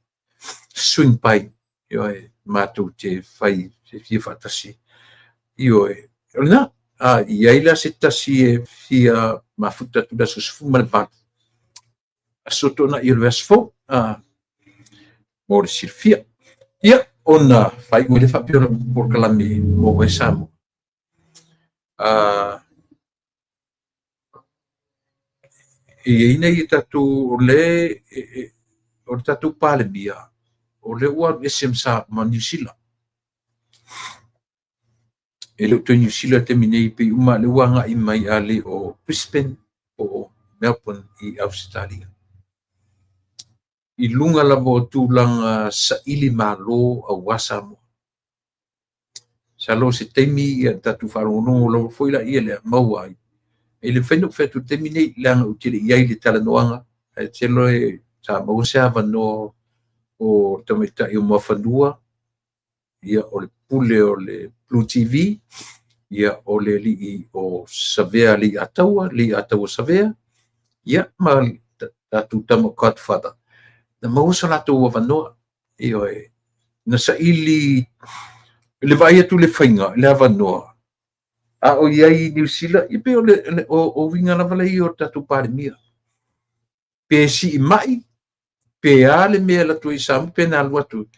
swing by, ioe, matou te fai fiafia faatasi. Ioe. O lena, a i ai la se tasi e fia mafuta atu i le aso 18, aso Toonai o le vaiaso fou, mo le silafia. Ia, ona faaiu ai lea faapea o lau polokalame mo oe Samoa. E i ai nei tatou o le o le tatou Palemia, o lea ua alu ese ma Niu Sila. E le o toe Niu Sila i le taimi nei, pei uma lea ua agai mai a le o Brisbane po o Melbourne i Ausetalia. I luga lava o tulaga saili malo aua Samoa. Masalo o se taimi ia tatou faalogologo lava foi laia lea maua ai. E le mafai ona ou fai atu i le taimi nei, leaga ou te le i ai i le talanoaga, ae tele sa maua se avanoa o tamaitai o Muafanua, ia o le pule o le Blue TV, ia o le alii o Savea Leiataua, Leiataua Savea, ia ma tatou tama Godfather. Na maua so latou avanoa, ioe, na saili le vaai atu le faiga, le avanoa, a o i ai i Niu Sila, ia pei o uiga lava lea o le tatou Palemia. Pe sii mai, pe a le mea e alu atu ai i Samoa, pe na alu atu,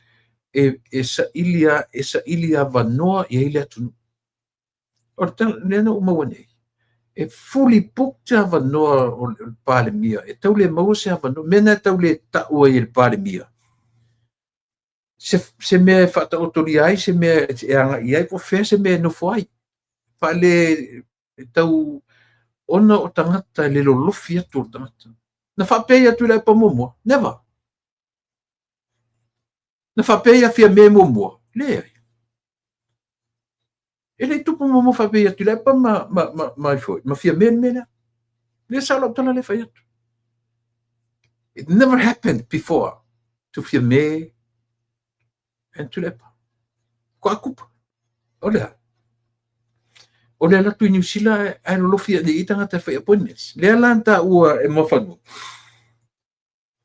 e saili avanoa i ai le atunuu. O le lea na ou maua nei, e fully booked avanoa o le Palemia, e tau le maua se avanoa. Mea na e tau le tau ai e le Palemia, se mea e faataotolia ai, se mea e agai i ai, po o fea se mea e nofo ai. Faale e tau ona o tagata e le lolofi atu o le tagata. Na faapea atu i le apa muamua? Never. Na faapea ia Fiame muamua? Leai. E le i tupu muamua faapea atu i le apa ma foi, ma Fiame le mea lea. Lea sa lau tala le fai atu. It never happened before to Fiame and Tuilaepa. Ko akupa. O lea. O le alu atu i Niu Sila ae lolofi ane i tagata e fai appointments. Lea la na taua e Muafanua.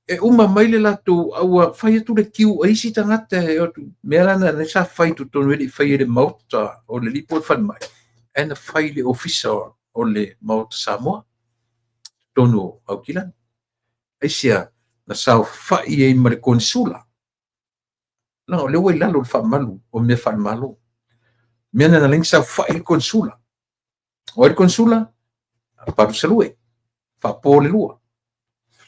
E uma mai le latou ua fai atu le queue a isi tagata e o atu. Mea la na sa fai totonu e le i fai e le maota o le lipo o le falemai. Ae na fai i le ofisa o le Maota Samoa, totonu o Aukilani. Aisea, na saofai ai ma le konesula. Leaga o lea ua i lalo o le faamalu o mea faale-Malo. Mea na ala ai ona saofai le konesula. O ai le konesula? Palusalue. Faapo le lua.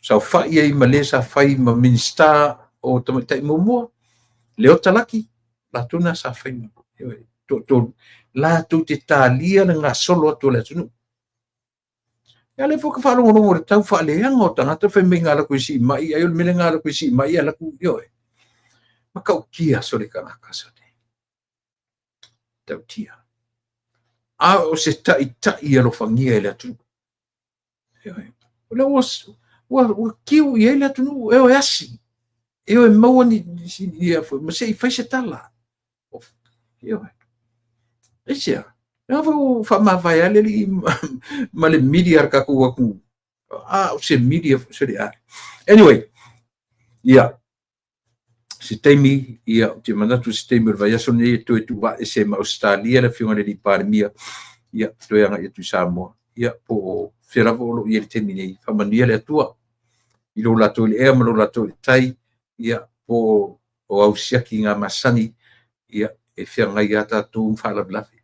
Saofai ai ma le sa fai ma Minisita o Tamaitai muamua, Leota Laki, latou na sa fai ma toatolu, latou te talia le gasolo atu o le atunuu. Ia lea foi ka faalogologo i le tau faaleaga o tagata fai mai ngā laku i sii mai, ai o le mele ngā laku i sii mai, a laku, ioe. Matautia sole kanaka sole. Tautia. A o se ta'ita'i alofagia e le atunuu. Ioe. O lea ua kiu i ai le atunuu e o e asi. Ioe, maua ni ia foi ma se i fai se tala. Ioe. Aisea? Leaga foi ua faamavae lava le alii ma le media a le tatou atunuu. A o se media foi se a. Anyway, ia, se taimi, ia, ou te manatu se taimi o le vaiaso lenei e toe tuuvaese ma Ausetalia le afioga i le alii Palemia, ia, toe agai atu i Samoa, ia, po o fea lava o lo o i ai i le taimi nei. Faamanuia le Atua i lo latou i le ea ma lo latou i le tai, ia, po o au siaki na masani, ia, e feagai lava tatou ma faalavelave.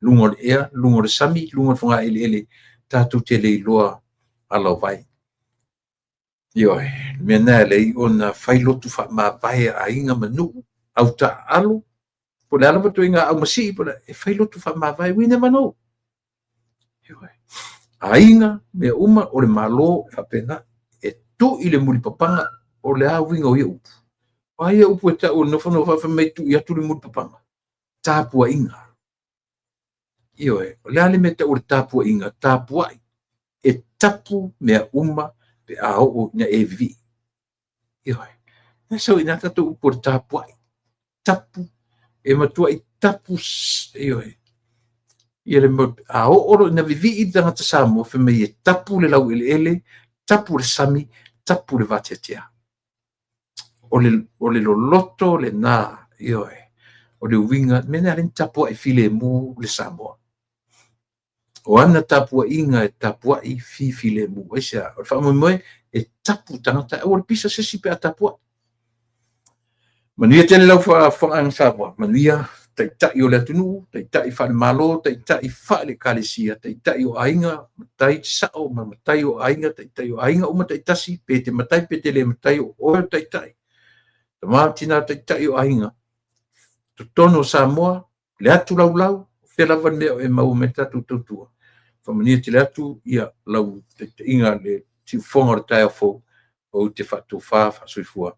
Luga o le ea, luga o le sami, luga o le fogaeleele, tatou te le iloa ala o vai. Ioe, le mea lena e ala ai ona fai lotu faamavae a aiga ma nuu, au taaalo, po o le a lava ituaiga aumasii, e fai lotu faamavae, we never know. Ioe. Aiga, mea uma, o le Malo, e faapena. E tui le mulipapaga, o le a uiga o ia upu? O a ia upu e tau e nofonofo fai mai tui atu le mulipapaga? Tapuaiga. Ioe, o le a le mea e tau o le tapuaiga? Tapuai, e tapu mea uma pe a oo ina e vivii. Ioe, na sau i ina tatou upu o le tapuai. Tapu, e matuai tapu, ioe. Ia le a oo loa ina vivii le tagata Samoa, fai mai e tapu le laueleele, tapu le sami, tapu le vateatea. O le loloto lena, ioe, o le uiga, mea lena e ala ai ona tapuai filemu le Samoa. O ana tapuaiga e tapuai fifilemu. Aisea? O le faamoemoe e tapu tagata, aua le pisa se isi pe a tapuai. Manuia tele lau faafofogaaga Samoa, manuia taitai o le atunuu, taitai faale-Malo, taitai faale-Ekalesia, taitai o aiga, matai sao ma matai o aiga, taitai o aiga uma taitasi, pe te matai pe te le matai, o oe o le taitai. Tama ma tina taitai o aiga, totonu o Samoa, le atu laulau, o fea lava le mea o e maua mai le tatou tautua. Faamanuia tele atu ia lau taitaiga le siufofoga o le taeao fou, ou te faatofa faasoifua.